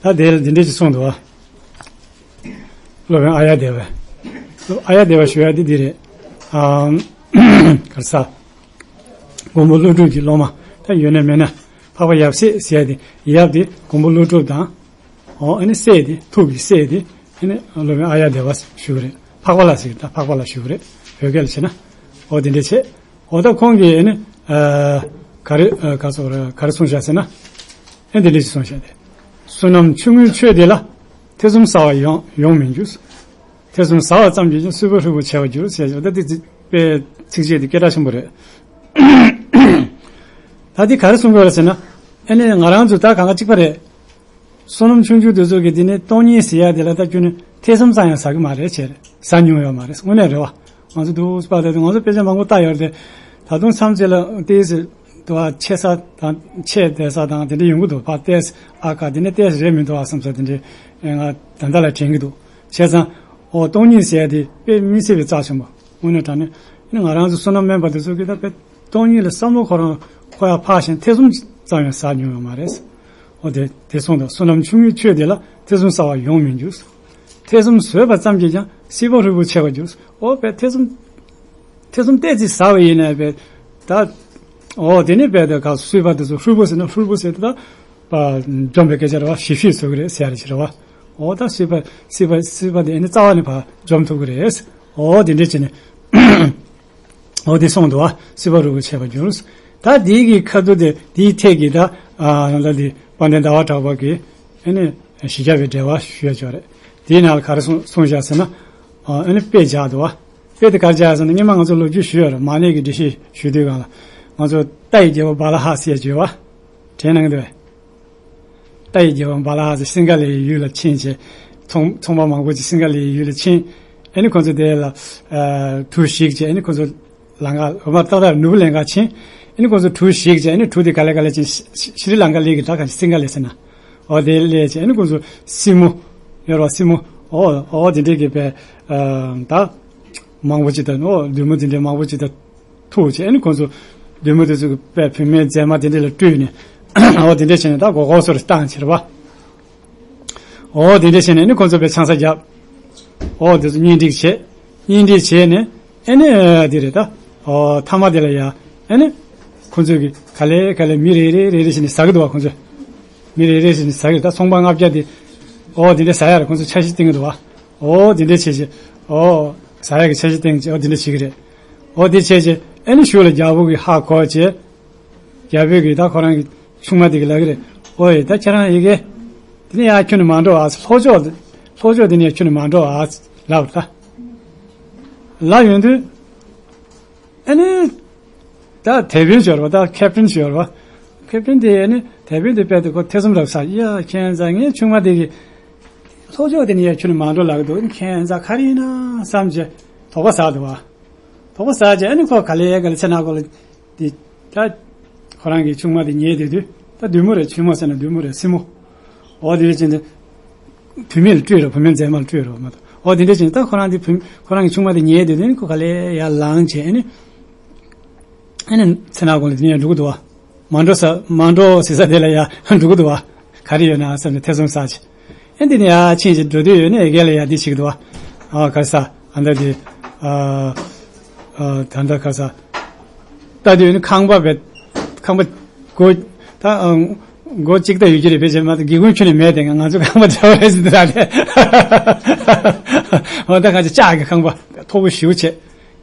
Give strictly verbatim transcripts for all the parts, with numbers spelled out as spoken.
ད་དེ་ལ་འདི་འདྲས་ཅིག་གསུངས་འདུག་བ། སློབ་དཔོན་ཨཱརྱ་དེ་བ། སློབ་ཨཱརྱ་དེ་བ་ཞུ་ཡ་འདི་འདི་རེད། ཨ། ག་རེ་ཟ། མགོན་པོ་ཀླུ་སྒྲུབ་ཀྱི་སློབ་མ་ད་ཡོད་ན་མེད་ན། འཕགས་པ་ཡབ་སྲས་ཟེར་ཡ་དེ། ཡབ་དེ་མགོན་པོ་ཀླུ་སྒྲུབ་དང་། ཨོ། ཨ་ནི་སྲས་དེ་ཐུགས་ཀྱི་སྲས་དེ། ཨ་ནི་སློབ་དཔོན་ཨཱརྱ་དེ་བ་ཞུ་གི་རེད། འཕགས་པ་ལ་ཟེར་གི། ད་འཕགས་པ་ལ་ཞུ་གི་རེད། བོད་སྐད་ལ་བྱས་ན། ཨོ་དེ་འདྲས་བྱས། ཨོ་ད་ཁོང་གིས་ཨ་ནི། ཨ། ག་རེ། ཨ། ག་ཚོད་རེད། ག་རེ་གསུངས་བཞག་ཟེར་ན། ཨེ་འདི་འདྲས་ཅིག་གསུངས་བཞག་སྟེ། བསོད་ནམས་ཆུང་ངུའི་ཆོས་དེ་ལ། ཐེ་ཚོམ་ཟ་བ་ཡོང་ཡོང་མི་འགྱུར། ཐེ་ཚོམ་ཟ་བ་ཙམ་གྱིས་ཀྱང་། སྲིད་པ་ཧྲིལ་པོར་ཆད་པར་འགྱུར་ཟེར་བཞག་ད་འདི་དཔེ་ཚིགས་བཅད་འདི་སྐད་གྲགས་ཆེན་པོ་རེད། ད་འདི་ག་རེ་གསུང་དགོས་རེད་ཟེར་ན། ཨེ་ནི་ང་རང་ཚོ་ད་གང་ག་གཅིག་པ་རེད། བསོད་ནམས་ཆུང་ཆུང་དེ་ཚོ་གིས་འདི་ནས་སྟོང་ཉིད་ཟེར་ཡ་དེ་ལ་ད་ཁྱོན་ནས་ཐེ་ཚོམ་ཙམ་ཡང་ཟ་གི་མ་རེད། བྱས་རེད། ཟ་མྱོང་ཡོད་མ་རེད། དངོས་གནས་རེད་བ། ང་ཚོ་འདུག་པ་དེ་ང་ཚོ་དཔེ་ཆ་མང་པོ་ལྟ་ཡོད་རེད་དེ། ད་དུང་མཚམས་ཅིག་ལ་ཏོག་ཙམ་དུ་བ་ཆད་ས་དང་ཆད་བསྡད་ས་དང་དེ་འདྲ་ཡོང་གི་འདུག་ཕར་ཏོག་ཙམ་ཨ་ཁ་དེ་ནས་ཏོག་ཙམ་རེད་མི་འདུག་ཨ་བསམ་ས་དེ་འདྲ་ང་ད་ལྟ་ལ་དྲན་གི་འདུག་བྱས་ཙང་ཨོ་སྟོང་ཉིད་ཟེར་ཡ་དེ་དཔེ་མི་སྲིད་པའི་རྩ་ཆེན་པོ། དངོས་གནས་དྲང་གནས་ང་རང་ཚོ་བསོད་ནམས་དམན་པ་དེ་ཚོ་གིས་ད་དཔེ་སྟོང་ཉིད་ལ་བསམ་བློ་ཁོ་རང་འཁོར་ཡ་ཕར་ཞོག་ཐེ་ཚོམ་ཙམ་ཡང་ཟ་མྱོང་ཡོད་མ་རེད། འོ་དེ་དེ་གསུངས་དང་། བསོད་ནམས་ཆུང་ངུའི་ཆོས་དེ་ལ། ཐེ་ཚོམ་ཟ་བ་ཡོང་མི་འགྱུར། ཐེ་ཚོམ་ཟོས་པ་ཙམ་གྱིས་ཀྱང་། སྲིད་པ་ཧྲིལ་པོར་ཆད་པར་འགྱུར། འོ་དཔེ་ཐེ་ཚོམ། ཐེ་ཚོམ་ཏོག་ཙམ་ཟ་བ་ཡིན་ན་དཔེ། ད། འོ་དེ་ནས་དཔེ་ད་ག་སྲིད་པ་དེ་ཚོ་ཧྲིལ་པོ་ཟེར་ན་ཧྲིལ་པོ་ཟེར་ད། པ། འཇོམས་པའི་སྐད་ཆ་རེད་བ། ཞི་བྱེད་བཟོ་གི་རེད་ཟེར་ཡ་རེད་ཟེར་བ། འོ་ད་སྲིད་པ་སྲིད་པ་སྲིད་པ་དེ་ནི་རྩ་བ་ནས་ཕར་འཇོམས་ཐུབ་ཀྱི་རེད། འོ་དེ་འདྲས་བྱས་ནས། འོ་དེ་གསུངས་འདུག་བ། སྲིད་པ་ཧྲིལ་པོར་ཆད་པར་འགྱུར། ད་དེའི་གི་ཁ་ཐུག་དེ་དེའི་ཐད་ཀྱི་ད། ཨ་ད་དེ་དཔལ་ལྡན་ཟླ་བ་གྲགས་པ་གིས་ཨ་ནི་བཞི་བརྒྱ་པའི་འགྲེལ་པ་ཞུ་ཡ་ཅིག་ཡོད་རེད། དེའི་ནང་ལ་ག་རེ་གསུངས་གསུངས་བཞག་ཟེར་ན། ཨ་ནི་དཔེ་བཞག་འདུག་བ། དཔེ་དེ་ག་རེ་བཞག་ཟེར་ན། སྔོན་མ་ང་ཚོ་ལོ་རྒྱུས་ཞུས་ཡོད་རེད། མ་ཎི་གི་འགྲེལ་བཤད་ཞུ་དུས་སྒང་ལ། ང་ཚོ་རྟ་ཡི་རྒྱལ་པོ་བ་ལ་ཧ་ཟེར་ཡ་ཅིག་ཡོད་བ། དྲན་གནང་གི་འདུག་བས། རྟ་ཡི་རྒྱལ་པོ་བ་ལ་ཧ་ཟེར་སིངྒ་ལའི་ཡུལ་ལ་ཕྱིན་བྱས། ཚོང་ཚོང་པ་མང་པོ་ཅིག་སིངྒ་ལའི་ཡུལ་ལ་ཕྱིན། ཨ་ནི་ཁོང་ཚོ་དེ་ལ་ཨ་གྲུ་བཞི་བྱས། ཨ་ནི་ཁོང་ཚོ་ལམ་ཁ་འོ་མ་ཏག་ཏག་ནོར་བུ་ལེན་ག་ཕྱིན། ཨ་ནི་ཁོང་ཚོ་གྲུ་བཞི་བྱས། ཨ་ནི་གྲུ་དེ་ག་ལེ་ག་ལེ་ཕྱིན། ཤི་ཤི་རི་ལང་ཀ་ལི་གི་ད་ག་སིངྒ་ལའི་ཟེར་ན། འོ་དེ་ལས་བྱས། ཨ་ནི་ཁོང་ཚོ་སྲིན་མོ་ཡོད་རེད་བ། སྲིན་མོ། འོ་འོ་དེ་འདྲས་ཀྱི་པའི་ཨ་ད་མང་པོ་ཅིག་དང་། འོ་བདུད་མོ་དེ་འདྲས་མང་པོ་ཅིག་དང་ཐུག་བྱས། ཨ་ནི་ཁོང་ཚོ་བདུད་མོ་དེ་ཚོ་གི་པའི་བུད་མེད་མཛེས་མ་དེ་འདྲས་ལ་སྤྲུལ་ནས། འོ་དེ་འདྲས་བྱས་ནས་ད་མགོ་སྐོར་སོ་རེ་བཏང་བྱས་རེད་བ། འོ་དེ་འདྲས་བྱས་ནས་ནི་ཁོང་ཚོ་པའི་ཆང་ས་བརྒྱབ། འོ་དེ་ཚོ་གཉེན་སྒྲིག་བྱས། གཉེན་སྒྲིག་བྱས་ནས་ཨ་ནི་དེ་རེད་ད། འོ་མཐའ་མ་དེ་ལ་ཡ་ཨ་ནི་ཁོང་ཚོས་གི་ག་ལེ་ག་ལེ་མི་རེ་རེ་རེ་རེ་བྱས་ནས་ཟ་གི་འདུག་བ། ཁོང་ཚོས་མི་རེ་རེ་བྱས་ནས་ཟ་གི་རེད་ད། ཚོང་པ་ལྔ་བརྒྱ་དེ། འོ་དེ་འདྲས་ཟ་ཡ་རེད། ཁོང་ཚོས་འཆར་གཞི་བཏིང་གི་འདུག་བ། འོ་དེ་འདྲས་བྱས་བྱས། འོ་ཟ་ཡ་གི་འཆར་གཞི་བཏིང་བྱས། འོ་དེ་འདྲས་བྱེད་གི་རེད། འོ་དེ་བྱས་བྱས་ཨ་ནི་གཞུག་ལ་རྒྱལ་པོ་གི་ཧ་གོ་བྱས། རྒྱལ་པོས་གི་ད་ཁོ་རང་གི་ཆུང་མ་དེ་གི་ལབ་གི་རེད། ཨོ་ཡེ་ད་ཁྱེད་རང་ཡི་གེ་དེ་ནས་ཡར་ཁྱོན་ནས་མ་འགྲོ་ཨ། ལྷོ་ཕྱོགས་དེ་ལྷོ་ཕྱོགས་དེ་ནས་ཡར་ཁྱོན་ནས་མ་འགྲོ་ཨ་ལབ་ད། ལབ་ཡོང་དུས་ཨ་ནི་ད་དེད་དཔོན་ཞོར་བ་ད་ཁེབ་ཏིན་ཞོར་བ། ཁེབ་ཏིན་དེ་ཨ་ནི་དེད་དཔོན་དེ་དཔེ་དེ་ཁོ་ཐེ་ཚོམ་རབ་ཟ། ཡ་ཁྱེད་རང་ངའི་ཆུང་མ་དེ་གི་ལྷོ་ཕྱོགས་དེ་ནས་ཡར་ཁྱོན་ནས་མ་འགྲོ་ལབ་གི་འདུག་ཁྱེད་རང་ག་རེ་ཡིན་ན་བསམ་བྱས་དོགས་པ་ཟ་འདུག་བ། དོགས་པ་ཟ་བྱས་ཨ་ནི་ཁོ་ག་ལེ་ག་ལེ་ཚེ་ན་ཁོ་ལ། དེ་ད་ཁོ་རང་གི་ཆུང་མ་དེ་ཉལ་བསྡད་དུས་ད་བདུད་མོ་རེད། ཆུང་མ་ཟེར་ན་བདུད་མོ་རེད། སྲིན་མོ། འོ་དེ་འདྲ་བྱས་ནས་བུད་མེད་ལ་སྤྲུལ་རོགས། བུད་མེད་མཛེས་མ་ལ་སྤྲུལ་རོགས་མ་གཏོགས། འོ་དེ་འདྲ་བྱས་ནས་ད་ཁོ་རང་དེ་བུ་ཁོ་རང་གི་ཆུང་མ་དེ་ཉལ་བསྡད་དུས་ཁོ་ག་ལེ་ཡར་ལངས་བྱས་ཨ་ནི་ཨ་ནི་ཚེ་ན་ཁོ་ལ་དེ་ནས་འགྲོ་གི་འདུག་བ། མ་འགྲོ་ས་མ་འགྲོ་ཟེར་ས་དེ་ལ་ཡར་འགྲོ་གི་འདུག་བ། ག་རེ་ཡོད་ན་བསམ་ནས་ཐེ་ཚོམ་ཟ་བྱས། ཨེ་འདི་ནས་ཡར་ཕྱིན་བྱས་འགྲོ་དུས་ཡོད་ནས་ཨེ་གེ་ལ་ཡར་འདི་བྱེད་ཀྱི་འདུག་བ། ཨ་ག་རེ་ཟ་ཨ་འདྲ་དེ། ཨ་ཨ་ད་འདྲ་ག་རེ་ཟ། ལྟ་དུས་ནི་ཁང་པ་བས་ཁང་པ་སྒོ་ད་ཨ་སྒོ་གཅིག་ལྟ་ཡོད་ཀྱི་རེད། ཕལ་ཆེར་མ་གཏོགས་སྒེའུ་ཁུང་ཁྱོན་ནས་མེད་དེ། ང་ང་ཚོ་ཁང་པ་འདྲ་བ་རེད་ཟེར་འདི་ར་རེད། འོ་ད་ག་ཅིག་ལྕགས་ཀྱི་ཁང་པ་མཐོ་པོ་ཞེ་པོ་བྱས།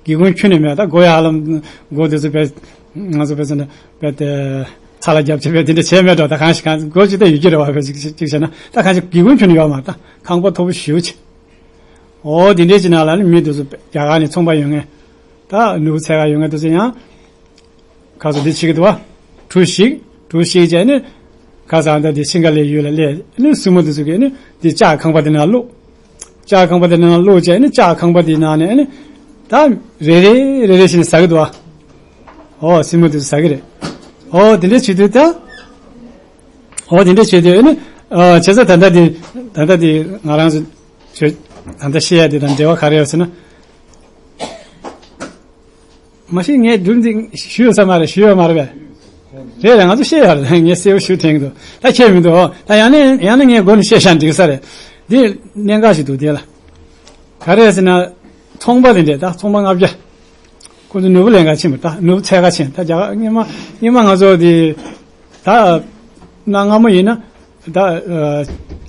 སྒེའུ་ཁུང་ཁྱོན་ནས་མེད། ད་སྒོ་ཡ་ཧ་ལམ་སྒོ་དེ་ཚོ་བས་ང་ཚོ་བས་ཟེར་ན་བས་དེ་ཚ་ལ་རྒྱབ་ཆེ་བས་དེ་འདྲ་བྱས་མེད་འགྲོ། ད་གང་ཞིག་གང་སྒོ་ཅིག་ད་ཡོད་ཀྱི་རེད་བ། བས་ཅིག་ཅིག་བྱས་ན་ད་གང་ཞིག་སྒེའུ་ཁུང་ཁྱོན་ནས་ཡོད་མ་རེད། ད་ཁང་པ་མཐོ་པོ་ཞེ་པོ་བྱས། འོ་དེ་འདྲས་ཀྱི་ནང་ལ་ནི་མི་དེ་ཚོ་རྒྱ་གར་ནས་ཚོང་པ་ཡོང་མཁན་ད་ནོར་བུ་འཚོལ་ག་ཡོང་མཁན་དེ་ཚོ་ཡང་ཁ་སང་འདི་བྱེད་ཀྱི་འདུག་བ། གྲུ་བཞི་གྲུ་བཞི་བྱས་ནས་ཁ་སང་ད་འདི་སིང་ག་ལའི་ཡུལ་ལ་སླེབས་ནས་སྲིན་མོ་དེ་ཚོ་གིས་ནི་འདི་ལྕགས་ཁང་པ་དེ་ནང་བླུགས། ལྕགས་ཁང་པ་དེ་ནང་བླུགས་བྱས་ནས་ལྕགས་ཁང་པ་དེ་ནང་ནས་ནི་ད་རེ་རེ་རེ་རེ་བྱས་ནས་ཟ་གི་འདུག་བ། འོ་སྲིན་མོ་དེ་ཚོ་ཟ་གི་རེད། འོ་དེ་འདྲས་བྱེད་དུས་ད། འོ་དེ་འདྲས་བྱེད་དུས་ནི་ཨ་བྱས་ཙང་ད་ལྟ་དེ་ད་ལྟ་དེ་ང་རང་ཚོ་ད་ལྟ་བཤད་ཡ་དེ་དང་འབྲེལ་བ་ག་རེ་ཡོད་ཟེར་ན། མ་གཞི་ངས་སྒྲུང་འདི་ཞུས་ཡོད་ས་མ་རེད། ཞུས་ཡོད་མ་རེད་པས། རེད་རེད། ང་ཚོ་བཤད་ཡ་རེད། ངས་གསལ་པོ་ཞུ་དྲན་གི་འདུག་ད་ཁྱད་མི་འདུག་ད་ཡང་ན་ཡང་ན་ངས་མགོ་ནས་བཤད་ཤག་འགྲིག་ས་རེད། འདི་གནད་འགག་ཞིག་འདུག་དེ་ལ་ག་རེ་ཟེར་ན། ཚོང་པ་དེ་འདྲས། ད་ཚོང་པ་ལྔ་བརྒྱ། ཁོ་ཚོ་ནོར་བུ་ལེན་ག་ཕྱིན་པ། ད་ནོར་བུ་འཚོལ་ག་ཕྱིན། ད་རྒྱ་གར་སྔོན་མ་སྔོན་མ་ང་ཚོ་དེ་ད་གནའ་སྔ་མོ་ཡིན་ན་ད་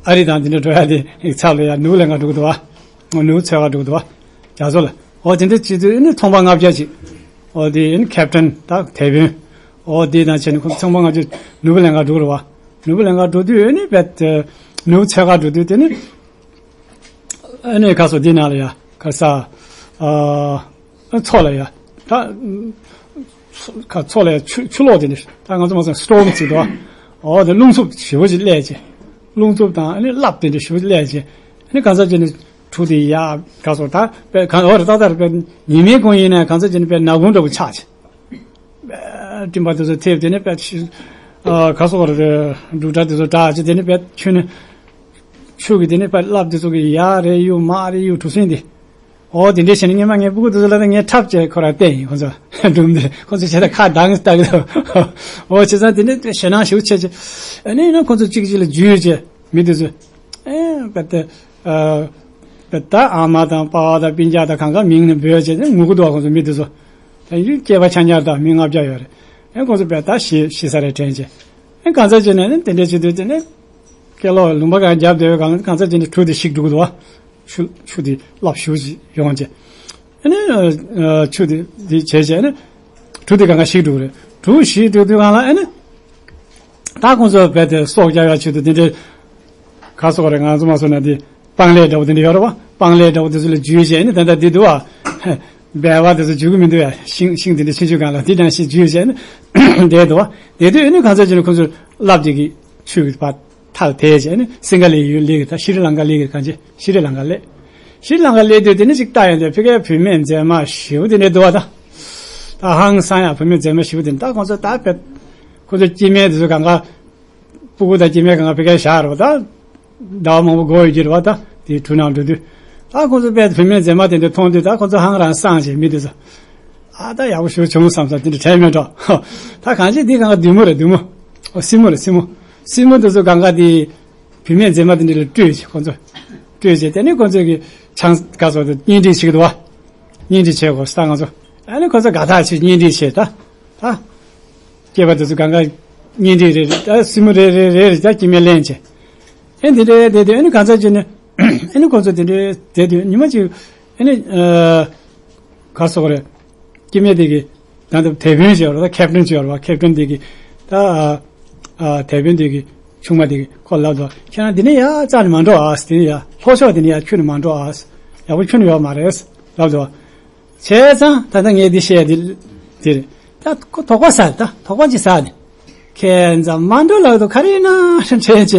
ཨ་རི་དང་དེ་འདྲ་འགྲོ་ཡ་དེ་ཚབ་ལ་ཡ་ནོར་བུ་ལེན་ག་འགྲོ་གི་འདུག་བ། ནོར་བུ་འཚོལ་ག་འགྲོ་གི་འདུག་བ། རྒྱ་མཚོ་ལ། འོ་དེ་འདྲ་བྱེད་དུས་ནི་ཚོང་པ་ལྔ་བརྒྱ་ཅིག་འོ་དེ་ནི་ཁེབ་ཊན་ད་དེད་དཔོན། འོ་དེ་དང་བྱས་ནས་ཁོ་ཚོང་པ་ལྔ་བརྒྱ་ནོར་བུ་ལེན་ག་འགྲོ་གི་རེད་བ། ནོར་བུ་ལེན་ག་འགྲོ་དུས་ནི་བས་ནོར་བུ་འཚོལ་ག་འགྲོ་དུས་དེ་ནི། ཨ་ནི་ཁ་སོ་འདི་ནང་ལ་ཡ་ཁ་ས། ཨ་མཚོ་ལ་ཡ་ད་ཁ་མཚོ་ལ་ཡ་ཆུ་ཆུ་ལོག་དེ་འདྲ། ད་ང་ཚོ་མ་ཚང་སི་ཊོརམ་ཟེར་དོ། འོ་དེ་རླུང་འཚུབ་ཞེ་པོ་ཅིག་སླེབས་བྱས། རླུང་འཚུབ་དང་ཨ་ནི་རླབས་དེ་འདྲ་ཞེ་པོ་ཅིག་སླེབས་བྱས། ཨ་ནི་གང་ཟག་ཅིག་ནི་གྲུ་དེ་ཡ་ཁ་སོ་ད་པས་གང་འོ་རེ་ཏག་ཏག་རེ་པས་ཉི་མའི་གུང་ཡིན་ན་གང་ཟག་ཅིག་ནི་པས་ནག་ཁུང་འདྲ་པོ་ཆགས་བྱས། སྤྲིན་པ་དེ་ཚོ་ཐེབས་དེ་ནས་པད་ཤི། ཨ་ག་སོགས་རེ་འབྲུག་སྒྲ་དེ་ཚོ་གྲགས་ཅི་དེ་ནས་པད་ཆུ་ནས། ཆུ་གི་དེ་ནས་པད་རླབས་དེ་ཚོ་གི་ཡར་རེ་གཡུག་མར་རེ་གཡུག་གྲུ་གཟིངས་དེ། འོ་དེ་འདྲས་བྱས་ནས་སྔོན་མ་ངའི་སྤུ་གུ་དེ་ཚོ་ལ་ད་ངས་འཁྲབ་བྱས་ཁོ་རང་བསྟན་ཡིན་ཁོ་ཚོ་སྒྲུང་དེ་ཁོ་ཚོ་བྱས་ད་ཁ་གདངས་ལྟ་གི་འདུག་འོ་བྱས་ཙང་དེ་འདྲས་ཞེད་སྣང་ཞེ་པོ་བྱས་ཅི། ཨ་ནི་ཡིན་ན་ཁོ་ཚོ་གཅིག་གཅིག་ལ་འཇུས་བྱས་མི་དེ་ཚོ། ཨེ་པད་དེ། ཨ་པད་ད་ཨ་མ་དང་པ་ཕ་དང་སྤུན་ཀྱག་དང་གང་ག་མིང་ནས་འབོད་བྱས་ནས་ངུ་གི་འདུག་ཁོ་ཚོ་མི་དེ་ཚོ། ད་ཡུལ་སྐྱེས་པ་ཆ་ཉར་དང་མི་ལྔ་བརྒྱ་ཡོད་རེད། ཨེ་ཁོ་ཚོ་བས་ད་ཤི་ཤི་ས་རེད་དྲན་བྱས། ཨེ་གང་ཚ་བྱས་ནས་ནི་དེ་འདྲས་བྱེད་དུས་དེ་ནས་སྐེ་ལོག་ལུང་པ་གང་རྒྱབ་བསྡད་པའི་གང་གང་ཚ་བྱས་ནས་གྲུ་དེ་ཞིག་འགྲོ་གི་འདུག་བ། ཆུ་ཆུ་དེ་རླབས་ཞེ་པོ་ཅིག་ཡོང་བྱས། ཨེ་ནི་ཆུ་དེ་དེ་བྱས་བྱས་ནི་གྲུ་དེ་གང་ག་ཞིག་འགྲོ་གི་རེད། གྲུ་ཞིག་འགྲོ་དུས་གང་ལ་ཨེ་ནི། ད་ཁོང་ཚོ་རྦད་དེ་སྲོག་སྐྱབས་ཡག་ཆེད་དུ་དེ་འདྲའི་ག་སོགས་རེད། ང་ཚོ་མ་སོང་ན་དེ་སྤང་ལེབ་འདྲ་བོ་དེ་འདྲ་ཡོད་རེད་བ། སྤང་ལེབ་འདྲ་བོ་དེ་ཚོ་ལ་འཇུས་བྱས་ནས་ད་ལྟ་འདི་འདུག་བ། སྦལ་པ་དེ་ཚོ་འཇུ་གི་མི་འདུག་ཡ། ཤིང་ཤིང་དེ་འདྲ་ཆུང་ཆུང་སྒང་ལ་དེ་འདྲ་ཞིག་འཇུས་བྱས་ནས་བསྡད་འདུག་བ། བསྡད་དུས་ཨ་ནི་གང་ཚ་ཅི་ནས་ཁོང་ཚོ་རླབས་དེ་གི་ཆུ་གི་བར་ཐལ་དེད་བྱས་ནས་སིང་ག་ལའི་ཡུལ་སླེབས་གི། ད་ཤི་རི་ལང་ཀ་སླེབས་གི། གང་ཅི་ཤི་རི་ལང་ཀ་སླེབས། ཤི་རི་ལང་ཀ་སླེབས་དུས་དེ་ནས་ཅིག་ལྟ་ཡོང་དུས་ཕ་གིའི་བུད་མེད་མཛེས་མ་ཞེ་པོ་དེ་འདྲ་འདུག་བ། ད་ད་ཧང་སང་ཡ། བུད་མེད་མཛེས་མ་ཞེ་པོ་དེ་འདྲ། ད་ཁོང་ཚོ་ད་བེད་ཁོ་ཚོ་སྐྱེ་དམན་དེ་ཚོ་གང་ག་སྤུ་གུ་དང་སྐྱེ་དམན་གང་ག་ཕ་གིར་བཞག་རོགས། ད་ཟླ་བ་མང་པོ་འགོར་ཡོད་ཀྱི་རེད་བ། ད་དེའི་གྲུ་ནང་འགྲོ་དུས་ད་ཁོ་ཚོ་དཔེ་བུད་མེད་མཛེས་མ་དེ་འདྲ་མཐོང་དུས་ད་ཁོ་ཚོ་ཧང་རང་སངས་བྱས། མི་དེ་ཚོ་ཨ་ད་ཡག་པོ་ཞིག་བྱུང་བསམ་བསམ་དེ་འདྲ་དྲན་མེད་འགྲོ། ད་གང་ཅི་འདི་གང་ག་བདུད་མོ་རེད། བདུད་མོ། ཨོ་སྲིན་མོ་རེད། སྲིན་མོ། སྲིན་མོ་དེ་ཚོ་གང་ག་དེ་བུད་མེད་མཛེས་མ་དེ་འདྲ་ལ་སྤྲོད་བྱས། ཁོ་ཚོ་སྤྲོད་བྱས་དེ་ནས་ཁོ་ཚོ་གི་ཆང་ག་སོགས་དེ་གཉེན་སྒྲིག་བྱེད་ཀྱི་འདུག་བ། གཉེན་སྒྲིག་བྱེད་དགོས་ད་ང་ཚོ། ཨ་ནི་ཁོ་ཚོ་དགའ་ཐག་ཆོད་གཉེན་སྒྲིག་བྱས། ད་ད་སྐྱེས་པ་དེ་ཚོ་གང་ག་གཉེན་སྒྲིག་རེ་རེ། ད་སྲིན་མོ་རེ་རེ་རེ་རེ་ད་སྐྱེ་དམན་ལེན་བྱས། ཨེ་འདི་འདྲའི་བསྡད་དུས་ཨ་ནི་གང་ཚ་ཅི་ནས་ཨ་ནི་ཁོ་ཚོ་དེ་འདྲའི་བསྡད་དུས་ཉི་མ་གཅིག་ཨ་ནི་ཨ་ག་སོགས་རེད། སྐྱེ་དམན་དེ་གི་ད་ལྟ་དེད་དཔོན་ཅིག་ཡོད་རེད། ད་ཁེབ་ཊན་ཅིག་ཡོད་རེད་བ། ཁེབ་ཊན་དེ་གི་ད་ཨ་ཨ་དེད་དཔོན་དེ་གི་ཆུང་མ་དེ་གི་ཁོ་ལབ་འདུག་ཁྱེད་རང་འདི་ནས་ཡར་རྩ་ནས་མ་འགྲོ་ཨ། དེ་ནས་ཡར་ལྷོ་ཕྱོགས་དེ་ནས་ཡར་ཁྱོན་ནས་མ་འགྲོ་ཨ། ཡག་པོ་ཁྱོན་ནས་ཡོད་མ་རེད་ལབ་འདུག་བྱས་ཙང་ད་ལྟ་ངས་འདི་བཤད་འདི་འདི་རེད། ད་ཁོ་དོགས་པ་ཟ། ད་དོགས་པ་ཅིག་ཟ་ནས་ཁྱེད་རང་མ་འགྲོ་ལབ་འདུག་ག་རེ་ཡིན་ན་དྲན་བྱས་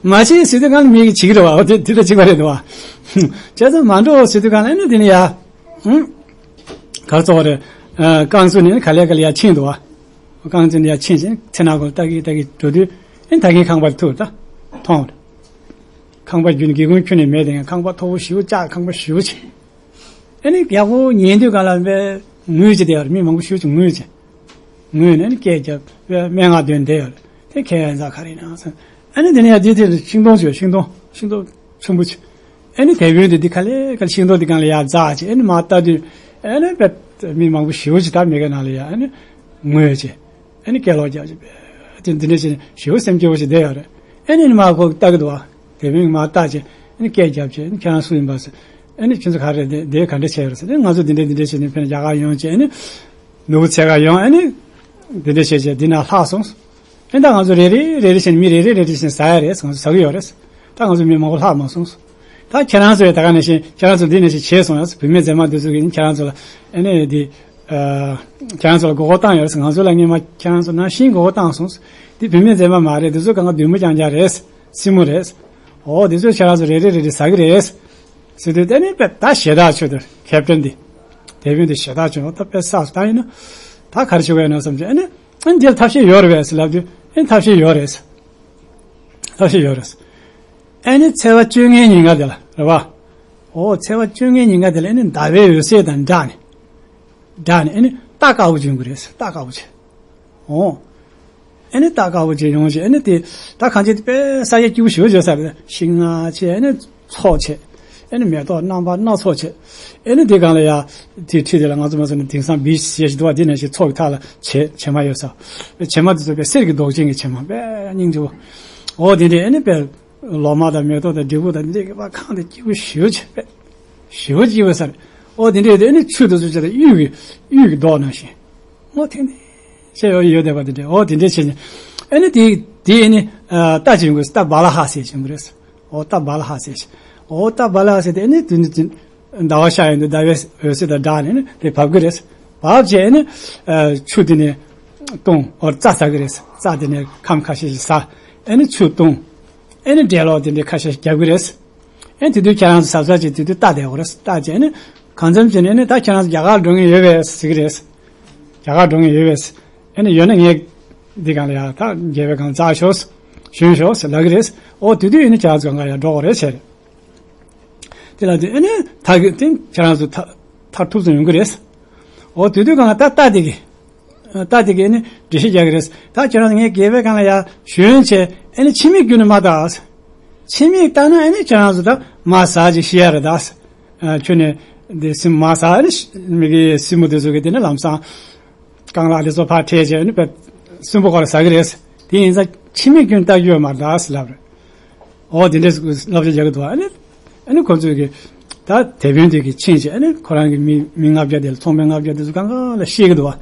མ་བྱེད་ཟེར་དུས་གང་ལ་མི་གི་བྱེད་ཀྱི་རེད་བ། འོ་དེ་དེ་ལ་གཅིག་པ་རེད་འདུག་བ། བྱས་ཙང་མ་འགྲོ་ཟེར་དུས་གང་ལ་ཨ་ནི་དེ་ནས་ཡར། ཧུམ། གར་ཚོགས་རེ། ཨ་རྐང་བཙུགས་ནས་ག་ལེ་ག་ལེ་ཡར་ཕྱིན་འདུག་བ། རྐང་བཙུགས་ནས་ཡར་ཕྱིན་བྱས་ཚེ་ནག་གོ་ལྟ་གི་ལྟ་གི་འགྲོ་དུས་ཨེ་ད་གིན་ཁང་པ་ཐུག་ད་མཐོང་། ཁང་པ་རྒྱུན་སྒེའུ་ཁུང་ཁྱོན་ནས་མེད་དེ་ཁང་པ་མཐོ་པོ་ཞེ་པོ་ལྕགས་ཁང་པ་ཞེ་པོ་ཅིག་ཨེ་ནི་ཡག་པོ་ཉལ་དུས་གང་ལ་བས་ངུས་བྱས་བསྡད་ཡོད་རེད། མི་མང་པོ་ཞེ་པོ་ཅིག་ངུས་བྱས། ངུས་ནས་ཨེ་ནི་སྐད་རྒྱབ་བས་སྨྲེ་སྔགས་འདོན་བསྡད་ཡོད་རེད། དེ་ཁྱེད་རང་ག་རེ་ཡིན་ན་བསམ། ཨ་ནི་དེ་ནས་ཡར་དེ་དེ་ཤིང་སྡོང་ཅིག་ཡོད། ཤིང་སྡོང་ཤིང་སྡོང་ཆེན་པོ་ཅིག་ཨ་ནི་དེད་དཔོན་དེ་འདི་ག་ལེ་ག་ལེ་ཤིང་སྡོང་འདི་སྒང་ལ་ཡར་འཛེགས་བྱས་ཨ་ནི་མར་ལྟ་དུས་ཨ་ནི་དཔེ་མི་མང་པོ་ཞེ་པོ་ཅིག་ད་མི་ག་ནང་ལ་ཡར་ཨ་ནི་ངུས་བྱས་ཨ་ནི་སྐད་ལོག་རྒྱག་བྱས་དཔེ་དེ་འདི་འདྲ་བྱས་ནས་ཞེ་པོ་སེམས་སྐྱོ་བོ་ཞིག་བསྡད་ཡོད་རེད། ཨ་ནི་མར་ཁོ་ལྟ་གི་འདུག་བ། དེད་དཔོན་མར་ལྟ་བྱས་ཨ་ནི་སྐད་རྒྱབ་བྱས་ཨ་ནི་ཁྱེད་རང་སུ་ཡིན་པ་ཟེར། ཨ་ནི་ཁྱེད་ཚོ་ག་རེ་རེད། འདི་ག་འདྲ་བྱས་ཡོད་རེད་ཟེར། ཨ་ནི་ང་ཚོ་འདི་འདྲ་འདི་འདྲ་བྱས་ནས་ཕན་རྒྱ་གར་ཡོང་བྱས་ཨ་ནི། ནོར་བུ་འཚོལ་ག་ཡོང་ཨ་ནི། འདི་འདྲ་བྱས་བྱས་འདི་ན་ལྷག་སོང་། ཨེ་ད་ང་ཚོ་རེ་རེ་རེ་རེ་བྱས་ནས་མི་རེ་རེ་རེ་རེ་བྱས་ནས་ཟ་ཡ་རེད། ང་ཚོ་ཟ་གི་ཡོད་རེད། ད་ང་ཚོ་མི་མང་པོ་ལྷག་མ་སོང་། ད་ཁྱེད་རང་ཚོ་ཡང་ད་ག་ནང་བཞིན་ཁྱེད་རང་ཚོ་འདི་ནང་བཞིན་བྱས་སོང་ཡ། བུད་མེད་མཛེས་མ་འདི་ཚོ་གིས་ཁྱེད་རང་ཚོ་ལ་ཨེ་ནས་འདི། ཁྱེད་རང་ཚོ་ལ་མགོ་སྐོར་བཏང་ཡོད་རེད། ང་ཚོ་ལ་སྔོན་མ་ཁྱེད་རང་ཚོ་ནང་བཞིན་མགོ་སྐོར་བཏང་སོང་། འདི་བུད་མེད་མཛེས་མ་མ་རེད། འདི་ཚོ་གང་ག་བདུད་མོ་རྐྱང་རྐྱང་རེད། སྲིན་མོ་རེད། འོ་འདི་ཚོ་ཁྱེད་རང་ཚོ་རེ་རེ་རེ་རེ་ཟ་གི་རེད། ཟེར་དུས་དེ་ནས་དཔེ་ད་ཞེ་དྲག་ཆོད་དུ་ཁེབ་ཊན་འདི། དེད་དཔོན་འདི་ཞེ་དྲག་ཆོད་ད་དཔེ་བསགས་སོང་། ད་ཡིན་ན་ད་ག་རེ་བྱེད་དགོས་ཡིན་ན་བསམ་བྱས་ཨ་ནི། ཨ་ནི་འདིར་ཐབས་ཤེས་ཡོད་རེད་པས་ལབ་དུས་ཨ་ནི་ཐབས་ཤེས་ཡོད་རེད། ཐབས་ཤེས་ཡོད་རེད། ཨ་ནི་ཚེས་པ་བཅོ་ལྔའི་ཉིན་ག་དེ་ལ་རེད་བ། འོ་ཚེས་པ་བཅོ་ལྔའི་ཉིན་ག་དེ་ལ་ཨ་ནི་ཟླ་བའི་འོད་ཟེར་དང་སྦྲགས་ནས། སྦྲགས་ནས་ཨ་ནི་རྟ་དཀར་པོ་བྱུང་གི་རེད། རྟ་དཀར་པོ་བྱས། འོ། ཨེ་ནི་རྟ་དཀར་པོ་ཅིག་ཡོང་བྱས། ཨེ་ནི་དེ་རྟ་གང་ཅི་དེ་དཔེ་ས་ཡ་སྐྱིད་པོ་ཞེ་པོ་ཅིག་ཡོད་ས་རེད། ཤིང་ནགས་བྱས། ཨེ་ནི་ཚོགས་བྱས། ཨེ་ནི་མེ་ཏོག་རྣམ་པ་སྣ་ཚོགས་བྱས། ཨེ་ནི་དེ་སྒང་ལ་ཡ་དེ་འཁྲིས་དེ་ལ་ང་ཚོ་མ་སོང་ན་དེང་སང་བི་ཞེས་ཞིག་འདུག་བ། དེ་ནང་བཞིན་ཚོགས་ཀྱི་མཐའ་ལ་བྱེ་བྱེ་མ་ཡོད་ས། བྱེ་མ་དེ་ཚོ་དཔེ་གསེར་གྱི་མདོག་ཅན་གྱི་བྱེ་མ། དཔེ་སྙིང་རྗེ་པོ། འོ་དེ་འདྲས། ཨེ་ནི་དཔེ་ལོ་མ་དང་མེ་ཏོག་དང་འབྲས་བུ་དང་འདི་གི་བ་གང་དེ་སྐྱིད་པོ་ཞེ་པོ་ཅིག་དཔེ་ཞེ་པོ་སྐྱིད་པོ་ས་རེད། འོ་དེ་འདྲས་དེ། ཨེ་ནི་ཆུ་དེ་ཚོ་བྱས་ཏེ་གཡུ་གི་གཡུ་གི་མདོག་ནང་བཞིན། འོ་དེ་འདྲས་བྱས་ཡོད་ཡོད་བསྡད་པ་དེ་འདྲས། འོ་དེ་འདྲས་བྱས་ནས། ཨེ་ནི་དེ་དེ་ཨེ་ནི་ཨ་རྟ་ཅིག་ཡོང་གི། རྟ་བ་ལ་ཧ་ཟེར་ཅིག་ཡོང་གི་རེད། འོ་རྟ་བ་ལ་ཧ་ཟེར་ཅིག་འོ་རྟ་བ་ལ་ཧ་ཟེར་དེ། ཨེ་ནི་དེ་ནི་དེ་ཟླ་བ་ཤར་ཡོང་དུས་ཟླ་བའི་འོད་ཟེར་དང་སྦྲགས་ནས་ཨེ་ནི་དེ་བབས་ཀྱི་རེད། བབས་བྱས་ཨེ་ནི་ཨ་ཆུ་དེ་ནས་བཏུང་། འོ་རྩྭ་ཟ་གི་རེད། རྩྭ་དེ་ནས་ཁམ་ཁ་ཤས་ཤིག་ཟ། ཨེ་ནི་ཆུ་བཏུང་། ཨེ་ནི་འབྲས་ལོག་དེ་འདྲས་ཁ་ཤས་ཤིག་རྒྱབ་ཀྱི་རེད། ཨེ་དེ་དུས་ཁྱེད་རང་ཚོ་གཟབ་གཟབ་བྱས། དེ་དུས་རྟ་བསྡད་དགོས་རེད། རྟ་བྱས་ནས་གང་འཚམ་བྱས་ནས། ཨེ་ནི་ད་ཁྱེད་རང་ཚོ་རྒྱ་གར་འགྲོ་མཁན་ཡོད་པས་ཟེར་གྱི་རེད། རྒྱ་གར་འགྲོ་མཁན་ཡོད་པས། ཨེ་ནི་ཡོད་ན་ངས་འདི་སྒང་ལ་ཡ་ད་རྒྱལ་བའི་སྒང་འཛེགས་ཤོག་ཞོན་ཤོག་ཟེར་ལབ་ཀྱི་རེད། འོ་དེ་དུས་ཨེ་ནི་ཁྱེད་རང་ཚོ་སྒང་ག་ཡ་འགྲོ་དགོས་རེད་ཟེར། དེ་ལ་དེ་ཨེ་ནི་ཐག་གི་དེ་ཁྱེད་རང་ཚོ་ཐག་ཐག་ཐུག་ཙམ་ཡོང་གི་རེད། འོ་དེ་དུས་སྒང་ལ་ད་རྟ་དེ་གིས། རྟ་དེ་གིས་ཨེ་ནི་འགྲེལ་བཤད་རྒྱག་གི་རེད། ད་ཁྱེད་རང་ངས་རྒྱལ་བའི་སྒང་ལ་ཡ་ཞོན་བྱས། ཨེ་ནི་ཕྱི་མིག་བརྒྱུད་ནས་མ་བལྟ། ཕྱི་མིག་བལྟ་ན་ཨེ་ནི་ཁྱེད་རང་ཚོ་ད་མར་ཟ་ཅིག་ཤི་ཡ་རེད་ད། ཨ་ཁྱོད་ནས་འདི་སྲིན་མོ་མར་ཟ། ཨེ་ནི་མི་གི་སྲིན་མོ་དེ་ཚོ་གིས་དེ་ནི་ལམ་སང་རྐང་ལག་དེ་ཚོ་ཕར་ཁྲིད་བྱས། ཨེ་ནི་དཔེ་སྲིན་པོ་ཁོ་ལ་ཟ་གི་རེད། དེ་ཡིན་ཙང་ཕྱི་མིག་བརྒྱུད་བལྟ་རྒྱུ་ཡོད་མ་རེད་ད་ཟེར་ལབ་རེད། འོ་དེ་འདྲས་བསླབ་བྱ་རྒྱག་གི་འདུག་ཨ་ནི་ཨ་ནི་ཁོ་ཚོས་ཀྱི་ད་དེད་དཔོན་དེ་གིས་ཕྱིན་བྱས། ཨ་ནི་ཁོ་རང་གི་མི་མི་ལྔ་བརྒྱ་དེ་ལ། ཚོང་པ་ལྔ་བརྒྱ་དེ་ཚོ་གང་ག་ལ་བཤད་ཀྱི་འདུག་བ།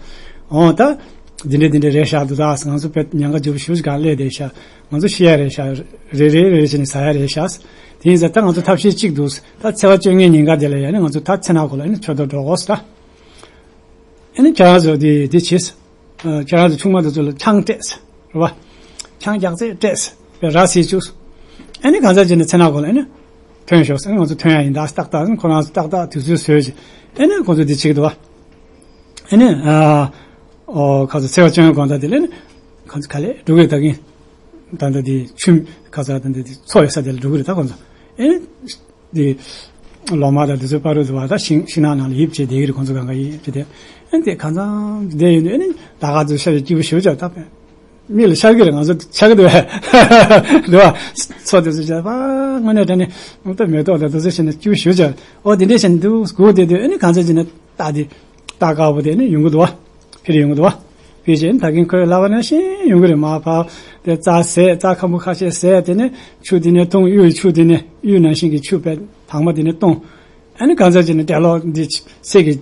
འོ་ད་འདི་འདྲས་འདི་འདྲས་རེད་ཤག་འདུག་ད་ང་ཚོ་དཔེ་ཉེན་ཁ་ལྗིད་པོ་ཞེ་པོ་ཅིག་སྒང་སླེབས་བསྡད་ཤག་ང་ཚོ་ཤི་ཡ་རེད་ཤག་རེ་རེ་རེ་རེ་བྱས་ནས་ཟ་ཡ་རེད་ཤག་དེ་ཡིན་ཙང་ད་ང་ཚོ་ཐབས་ཤེས་གཅིག་འདུག་ད་ཚེས་པ་བཅོ་ལྔའི་ཉིན་ཀ་དེ་ལ་ཡ་ནི་ང་ཚོ་ད་མཚན་ནག་གོ་ལ་ཨ་ནི་མཆོད་གཏོར་འགྲོ་དགོས་ཟེར། ད་ཨ་ནི་ཁྱེད་རང་ཚོ་དེ་དེ་བྱས། ཨ་ཁྱེད་རང་ཚོ་ཆུང་མ་དེ་ཚོ་ལ་ཆང་སྤྲད་ཟེར། རེད་བ། ཆང་རྒྱགས་ཚད་སྤྲད་ཟེར། དཔེ་ར་བཟི་བཅུག་ཨ་ནི་གང་ཟག་ཅིག་ནི་མཚན་ནག་གོ་ལ་ཨ་ནི་ཐོན་ཤོག་ཟེར། ཨ་ནི་ང་ཚོ་ཐོན་ཡ་ཡིན་ད་ཟེར། ཏག་ཏག་ཨ་ནི་ཁོ་རང་ཚོ་ཏག་ཏག་དུས་ཚོད་བཟོས་བྱས། ཨ་ནི་ཁོ་ཚོ་དེ་བྱེད་ཀྱི་འདུག་བ། ཨ་ནི་ཨ་ཨོ་ཁ་ཚོ་ཚེས་པ་བཅོ་ལྔ་དགོང་དག་དེ་ལ་ཨ་ནི་ཁོ་ཚོ་ག་ལེ་འགྲོ་གི་རེད། ད་གིན་ད་ལྟ་དེ་ཆུ་ཁ་ཚ་ད་ལྟ་དེ་མཚོ་ཡོད་ས་དེ་ལ་འགྲོ་གི་རེད། ད་ཁོ་ཚོ་ཨ་ནི། དེ་ལོ་མ་དང་དེ་ཚོའི་བར་དུ་བ་ད་ཤིང་ཤིང་ནགས་ནང་ལ་ཡིབ་བྱས་བསྡད་ཀྱི་རེད། ཁོང་ཚོ་གང་ག་ཡིབ་བྱས་བསྡད། ཨ་ནི་དེ་གང་ཚང་བསྡད་ཡོད་དུས་ཨ་ནི་ད་ག་ཚོད་ཤ་ཡི་སྐྱིད་པོ་ཞེ་པོ་ཅིག་ད་མིག་ལ་ཤར་གྱི་རེད། ང་ཚོ་ཆགས་ཀྱི་འདུག་བས། འདུག་བ། མཚོ་དེ་ཚོ་བྱས་པ་དངོས་གནས་དྲང་གནས་ད་མེ་ཏོག་དང་དེ་ཚོ་བྱས་ནས་སྐྱིད་པོ་ཞེ་པོ་ཅིག་འོ་དེ་འདྲས་བྱས་ནས་འདུག་སྒུག་བསྡད་དུས་ཨ་ནི་གང་ཚ་ཅིག་ན་རྟ་དེ་རྟ་དཀར་པོ་དེ་ནི་ཡོང་གི་འདུག་བ། ཕེབས་ཡོང་གི་འདུག་བ། ཕེབས་བྱས་ད་གིན་ཁོས་ལབ་པ་ནང་བཞིན་ཡོང་གི་རེད། མར་ཕབ་དེ་རྩྭ་ཟས། རྩྭ་ཁམ་བུ་ཁ་ཤས་ཟས། དེ་ནས་ཆུ་དེ་ནས་འཐུང་། གཡུ་ཡི་ཆུ་དེ་ནས་གཡུ་ནང་བཞིན་གྱི་ཆུ་བས་དྭངས་མ་དེ་ནས་འཐུང་། ཨ་ནི་གང་ཟག་ཅིག་ནས་འབྲས་ལོག་འདི་གསེར་གྱི་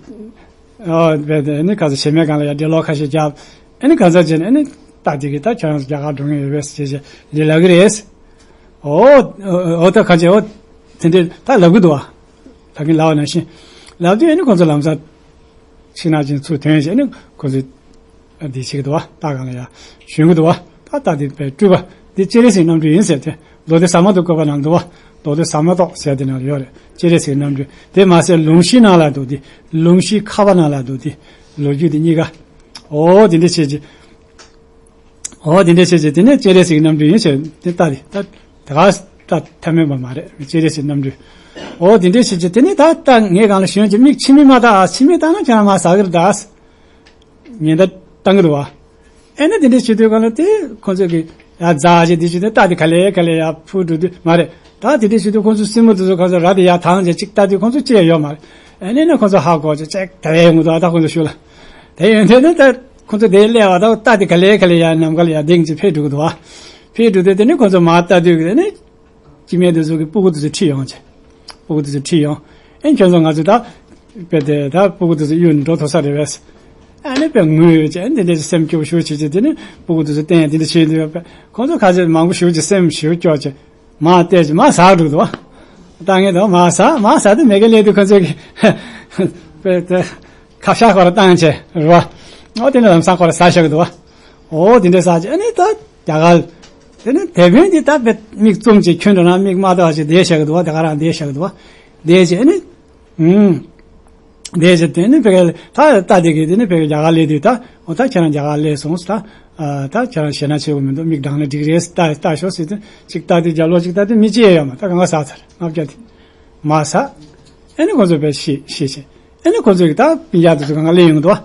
ཨ་བས་དེ་ནི་གང་ཟག་བྱེ་མའི་སྒང་ལ་ཡ་འབྲས་ལོག་ཁ་ཤས་བརྒྱབ། ཨ་ནི་གང་ཟག་ཅིག་ནས་ཨ་ནི་རྟ་དེ་གིས་ད་ཁྱེད་རང་ཚོ་རྒྱ་གར་འགྲོ་མཁན་ཡོད་པས་ཟེར་བྱས་ལབ་ཀྱི་རེད། འོ་འོ་ད་གང་བྱས་འོ་དེ་འདྲས་ད་ལབ་ཀྱི་འདུག་བ། ད་གིན་ལབ་པ་ནང་བཞིན་ལབ་དུས་ཨ་ནི་ཁོང་ཚོ་ལམ་སང་ཤིང་ནགས་ཅན་ཚུར་ཐོན་བྱས་ནས་ཁོ་ཚོས་འདི་བྱེད་ཀྱི་འདུག་བ། རྟ་སྒང་ལ་ཡ་ཞོན་གྱི་འདུག་བ། ད་རྟ་འདི་དཔེ་སྤྲུལ་པ་འདི་སྤྱན་རས་གཟིགས་རྣམ་སྤྲུལ་ཡིན་ཟེར་ཏེ། མདོ་སྡེ་ཟ་མ་ཏོག་བཀོད་པ་ནང་འདུག་བ། མདོ་སྡེ་ཟ་མ་ཏོག་ཟེར་དེ་ནང་ལ་ཡོད་རེད། སྤྱན་རས་གཟིགས་རྣམ་སྤྲུལ། དེ་མ་ཟད་ལུང་གཤིས་ནང་ལ་འདུག་སྟེ། ལུང་གཤིས་ཁ་པ་ནང་ལ་འདུག་སྟེ། ལོ་རྒྱུས་དེ་གཉིས་ཀ། འོ་དེ་འདྲ་བྱས་ཀྱི། འོ་དེ་འདྲ་བྱས་ཀྱི་དེ་ནས་སྤྱན་རས་གཟིགས་རྣམ་སྤྲུལ་ཡིན་ཟེར་དེ་ལྟ་དེ་ད། དེ་ག་ད་ཐ་མལ་པ་མ་རེད། སྤྱན་རས་གཟིགས་རྣམ་སྤྲུལ། འོ་དེ་འདྲ་བྱས་ཀྱི་དེ་ནས་ད་ལྟ་ངའི་སྒང་ལ་ཞོན་གྱི་མིག་ཕྱི་མིག་མ་ལྟ་ཨ། ཕྱི་མིག་ལྟ་ན་ཁྱེད་རང་མར་ཟ་གི་རེད་ད། ཉེན་བརྡ་བཏང་གི་འདུག་བ། ཨེ་ན་དེ་འདྲ་བྱེད་དུས་སྒང་ལ་དེ་ཁོང་ཚོས་ཀྱི་ཡ་རྫ་ཞིག་དེ་བྱེད་དུས་རྟ་དེ་ག་ལེ་ག་ལེ་ཡ་འཕུར་འགྲོ་དུས་མ་རེད། ད་དེ་འདྲ་བྱེད་དུས་ཁོང་ཚོ་སྲིན་མོ་དེ་ཚོ་གང་ཚོ་ར་དེ་ཡ་ཐང་ཅིག་ཅིག་ལྟ་དུས་ཁོང་ཚོ་ཅི་ཡང་ཡོད་མ་རེད། ཨེ་ནས་ན་ཁོང་ཚོ་ཧ་གོ་ཅིག་ཅིག་དེ་བས་ཡོང་གི་འདུག་ཨ། ད་ཁོང་ཚོ་ཤུགས་ལ་དེ་ཡོང་དུས་ན་ད་ཁོང་ཚོ་དེ་སླེབས་པ་ད་རྟ་དེ་ག་ལེ་ག་ལེ་ཡ་ནམ་མཁའ་ལ་ཡ་ལྡིང་ཅིག་ཕེབས་འགྲོ་གི་འདུག་བ། ཕེབས་འགྲོ་དུས་དེ་ནས་ཁོང་ཚོ་མར་ལྟ་དུས་དེ་ནས། སྐྱེ་དམན་དེ་ཚོ་གིས་སྤུ་གུ་དེ་ཚོ་ཁྲིད་ཡོང་བྱས། སྤུ་གུ་དེ་ཚོ་ཁྲིད་ཡོང་། ཨེ་ཁྱོད་ཚོ་ང་ཚོ་ད། དཔེ་དེ་ད་སྤུ་གུ་དེ་ཚོ་གཡུག་ནས་འགྲོ་ཐུབ་ས་རེད་པས། ཨ་ནི་དཔེ་ངུས་བྱས་འདི་འདྲ་སེམས་སྐྱོ་པོ་ཞེ་པོ་བྱེད་བྱས་དེ་ནི་སྤུ་གུ་དེ་ཚོ་བསྟན་འདི་འདྲ་བྱས་འདུག་པས། ཁོང་ཚོ་ཁ་ཤས་མང་པོ་ཞེ་པོ་ཅིག་སེམས་ཞེ་པོ་སྐྱོ་བྱས། མར་བལྟས་བྱས་མར་ཟག་འགྲོ་འདུག་བ། ལྟ་མཁན་དང་མར་ཟག་མར་ཟག་དེ་མེ་གེ་སླེབས་དུས་ཁོ་ཚོས་ཀྱི། དཔེ་དེ། ཁ་ཤགས་ཁོ་ར་བཏང་བྱས་རེད་བ། ཨོ་དེ་ནས་ལམ་སང་ཁོ་ར་ཟག་བཞག་གི་འདུག་བ། ཨོ་དེ་འདྲ་ཟག་བྱས་ཨ་ནི་ད། རྒྱ་གར། དེ་ནི་དེད་དཔོན་དེ་ད་དཔེ་མིག་བཙུམ་བྱས་ཁྱོན་འགྲོ་ན་མིག་མ་ལྟ་བ་ཞིག་བསྡད་བཞག་གི་འདུག་བ། དེ་ག་རང་བསྡད་བཞག་གི་འདུག་བ། བསྡད་བྱས་ནི། ཨུམ། བསྡད་བྱས་དེ་ནི་ཕ་གི་ད་ལྟ་དེ་གི་དེ་ནི་ཕ་གི་རྒྱ་གར་སླེབས་དུས་ད་འོ་ད་ཁྱེད་རང་རྒྱ་གར་སླེབས་སོང་ད། ཨ་ད་ཁྱེད་རང་ཞེད་སྣང་ཆེ་བོ་མི་འདུག་མིག་གྲང་ན་འགྲིག་རེད། ལྟ་ལྟ་ཤོག་ཟེར་དུས་གཅིག་ལྟ་དུས་རྒྱབ་ལོགས་གཅིག་ལྟ་དུས་མི་གཅིག་ཡང་ཡོད་མ་རེད། ད་གང་ག་ཟག་ཚར་ལྔ་བརྒྱ་དེ། མ་ཟག་ཨེ་ནི་ཁོ་ཚོ་དཔེ་ཤི་ཤི་བྱས། ཨེ་ནི་ཁོ་ཚོ་གི་ད་སྤུན་ཀྱག་དེ་ཚོ་གང་ག་སླེབས་ཡོང་གི་འདུག་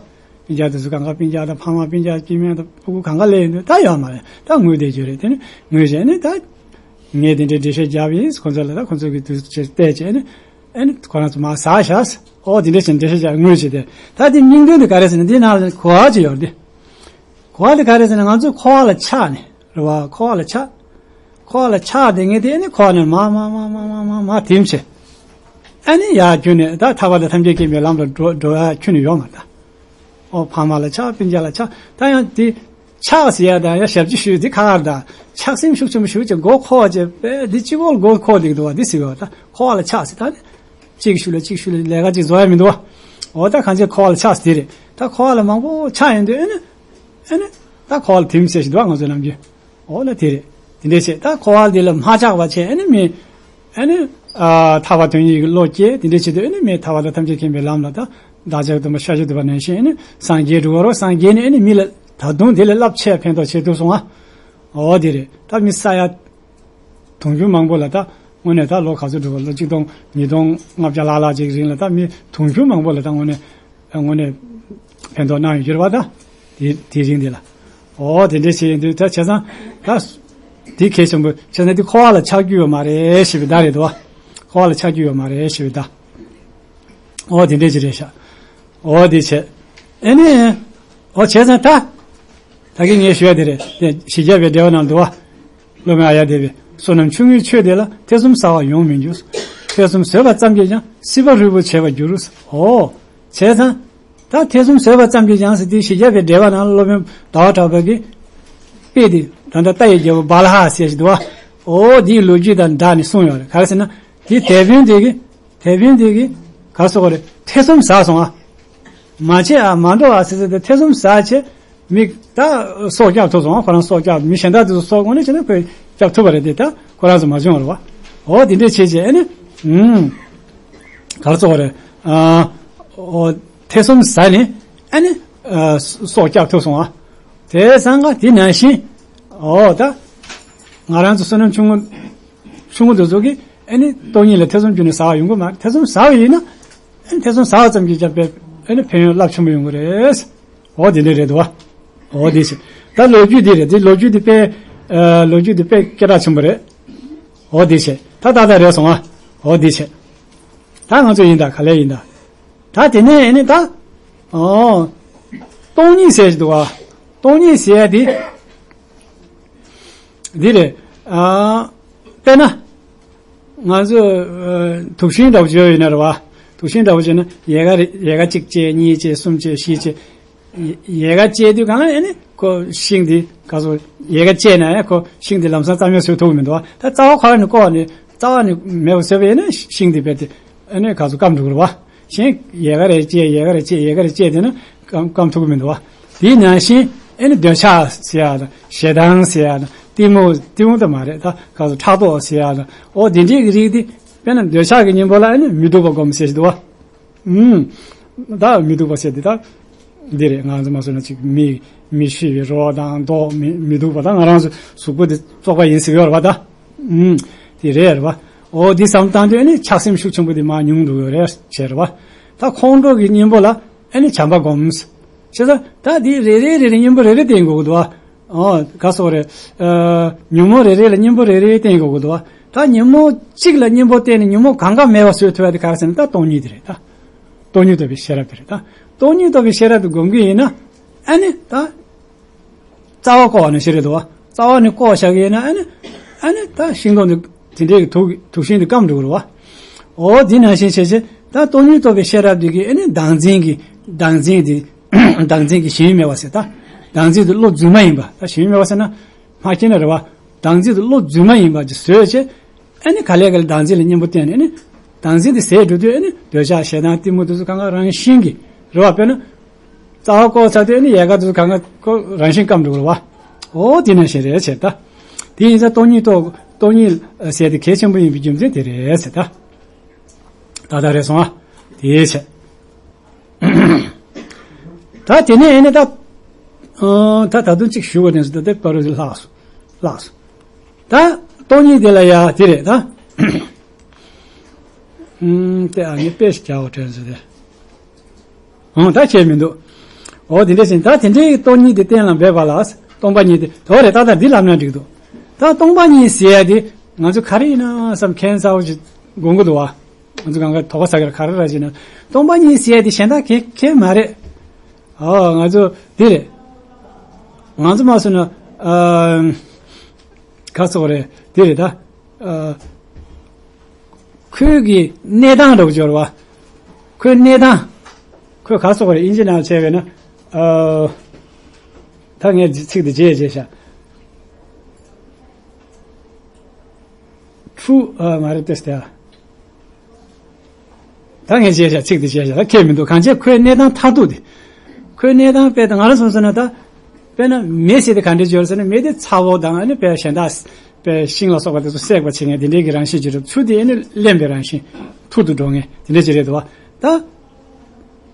བ། སྤུན་ཀྱག་དེ་ཚོ་གང་ག་སྤུན་ཀྱག་དང་ཕ་མ་སྤུན་ཀྱག་སྐྱེ་དམན་དང་ཕྲུ་གུ་གང་ག་སླེབས་ཡོང་དུས་ད་ཡོད་མ་རེད། ད་ངུས་བསྡད་རྒྱུ་རེད། དེ་ནི་ངུས་བྱས་ནས་ད་ངས་དེ་འདྲའི་འགྲེལ་བཤད་བརྒྱབ་ཡིན། ཁོ་ཚོ་ལ་ད་ཁོ་ཚོ་གི་དུས་ཚོད་བལྟས་བྱས་ནས་ཨ་ནི་ཁོ་རང་ཚོ་མར་ཟ་བཞག། ཨོ་དེ་འདྲ་བྱས་འགྲེལ་བཤད་བརྒྱབ། ངུས་བྱས་ཏེ་ད་དེ་སྙིང་དོན་དེ་ག་རེ་ཟེར་ན། འདི་ནང་ལ་གོ་བ་ཅིག་ཡོད་རེད། དེ་གོ་བ་དེ་ག་རེ་ཟེར་ན། ང་ཚོས་འཁོར་བ་ལ་ཆགས་ནས་རེད་བ། འཁོར་བ་ལ་ཆགས། འཁོར་བ་ལ་ཆགས་བསྡད་མཁན་དེ་ཨ་ནི་འཁོར་བ་ནས་མར་མར་མར་ཐིམ་བྱས། ཨ་ནི་ཡར་ཁྱོན་ནས་ད་ཐར་པ་དང་ཐམས་ཅད་མཁྱེན་པའི་ལམ་ལ་འགྲོ་འགྲོ་ཡ་ཁྱོན་ནས་ཡོད་མ་རེད་ད། ཨོ་ཕ་མ་ལ་ཆགས། སྤུན་ཀྱག་ལ་ཆགས། ད་ཡང་དེ་ཆགས་ཟེར་ཡ་དང་ཡང་ཞབས་ཕྱི་ཞུ་དེ་ཁག་ཁག་རེད་ད། ཆགས་སེམས་ཤུགས་ཆེན་པོ་ཞུ་བྱས་མགོ་འཁོར་བྱས་པས་འདི་གཅིག་པོ་ལ་མགོ་འཁོར་བསྡད་འདུག་བ། འདི་ཟེར་བ་ད་འཁོར་བ་ལ་ཆགས་ཟེར། ད་ནི་གཅིག་ཤུལ་ལ་གཅིག་ཤུལ་ལ་ལས་ཀ་གཅིག་བཟོ་ཡ་མི་འདུག་བ། འོ་ད་གང་ཅི་འཁོར་བ་ལ་ཆགས་ཟེར་དེ་རེད། ད་འཁོར་བ་ལ་མང་པོ་ཆགས་ཡོང་དུས་ཨ་ནི་ཨ་ནི་ད་འཁོར་བ་ལ་ཐིམ་ཟེར་ཞིག་འདུག་བ། ང་ཚོའི་ནམ་རྒྱུན། འོ་ན་དེ་རེད། དེ་འདྲས་བྱས་ད་འཁོར་བ་འདི་ལ་མ་ཆགས་པ་བྱས་ཨ་ནི་མི་ཨ་ནི་ཨ་ཐར་པ་དོན་གཉེར་གྱི་བློ་སྐྱེས། དེ་འདྲས་བྱེད་དུས་ཨ་ནི་མི་ཐར་པ་དང་ཐམས་ཅད་མཁྱེན་པའི་ལམ་ལ་ད་བདག་ཅག་སྟོན་པ་ཤཱཀྱ་ཐུབ་པ་ནང་བཞིན་ཨ་ནི་སངས་རྒྱས་འགྲུབ་པ་རེད། སངས་རྒྱས་ནས་ཨ་ནི་མི་ལ་ད་དུང་དེ་ལས་རླབས་ཆེ་ཕན་ཐོགས་བྱེད་ཐུབ་སོང་ཨ། འོ་དེ་རེད། ད་མི་ས་ཡ་དུང་ཕྱུར་མང་པོ་ལ་ད་དངོས་གནས་ད་ལོ་ག་ཚོད་འགྲོ་བ། ལོ་གཅིག་སྟོང་ཉིས་སྟོང་ལྔ་བརྒྱ་ལྷག་ལྷག་ཅིག་རིང་ལ་ད་མི་དུང་ཕྱུར་མང་པོ་ལ་ད་དངོས་གནས་དངོས་གནས་ཕན་ཐོགས་གནང་ཡོད་རེད་བ། ད་དེ་དེ་རིང་འདི་ལ། ཨོ་དེ་འདྲས་བྱས་ཡིན་དུས་ད་བྱས་ཙང་ད་དེ་གལ་ཆེན་པོ་བྱས་ཙང་དེ་འཁོར་བ་ལ་ཆགས་རྒྱུ་ཡོད་མ་རེད་ཞེས་པའི་བརྡ་རེད་དོ། འཁོར་བ་ལ་ཆགས་རྒྱུ་ཡོད་མ་རེད་ཞེས་པའི་བརྡ། ཨོ་དེ་འདྲས་ཅིག་རེད་ཤག། ཨོ་དེ་བྱས། ཨེ་ནས། ཨོ་བྱས་ཙང་ད། ད་གིན་ངས་ཞུ་ཡ་དེ་རེད། དེ་བཞི་བརྒྱ་པའི་འགྲེལ་པ་ནང་འདུག་བ། སློབ་དཔོན་ཨཱརྱ་དེ་བས། བསོད་ནམས་ཆུང་ངུས་ཆོས་འདི་ལ། ཐེ་ཚོམ་ཟ་བར་ཡོང་མི་འགྱུར། ཐེ་ཚོམ་ཟོས་པ་ཙམ་གྱིས་ཀྱང་། སྲིད་པ་རུལ་པོར་བྱེད་པར་འགྱུར། ཨོ། བྱས་ཙང་། ད་ཐེ་ཚོམ་ཟོས་པ་ཙམ་གྱིས་ཀྱང་ཟེར་དུས་བཞི་བརྒྱ་པའི་འགྲེལ་པ་ནང་སློབ་དཔོན་ཟླ་བ་གྲགས་པ་གིས་དཔེ་དེ་ད་ལྟ་རྟ་ཡི་རྒྱལ་པོ་བ་ལ་ཧ་ཟེར་ཞིག་འདུག་བ། ཨོ་དེའི་ལོ་རྒྱུས་དང་སྦྲགས་ནས་གསུངས་ཡོད་རེད། ག་རེ་ཟེར་ན། དེའི་དེད་དཔོན་དེ་གིས་དེད་དཔོན་དེ་གིས་ག་རེ་ཟེར་དགོས་རེད། ཐེ་ཚོམ་ཟ་སོང་ཨ། མ་བྱེད་ཨ་མ་འགྲོ་ཨ་ཟེར་ཟེར་ཏེ་ཐེ་ཚོམ་ཟ་བྱས། མི་ད་སྲོག་སྐྱབས་ཐུབ་སོང་ཨ། ཁོ་རང་སྲོག་སྐྱབས། མི་གཞན་དག་དེ་ཚོ་སྲོག་དངོས་གནས་བྱས་ན་ཁོས་སྐྱབས་ཐུབ་པ་རེད་དེ། ད་ཁོ་རང་ཚོ་མ་བྱུང་བ་རེད་བ། འོ་དེ་འདྲས་བྱས་བྱས་ཨ་ནི། ཨུམ། ག་རེ་ཟེར་དགོས་རེད། ཨ། འོ། ཐེ་ཚོམ་ཟ་ནས་ཨ་ནི། ཨ། སྲོག་སྐྱབས་ཐུབ་སོང་ཨ། དེ་སང་ག་དེ་ནང་བཞིན། འོ་ད། ང་རང་ཚོ་བསོད་ནམས་ཆུང་ངུ། ཆུང་ངུ་དེ་ཚོ་གིས་ཨ་ནི་སྟོང་ཉིད་ལ་ཐེ་ཚོམ་གྱུར་ནས་ཟ་བ་ཡོང་གི་མ་རེད། ཐེ་ཚོམ་ཟ་བ་ཡིན་ན། ཨ་ནི་ཐེ་ཚོམ་ཟ་བ་ཙམ་གྱིས་ཀྱང་དཔེ་ཨ་ནི་ཕན་ཡོན་རླབས་ཆེན་པོ་ཡོང་གི་རེད། འོ་དེ་འདྲ་རེད་དོ། འོ་དེ་བྱས། ད་ལོ་རྒྱུས་དེ་རེད། དེ་ལོ་རྒྱུས་དེ་དཔེ། ཨ། ལོ་རྒྱུས་དེ་དཔེ་སྐད་གྲགས་ཆེན་པོ་རེད། འོ་དེ་བྱས། ད་ད་ད་རེད་སོང་ཨ། འོ་དེ་བྱས། ད་ང་ཚོ་ཡིན་ད་ག་ལེ་ཡིན་ད། ད་དེ་ནས་ཨ་ནི་ད། ཨོ། སྟོང་ཉིད་ཟེར་ཞིག་འདུག་བ། སྟོང་ཉིད་ཟེར་ཡ་དེ། འདི་རེད། ཨ། དཔེར་ན། ང་ཚོ། ཨ། དུག་ཤིང་འདྲ་པོ་བརྗོད་ཡོད་ན་རེད་བ། དུག་ཤིང་འདྲ་པོ་བརྗོད་ན་ཡལ་ག་རེ་ཡལ་ག་གཅིག་བཅད། གཉིས་བཅད། གསུམ་བཅད། བཞི་བཅད། ཡལ་ག་བཅད་དུས་གང་ལ་ཡིན་ནི་ཁོ་ཤིང་དེ་ག་ཚོད་ཡལ་ག་བཅད་ན་ཡང་ཁོ་ཤིང་དེ་ལམ་སང་རྩ་མེད་བཟོ་ཐུབ་ཀྱི་མི་འདུག་བ། ད་རྩ་བ་ཁོ་རང་ནས་བཀོག་ནས་རྩ་བ་ནས་མེད་པ་བཟོས་པ་ཡིན་ན་ཤིང་དེ་རྦད་དེ་ཨ་ནི་ག་ཚོད་སྐམ་འགྲོ་གི་རེད་བ། གཞན་ཡལ་ག་རེ་བཅད་ཡལ་ག་རེ་བཅད་ཡལ་ག་རེ་བཅད་དེ་ན་སྐམ་སྐམ་ཐུབ་ཀྱི་མི་འདུག་བ། དེའི་ནང་བཞིན་ཨ་ནི་འདོད་ཆགས་ཟེར་ཡ་དང་ཞེ་སྡང་ཟེར་ཡ་དང་གཏི་མུག་གཏི་མུག་ད་མ་རེད། ད་ག་ཚོད་ཕྲག་དོག་ཟེར་ཡ་དང་འོ་དེ་འདྲའི་གི་རིགས་དེ་དཔེར་ན་འདོད་ཆགས་ཀྱི་གཉེན་པོ་ལ་ཨ་ནི་མི་སྡུག་པ་སྒོམ་ཟེར་ཞིག་འདུག་བ། ཨུམ། ད་མི་སྡུག་པ་ཟེར་དེ་ད། འདི་རེད། ང་ཚོ་མ་བཟོས་ན་ཅིག་མི་མི་ཤི་བའི་རོ་དང་མདོག་མི་མི་སྡུག་པ་དང་ང་རང་ཚོ་གཟུགས་པོ་དེ་བཙོག་པ་ཡིན་ཟེར་གྱི་ཡོད་རེད་པ་ད། ཨུམ། དེ་རེད་རེད་པ། འོ་འདི་བསམ་བཏང་དུས་ཨ་ནི་ཆགས་སེམས་ཤུགས་ཆེན་པོ་དེ་མར་ཉུང་འགྲོ་གི་རེད་བྱས་རེད་པ། ད་ཁོང་ཁྲོ་གི་གཉེན་པོ་ལ་ཨ་ནི་བྱམས་པ་སྒོམ། བྱས་ཙང་ད་འདི་རེ་རེ་རེ་རེ་གཉེན་པོ་རེ་རེ་བསྟེན་དགོས་ཀྱི་འདུག་ཨ། ཨོ། ག་སོགས་རེད། ཨ། ཉོན་མོངས་རེ་རེ་ལ་གཉེན་པོ་རེ་རེ་བསྟེན་དགོས་ཀྱི་འདུག་ཨ། ད་ཉོན་མོངས་གཅིག་ལ་གཉེན་པོ་བསྟེན་ནས་ཉོན་མོངས་གང་ག་མེད་པ་བཟོ་ཐུབ་ཡ་དེ་ག་རེ་ཟེར་ན་ད་སྟོང་ཉིད་དེ་རེད་ད། སྟོང་ཉིད་རྟོགས་པའི་ཤེས་རབ་དེ་རེད་ད། སྟོང་ཉིད་རྟོགས་པའི་ཤེས་རབ་དེ་སྒོམ་གྱི་ཡིན་ན། ཨ་ནི་ད། རྩ་བ་བཀོག་ནས་ཤེས་རེད་འདུག་བ། རྩ་བ་ནས་བཀོག་བཞག་གི་ཡིན་ན་ཨ་ནི། ཨ་ནི་ད་ཤིང་སྡོང་དེ་དེ་འདྲའི་གི་དུག་དུག་ཤིང་དེ་སྐམ་འགྲོ་གི་རེད་བ། འོ་དེ་ནང་བཞིན་བྱས་བྱས་ད་སྟོང་ཉིད་རྟོགས་པའི་ཤེས་རབ་དེ་གིས་ཨ་ནི་བདག་འཛིན་གྱི་བདག་འཛིན་དེ། བདག་འཛིན་གྱི་ཞེན་མེད་པ་ཟེར་ད། བདག་འཛིན་དེ་བློ་རྫུན་མ་ཡིན་པ། ད་ཞེན་མེད་པ་ཟེར་ན། མ་སྐྱེས་ན་རེད་བ། བདག་འཛིན་དེ་བློ་རྫུན་མ་ཡིན་པ་ཅིག་བཟོས་བྱས། ཨ་ནི་ག་ལེ་ག་ལེ་བདག་འཛིན་ལ་གཉེན་པོ་བསྟེན་ནས་ཨ་ནི། བདག་འཛིན་དེ་ཟད་འགྲོ་དུས་ཨ་ནི་འདོད་ཆགས་ཞེ་སྡང་གཏི་མུག་དེ་ཚོ་གང་ག་རང་བཞིན་གྱིས་རེད་བ། དཔེར་ན། རྩ་བ་བཀོག་ཚར་དུས་ཨ་ནི་ཡལ་ག་དེ་ཚོ་གང་ག་ཁོ་རང་བཞིན་སྐམ་འགྲོ་གི་རེད་བ། འོ་དེ་ནང་བཞིན་རེད་ཟེར་ད། དེ་ཡིན་ཙང་སྟོང་ཉིད་རྟོགས། སྟོང་ཉིད་ཟེར་དེ་གལ་ཆེན་པོ་ཡིན་པའི་རྒྱུ་མཚན་དེ་རེད་ཟེར་ད། ད་ད་རེད་སོང་ཨ། དེ་བྱས། ད་དེ་ནས་ཨེ་ནས་ད། ཨ། ད་ད་དུང་གཅིག་ཞུ་བ་ནས་ད་དེ་པ་རུ་ལྷག་སོང་། ལྷག་སོང་། ད་སྟོང་ཉིད་དེ་ལ་ཡ་དེ་རེད་ད། ཨུམ། དེ་ཨ་ནི་དཔེ་ཞིག་རྒྱག་བ་དྲན་སོང་དེ། ཨང་། ད་བྱས་མི་འདུག། འོ་དེ་འདྲ་ཞིག་ད་དེ་འདྲའི་སྟོང་ཉིད་དེ་གཏན་ལ་འབེབས་པ་ལ་སྟོང་པ་ཉིད་དེ་དོ་རེད། ད་ལྟ་འདི་ལབ་ན་འགྲིག་འདུག་ད་སྟོང་པ་ཉིད་ཟེར་ཡ་དེ་ང་ཚོ་ག་རེ་ཡིན་ན་བསམ་མཁན་གསར་བ་ཞིག་དགོངས་ཀྱི་འདུག་བ། ང་ཚོ་གང་ག་དོ་ག་ས་གར་ག་རེ་ར་ཞིག་ན་སྟོང་པ་ཉིད་ཟེར་ཡ་དེ་གཞན་དག་གི་གལ་མ་རེད། ཨོ་ང་ཚོ་འདི་རེད། ང་ཚོ་མ་སོང་ན་ཨ་ག་སོགས་རེད་འདི་རེད་ད། ཨ་ཁོའི་གི་གནས་སྟངས་འདྲ་བོ་སྦྱོར་བ། ཁོའི་གནས་སྟངས། ཁོས་ག་སོགས་རེད་ཨིན་ཇི་ནང་བྱས་པས་ན་ཨ་ད་ངས་ཚིག་འདི་བརྗེད་བརྗེད་བཞག་ཁྲུ་ཨ་མ་རེད་ཏེ་སྟེ། ད་ངས་བྱས་བཞག་ཚིག་འདི་བྱས་བཞག་ད་ཁྱད་མི་འདུག་གང་བྱས་ཁོའི་གནས་སྟངས་མཐར་ཐུག་དེ། ཁོའི་གནས་སྟངས་དཔེ་ད་ང་རང་སོང་ཟེར་ན་ད། དཔེར་ན་མེ་ཟེར་དེ་ག་འདྲས་སྦྱོར་ཟེར་ན་མེ་དེ་ཚ་བོ་དང་ཨ་ནི་དཔེ་གཞན་དག་དཔེ་ཤིང་ལ་སོགས་པ་དེ་ཚོ་སྲེག་པ་བྱེད་མཁན་དེ་འདྲས་ཀྱི་རང་བཞིན་ཅིག་རེད། ཆུ་དེ་ཨ་ནི་བརླན་པའི་རང་བཞིན་ཐུར་དུ་འགྲོ་མཁན་དེ་འདྲས་ཅིག་རེད་འདུག་བ། ད།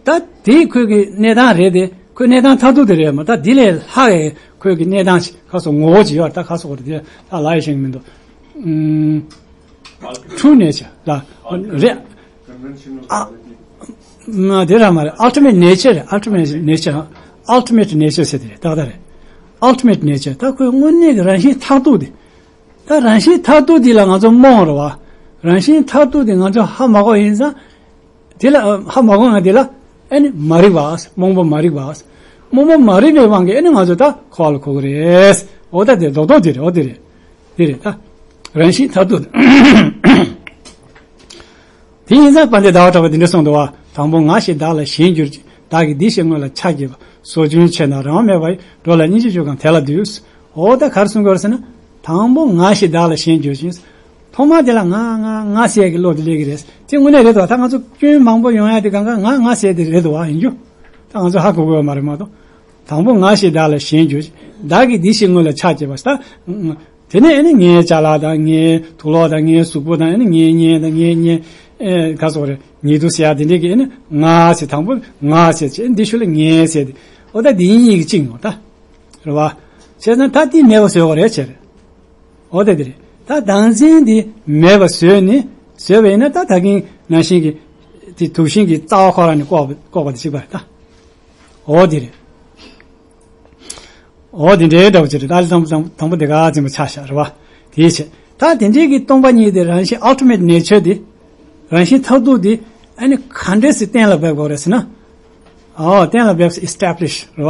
ད་དེ་ཁོའི་གི་གནས་སྟངས་རེད་དེ་ཁོའི་གནས་སྟངས་མཐར་ཐུག་དེ་རེད་མ་ད་འདི་ལས་ལྷག་གི་ཁོའི་གི་གནས་སྟངས་ཤིག་ག་སོགས་ངོ་བོ་ཅིག་ཡོད་ད་ག་སོགས་རེད་དེ་ད་ལ་ཡི་ཤེས་ཀྱི་མི་འདུག་ཨུམ། True nature ལ་རེད། ཨ་མ་དེ་ར་མ་རེད། Ultimate nature རེད། Ultimate nature Ultimate nature ཟེར་དེ་རེད་ཏག་ཏག་རེད། Ultimate nature ད་ཁོའི་དངོས་གནས་ཀྱི་རང་བཞིན་མཐར་ཐུག་དེ། ད་རང་བཞིན་མཐར་ཐུག་དེ་ལ་ང་ཚོ་རྨོངས་རེད་བ། རང་བཞིན་མཐར་ཐུག་དེ་ང་ཚོ་ཧ་མ་གོ་ཡིན་ཙང་། དེ་ལ་ཧ་མ་གོ་ང་དེ་ལ་ཨ་ནི་མ་རིག་པ། རྨོངས་པ་མ་རིག་པ། རྨོངས་པ་མ་རིག་པའི་དབང་གིས་ཨ་ནི་ང་ཚོ་ད་འཁོར་བ་ལ་འཁོར་གི་རེད། འོ་ད་དེ་རྡོག་རྡོག་དེ་རེད། འོ་དེ་རེད། དེ་རེད་ད། རང་བཞིན་མཐར་ཐུག་དེ་ཡིན་ཙང་དཔལ་ལྡན་ཟླ་བ་གྲགས་པས་འདི་འདྲ་གསུངས་འདུག་བ། དང་པོ་ང་ཞེས་བདག་ལ་ཞེན་གྱུར་ཅིང་། བདག་གིས་འདི་ཞེས་དངོས་ལ་ཆགས་བསྐྱེད་པ། ཟོ་ཆུན་ཆེ་ན་རང་དབང་མེད་པ་ཡི། འགྲོ་ལ་སྙིང་རྗེ་སྐྱེ་གང་དེ་ལ་འདུད། འོ་ད་ག་རེ་གསུང་གི་ཡོད་རེད་ཟེར་ན། དང་པོ་ང་ཞེས་བདག་ལ་ཞེན་གྱུར་ཅིང་། ཐོག་མ་དེ་ལ་ང་ང་ང་ཟེར་གྱི་བློ་དེ་སླེབས་ཀྱི་རེད། དེ་དངོས་གནས་རེད་དོ། ད་ང་ཚོ་སྐྱོན་མང་པོ་ཡོང་ཡ་དེ་གང་ག་ང་ང་ཟེར་དེ་རེད་དོ་བ་ཡིན་རྒྱུ། ད་ང་ཚོ་ཧ་གོ་དགོས་པ་མ་རེད་མ་གཏོགས། དང་པོ་ང་ཞེས་བདག་ལ་ཞེན་གྱུར་ཅིང་། བདག་གིས་འདི་ཞེས་དངོས་ལ་ཆགས་བསྐྱེད་པ། ད། དེ་ནས་ཨ་ནི་ངའི་ཅ་ལག་དང་ངའི་དུག་ལོག་དང་ངའི་གཟུགས་པོ་དང་ཨ་ནི་ངའི་གཉེན་དང་ངའི་གཉེན། ཨེ་ག་སོགས་རེད་ཉེ་དུ་ཟེར་ཡ་དེ་འདྲས་ཀྱི་ཨ་ནི་ང་ཟེར་དང་པོ་ང་ཟེར་བྱས་འདི་ཤུ་ལ་ངའི་ཟེར་ཏེ། འོ་ད་འདི་གཉིས་ཀྱི་གཅིག་ཡོང་ད། རེད་བ། བྱས་ཙང་ད་འདི་མེད་པ་བཟོ་དགོས་རེད་བྱས་རེད། འོ་ད་འདི་རེད། ད་བདག་འཛིན་འདི་མེད་པ་བཟོས་ནས་བཟོས་པ་ཡིན་ན་ད་ད་གིན་ནང་བཞིན་གྱི་དེ་དུག་ཤིང་གི་རྩ་བ་ཁོ་རང་ནས་བཀོག་པ་བཀོག་པ་དེ་གཅིག་པ་རེད་ད། འོ་འདི་རེད། འོ་འདི་འདྲའི་འདྲ་བོ་ཅིག་རེད། ད་ལྟ་དང་དང་པོ་དེ་ག་ཙམ་པ་ཆགས་བཞག་རེད་བ། དེའི་ཕྱིར་ད་དེ་འདྲའི་གི་སྟོང་པ་ཉིད་དེ་རང་བཞིན་ultimate nature དེ་རང་བཞིན་མཐར་ཐུག་དེ་ཨ་ནི་ག་འདྲས་སེ་གཏན་ལ་འབེབས་དགོས་རེད་ཟེར་ན། ཨོ་གཏན་ལ་འབེབས་establish རེད་བ།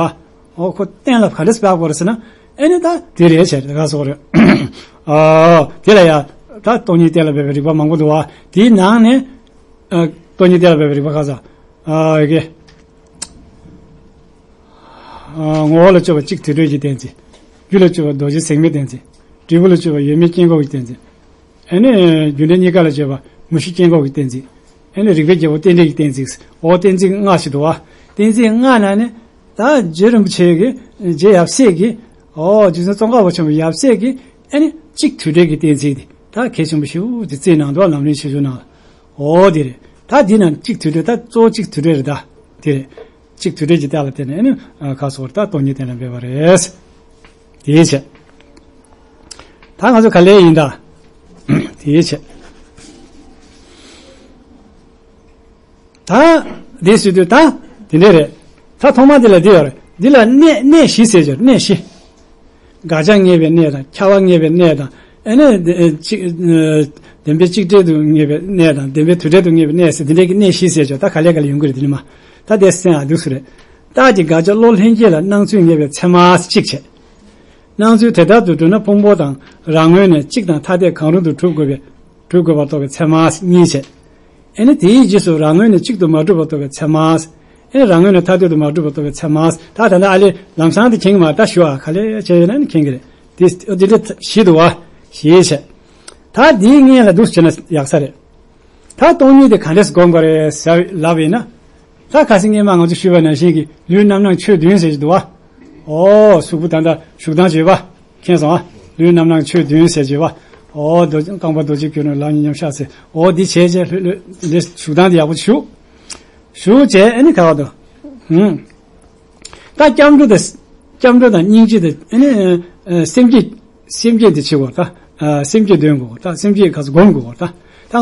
ཨོ་ཁོ་གཏན་ལ་ག་འདྲས་སེ་འབེབས་དགོས་རེད་ཟེར་ན། ཨ་ནི་ད་དེ་རེད་བྱས་རེད་ག་སོགས་རེད། ཨོ་དེ་ལ་ཡ་ད་སྟོང་ཉིད་གཏན་ལ་འབེབས་པའི་རིགས་པ་མང་པོ་འདུག་བ། དེའི་ནང་ནས་ཨ་སྟོང་ཉིད་གཏན་ལ་འབེབས་པའི་རིགས་པ་ག་ས་ཨ་ཡ་གི་ཨ་ངོ་བོ་ལ་དཔྱོད་པ་གཅིག་དུད་འགྲོ་གི་གཏན་ཚིགས། རྒྱུ་ལ་དཔྱོད་པ་རྡོ་རྗེ་ཟེགས་མའི་གཏན་ཚིགས། འབྲས་བུ་ལ་དཔྱོད་པ་ཡོད་མེད་སྐྱེ་འགོག་གི་གཏན་ཚིགས། ཨ་ནི་རྒྱུ་འབྲས་གཉིས་ཀ་ལ་དཔྱོད་པ་མུ་བཞི་སྐྱེ་འགོག་གི་གཏན་ཚིགས། ཨ་ནི་རིགས་པའི་རྒྱལ་པོ་རྟེན་འབྲེལ་གྱི་གཏན་ཚིགས། འོ་གཏན་ཚིགས་ལྔ་ཞིག་འདུག་བ། གཏན་ཚིགས་ལྔ་ནང་ནས་ད་རྗེ་རིན་པོ་ཆེ་གི་རྗེ་ཡབ་སྲས་ཀྱི་འོ་རྗེ་བཙུན་ཙོང་ཁ་པ་ཆེན་པོ་ཡབ་སྲས་ཀྱི་ཨ་ནི་གཅིག་དུད་འགྲོའི་གི་གཏན་ཚིགས་དེ་ད་གལ་ཆེན་པོ་ཞེ་པོ་ཅིག་བརྩིས་གནང་འདུག་ལམ་རིམ་ཆེ་ཆུང་ནང་ལ། འོ་དེ་རེད། ད་འདི་ནང་གཅིག་དུད་འགྲོ་ད་གཙོ་བོ་གཅིག་དུད་འགྲོ་རེད་ད། དེ་རེད། གཅིག་དུད་འགྲོའི་གི་ལྟ་ལ་བརྟེན་ནས་ཨ་ནི་ཁ་སོར་ད་སྟོང་ཉིད་གཏན་ལ་འབེབས་པ་རེད། དེའི་ཕྱིར། ད་ང་ཚོ་ག་ལེ་ཡིན་ད། དེའི་ཕྱིར། ད་འདི་ཟེར་དུས་ད་དེ་འདྲས་རེད། ད་ཐོག་མ་འདི་ལ་འདི་ཡོད་རེད། འདི་ལ་གནས་གནས་བཞི་ཟེར་གྱུར་གནས་བཞི། དགག་བྱ་ངེས་པའི་གནས་དང་ཁྱབ་པ་ངེས་པའི་གནས་དང་ཨ་ནི་གཅིག་བདེན་པའི་གཅིག་འབྲས་དུ་ངེས་པའི་གནས་དང་བདེན་པའི་དུ་འབྲས་དུ་ངེས་པའི་གནས་ཟེར་འདི་འདྲས་ཀྱི་གནས་བཞི་ཟེར་གྱུར་ད་ག་ལེ་ག་ལེ་ཡོང་གི་རེད་འདི་ནི་མ། ད་དེ་སེམས་ཨ་འདུག་སུ་རེད། རྟགས་ཀྱི་དགག་བྱ་བློ་ལྷན་སྐྱེས་ལ་སྣང་ཚུལ་ངེས་པའི་ཚད་མ་གཅིག་བྱས། སྣང་ཚུལ་དེ་ལྟར་དུ་གྲུབ་ན་ཕུང་པོ་དང་རང་ངོས་ནས་གཅིག་དང་ཐ་དད་གང་རུང་དུ་གྲུབ་དགོས་པའི་གྲུབ་དགོས་པར་རྟོགས་པའི་ཚད་མ་གཉིས་བྱས། ཨེ་ནི་དེའི་རྗེས་སུ་རང་ངོས་ནས་གཅིག་ཏུ་མ་གྲུབ་པར་རྟོགས་པའི་ཚད་མ། ཨེ་ནི་རང་ངོས་ནས་ཐ་དད་དུ་མ་གྲུབ་པར་རྟོགས་པའི་ཚད་མ། ད་ད་ལྟ་ཨ་ལེ་ལམ་སང་དེ་མཁྱེན་གྱི་མ་རེད་ད་ཞུ་ཨ་ག་ལེ་བྱས་ཡོད་ན་ནི་མཁྱེན་གྱི་རེད། དེ་འདི་འདྲ་ཞིག་འདུག་བ། ཞེས་བྱས། ད་འདིའི་སྔོན་ལ་འདུག་བྱས་ན་ཡག་ས་རེད། ད་སྟོང་ཉིད་དེ་ག་འདྲས་སྒོམ་དགོས་རེད་ཟེར་ལབ་ཡིན་ན། ད་ཁ་སང་སྔས་མ་ང་ཚོ་ཞུས་པ་ནང་བཞིན་གྱི་ལུས་རྣམ་སྣང་ཆོས་བདུན་ཟེར་གྱི་འདུག་བ། ཨོ་གཟུགས་པོ་ད་ལྟ་བཞུགས་སྟངས་བྱེད་པ། མཁྱེན་སོང་ཨ། ལུས་རྣམ་སྣང་ཆོས་བདུན་ཟེར་གྱི་བ། ཨོ་རྡོ་རྐང་པ་རྡོ་རྗེ་གུ་ནས་ལག་གཉིས་མཉམ་བཞག་ཟེར། ཨོ་འདི་བྱས་རྗེས་ལྷོད་ལྷོད་འདི་བཞུགས་སྟངས་འདི་ཡག་པོ་བཞུགས། བཞུགས་བྱས་ཨ་ནི་ག་བ་དོ། ཧུམ། ད་སྐྱབས་འགྲོ་དང་། སྐྱབས་འགྲོ་དང་སྙིང་རྗེ་དང་ཨ་ནི་ཨ་སེམས་བསྐྱེད། སེམས་བསྐྱེད་དེ་བྱེད་དགོས་ད། ཨ་སེམས་བསྐྱེད་འདོན་དགོས་ད། སེམས་བསྐྱེད་ག་ཚོད་སྒོམ་དགོས་ད། ད་ང་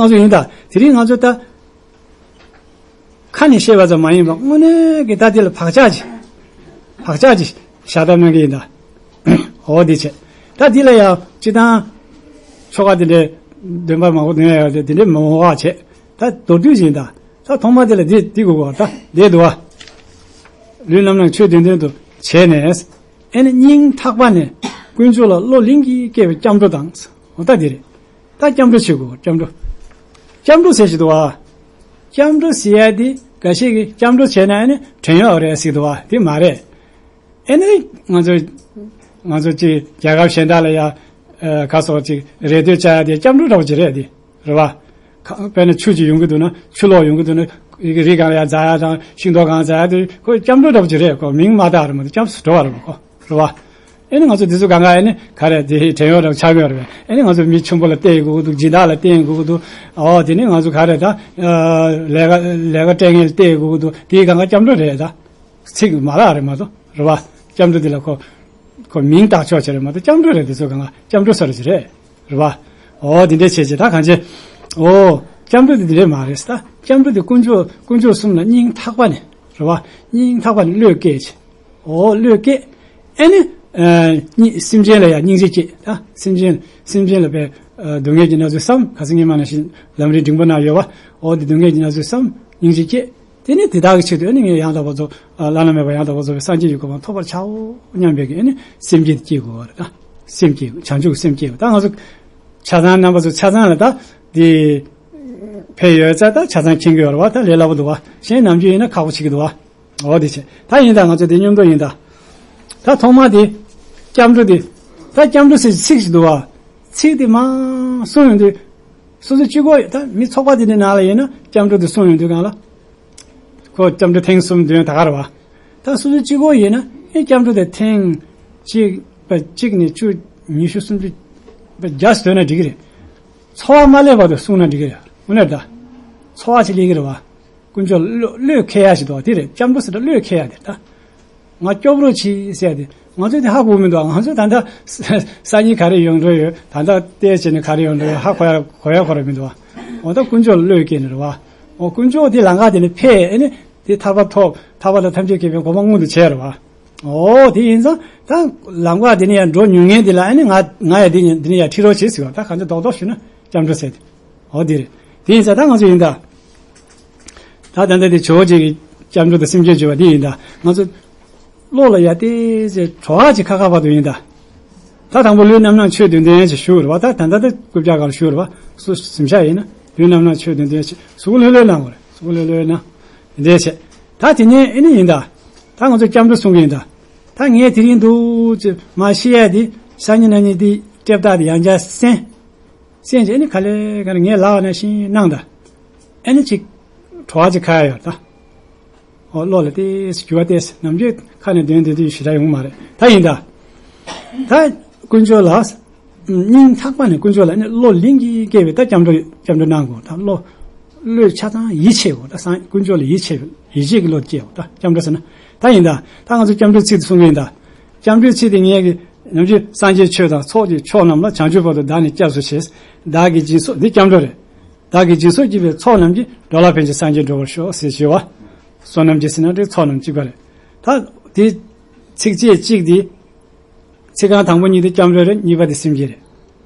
ཚོ་ཡིན་ད། དེ་རིང་ང་ཚོ་ད། ཁ་ནས་བཤད་པ་ཙམ་མ་ཡིན་པར་དངོས་གནས་ཀྱི་ད་དེ་ལ་བག་ཆགས་ཀྱི། བག་ཆགས་ཀྱི་བཞག་ཐབས་གནང་གི་ཡིན་ད། འོ་འདི་བྱས། ད་འདི་ལ་ཡང་སྤྱི་བཏང་ཆོ་ག་འདི་འདྲའི་འདོན་པ་མང་པོ་འདོན་ཡ་ཡོད་དེ་འདི་འདྲའི་མང་བ་བྱས། ད་མདོར་བསྡུས་ཡིན་ད། ད་ཐོག་མ་འདི་ལ་འདི་འདི་དགོས་པ་ད་འདི་འདུག་བ། ལུས་རྣམ་སྣང་ཆོས་བདུན་ལྡན་དུ་བྱས་ནས། ཨེ་ནི་སྙིང་ཐག་པ་ནས་དཀོན་མཆོག་ལ་བློ་ལིང་གིས་བསྐྱེད་པའི་སྐྱབས་འགྲོ་དང་། འོ་ད་འདི་རེད། ད་སྐྱབས་འགྲོ་བྱེད་དགོས། སྐྱབས་འགྲོ། སྐྱབས་འགྲོ་ཟེར་ཞིག་འདུག་བ། སྐྱབས་འགྲོ་ཟེར་ཡ་དེ་འགའ་ཤས་ཀྱིས་སྐྱབས་འགྲོ་བྱས་ན་ཨེ་ནི་བྲན་གཡོག་རེད་ཟེར་འདུག་བ། དེ་མ་རེད། ཨེ་ནི་ང་ཚོ་ང་ཚོ་ཅིག་རྒྱལ་ཁབ་གཞན་དག་ལ་ཡ་ཨ་ག་སོགས་ཅིག་རེ་ལྟོས་བཅའ་ཡ་དེ་སྐྱབས་འགྲོ་འདྲ་བོ་ཅིག་རེད་དེ། རེད་བ། ཁ་དཔེར་ན་ཆུ་ཅིག་ཡོང་གི་འདུག་ན་ཆུ་ལོག་ཡོང་གི་འདུག་ན་ཡི་གེ་རི་སྒང་ལ་ཡ་འཛེག་ཡ་དང་ཤིང་ཏོག་སྒང་འཛེག་ཡ་དེ་ཁོ་སྐྱབས་འགྲོ་འདྲ་བོ་ཅིག་རེད། ཁོ་མིང་མ་བཏགས་རེད་མ་གཏོགས་སྐྱབས་སུ་འགྲོ་བ་རེད་མ་ཁོ། རེད་བ། ཨེ་ནི་ང་ཚོ་འདི་ཚོ་གང་ག་ཨེ་ནི་ག་རེ་དེ་བྲན་གཡོག་རེ་ཆགས་ཀྱི་ཡོད་རེད། ཨེ་ནི་ང་ཚོ་མི་ཆེན་པོ་ལ་བལྟས་དགོས་ཀྱི་འདུག་སྦྱིན་བདག་ལ་བལྟས་དགོས་ཀྱི་འདུག་ཨོ་དེ་ནི་ང་ཚོ་ག་རེ་ད་ལས་ཀ་ལས་ཀ་སྤྲད་མཁན་ལ་བལྟས་དགོས་ཀྱི་འདུག་དེའི་གང་ག་སྐྱབས་འགྲོ་རེད་ད། ཚིག་མ་ལག་རེད་མ་གཏོགས་རེད་བ། སྐྱབས་འགྲོ་འདི་ལ་ཁོ་ཁོ་མིང་བཏགས་ཆོག་ཆེ་རེད་མ་གཏོགས་སྐྱབས་འགྲོ་རེད། དེ་ཚོ་གང་ག་སྐྱབས་འགྲོ་ས་རུ་ཅི་རེད། རེད་བ། ཨོ་དེ་འདྲས་བྱས་ཅི་ད་གང་བྱེད། ཨོ་སྐྱབས་འགྲོ་དེ་དེ་འདྲས་མ་རེད་ད། སྐྱབས་འགྲོ་དེ་དཀོན་མཆོག་དཀོན་མཆོག་གསུམ་ལ་སྙིང་ཐག་པ་ནས་རེད་བ། སྙིང་ཐག་པ་ནས་བློས་བསྐྱེད་ཅི། ཨོ་བློས་བསྐྱེད། ཨེ་ནི། ཨ་སྙིང་སེམས་ཅན་ལ་ཡང་སྙིང་རྗེ་སྐྱེས་ད། སེམས་ཅན་སེམས་ཅན་ལ་བས་ཨ་སྡུག་བསྔལ་གྱི་ན་ཟུག་བསམ། ཁ་སང་ཉི་མ་ནང་བཞིན་ལམ་རིམ་འབྲིང་པོ་ན་ཡོད་བ། ཨོ་དེ་སྡུག་བསྔལ་གྱི་ན་ཟུག་བསམ། སྙིང་རྗེ་སྐྱེས། དེ་ནི་དེ་དག་གི་ཆེད་དུ་ཨེ་ནི་ངས་ཡང་དག་པར་རྫོགས་ཨ་བླ་ན་མེད་པ་ཡང་དག་པར་རྫོགས་པའི་སངས་རྒྱས་ཀྱི་གོ་འཕང་ཐོབ་པར་བྱའོ་སྙམ་པའི་གི་ཨེ་ནི་སེམས་བསྐྱེད་དེ་སྐྱེ་དགོས་པ་རེད་ད། སེམས་བསྐྱེད་དགོས། བྱང་ཆུབ་ཀྱི་སེམས་བསྐྱེད་དགོས། ད་ང་ཚོ་ཆ་ཚང་རྣམ་པ་ཚོ་ཆ་ཚང་ལ་ད་དེ་ཕེབས་ཡོད་ཙང་ད་ཆ་ཚང་མཁྱེན་གྱི་ཡོད་རེད་བ། ད་ལས་སླ་པོ་འདུག་བ། གཞན་ནམ་རྒྱུན་ཡིན་ན་ཁག་པོ་བྱེད་ཀྱི་འདུག་བ། འོ་དེ་བྱས་ད་ཡིན་ད། ང་ཚོ་དེ་མཉམ་དུ་ཡིན་ད། ད་ཐོག་མ་དེ་སྐྱབས་འགྲོ་དེ། ད་སྐྱབས་འགྲོ་ཟེར་ཚིག་ཞིག་འདུག་བ། ཚིག་དེ་མ་གསུང་ཡོང་དུས། སོ་སོ་གཅིག་པོ་ད་མི་ཚོགས་པ་དེ་འདྲའི་ནང་ལ་ཡིན་ན་སྐྱབས་འགྲོ་དེ་གསུང་ཡོང་དུས་གང་ལ། ཁོ་སྐྱབས་འགྲོ་ཐེངས་གསུམ་འདོན་ད་ག་རེད་བ། ད་སོ་སོ་གཅིག་པོ་ཡིན་ན་ཨེ་སྐྱབས་འགྲོ་དེ་ཐེངས་གཅིག་པ་གཅིག་ནས་བཅུ་ཉི་ཤུ་སུམ་ཅུ་པ་བརྒྱ་ཙམ་འདོན་ན་འགྲིག་གི་རེད། ཚོགས་པ་མ་སླེབས་བར་དུ་གསུང་ན་འགྲིག་གི་རེད། དངོས་གནས་ད། ཚོགས་པ་ཅིག་སླེབས་ཀྱི་རེད་བ། དཀོན་མཆོག་བློ་བློས་འཁེལ་ཡ་ཞིག་འདུག་བ། དེ་རེད། སྐྱབས་འགྲོ་ཟེར་ན་བློས་འཁེལ་ཡ་དེ་ད། ང་སྐྱོབ་རོགས་གྱིས་ཟེར་ཏེ་ང་ཚོས་དེ་ཧ་གོ་མི་འདུག་ང་ཚོས་ད་ལྟ་སང་ཉིན་ག་རེ་ཡོང་འགྲོ་ཡོད། ད་ལྟ་བལྟས་བྱས་ནས་ག་རེ་ཡོང་འགྲོ་ཡོད་ཧ་གོ་ཡ་གོ་ཡ་གོ་ར་མི་འདུག་འོ་ད་དཀོན་མཆོག་ལ་བློས་བཀལ་ནས་རེད་བ། འོ་དཀོན་མཆོག་དེ་ལམ་ཁ་དེ་ནས་ཕེབས་ཨེ་ནི་དེ་ཐར་པ་ཐོབ། ཐར་པ་དང་ཐམས་ཅད་མཁྱེན་པའི་གོ་འཕང་མངོན་དུ་བྱས་རེད་བ། འོ་དེ་ཡིན་ཙང་ད་ལམ་ཁ་དེ་ནས་ཡར་འགྲོ་མྱོང་མཁན་དེ་ལ་ཨེ་ནི་ང་ང་ཡ་དེ་ནས་དེ་ནས་ཡར་ཁྲིད་རོགས་བྱེད་ཟེར་བ། ད་གང་ཅི་རྡོག་རྡོག་ཞུས་ན་སྐྱབས་འགྲོ་ཟེར་ཏེ། འོ་དེ་རེད། དེ་ཡིན་ཙང་ད་ང་ཚོ་ཡིན་ད། ད་ད་ལྟ་དེ་ཇོ་བོ་རྗེ་གི་སྐྱབས་འགྲོ་དང་སེམས་བསྐྱེད་བརྗོད་པ་འདི་ཡིན་ད། ང་ཚོ་བློ་ལ་ཡ་ཏི་ཟེར་བྲོ་བ་ཅིག་ཁ་ཁ་བར་དུ་ཡིན་ད། ད་དང་པོ་ལུས་རྣམ་སྣང་ཆོས་བདུན་ལྡན་ཅིག་ཞུ་རེད་བ། ད་ད་ལྟ་ད་རྐུབ་བཀྱག་སྒང་ལ་ཞུ་རེད་བ། སུ་གཟིམ་ཤག་ཡིན་ན་ལུས་རྣམ་སྣང་ཆོས་བདུན་ལྡན་ཅིག་གཟུགས་ལྷོད་ལྷོད་གནང་དགོས་རེད། གཟུགས་ལྷོད་ལྷོད་གནང་། དེ་འདྲས་བྱས། ད་དེ་ནས་ཨེ་ནི་ཡིན་ད། ད་ང་ཚོ་སྐྱབས་འགྲོ་གསུང་གི་ཡིན་ད། ད་ངས་དེ་རིང་འདུག་ཅེས་མ་ཤི་ཡ་དེ་སང་ཉིན་གནངས་ཉིན་དེ་སྐྲས་བཏགས་དེ་ཡང་བསྐྱར་གསན། གསན་རྗེས་ནི་ག་ལེ་ག་ལེ་ངས་ལབ་པ་ནང་བཞིན་གནང་དང་། ཨེ་ནི་ཅིག་བྲོ་བ་ཅིག་ཁ་ཡ་ཡོད་ད། ཨོ་བློ་ལ་ཏོག་ཙམ་འགྱུར་བ་ཏོག་ཙམ་ནམ་རྒྱུན་ཁ་ནས་འདོན་འདོན་དུས་ཞེ་དྲག་ཡོང་མ་རེད་ད་ཡིན་ད། ད་དཀོན་མཆོག་ལ་སྙིང་ཐག་པ་ནས་དཀོན་མཆོག་ལ་ནི་བློ་ལིང་གིས་བསྐྱེད་པའི་ད་སྐྱབས་འགྲོ་སྐྱབས་འགྲོ་གནང་དགོས་ད། བློ་བློས་ཆ་ཚང་ཡིད་ཆེས་དགོས་ད། སང་དཀོན་མཆོག་ལ་ཡིད་ཆེས་ཡིད་ཆེས་ཀྱི་བློ་སྐྱེས་དགོས་ད་སྐྱབས་འགྲོ་ཟེར་ན། ད་ཡིན་ད། ད་ང་ཚོ་སྐྱབས་འགྲོའི་ཚིག་ཏུ་གསུང་གི་ཡིན་ད། སྐྱབས་འགྲོའི་ཚིག་དེ་ངས་ཀྱི་ནམ་རྒྱུན་སངས་རྒྱས་ཆོས་དང་ཚོགས་ཀྱི་མཆོག་རྣམས་ལ། བྱང་ཆུབ་བར་དུ་བདག་ནི་སྐྱབས་སུ་མཆི། བདག་གིས་སྦྱིན་སོགས་འདི་སྐྱབས་འགྲོ་རེད། བདག་གིས་སྦྱིན་སོགས་བགྱིས་པའི་ཚོགས་རྣམས་ཀྱིས། འགྲོ་ལ་ཕན་ཕྱིར་སངས་རྒྱས་འགྲུབ་པར་ཤོག་ཟེར་ཞུ་བ། བསོད་ནམས་ཀྱི་ཟེར་ན་འདྲ་ཚོགས་རྣམས་གཅིག་པ་རེད། ད་དེ་ཚིགས་བཅད་གཅིག་དེ། ཚིག་རྐང་དང་པོ་གཉིས་དེ་སྐྱབས་འགྲོ་རེད། གཉིས་པ་དེ་སེམས་བསྐྱེད་རེད།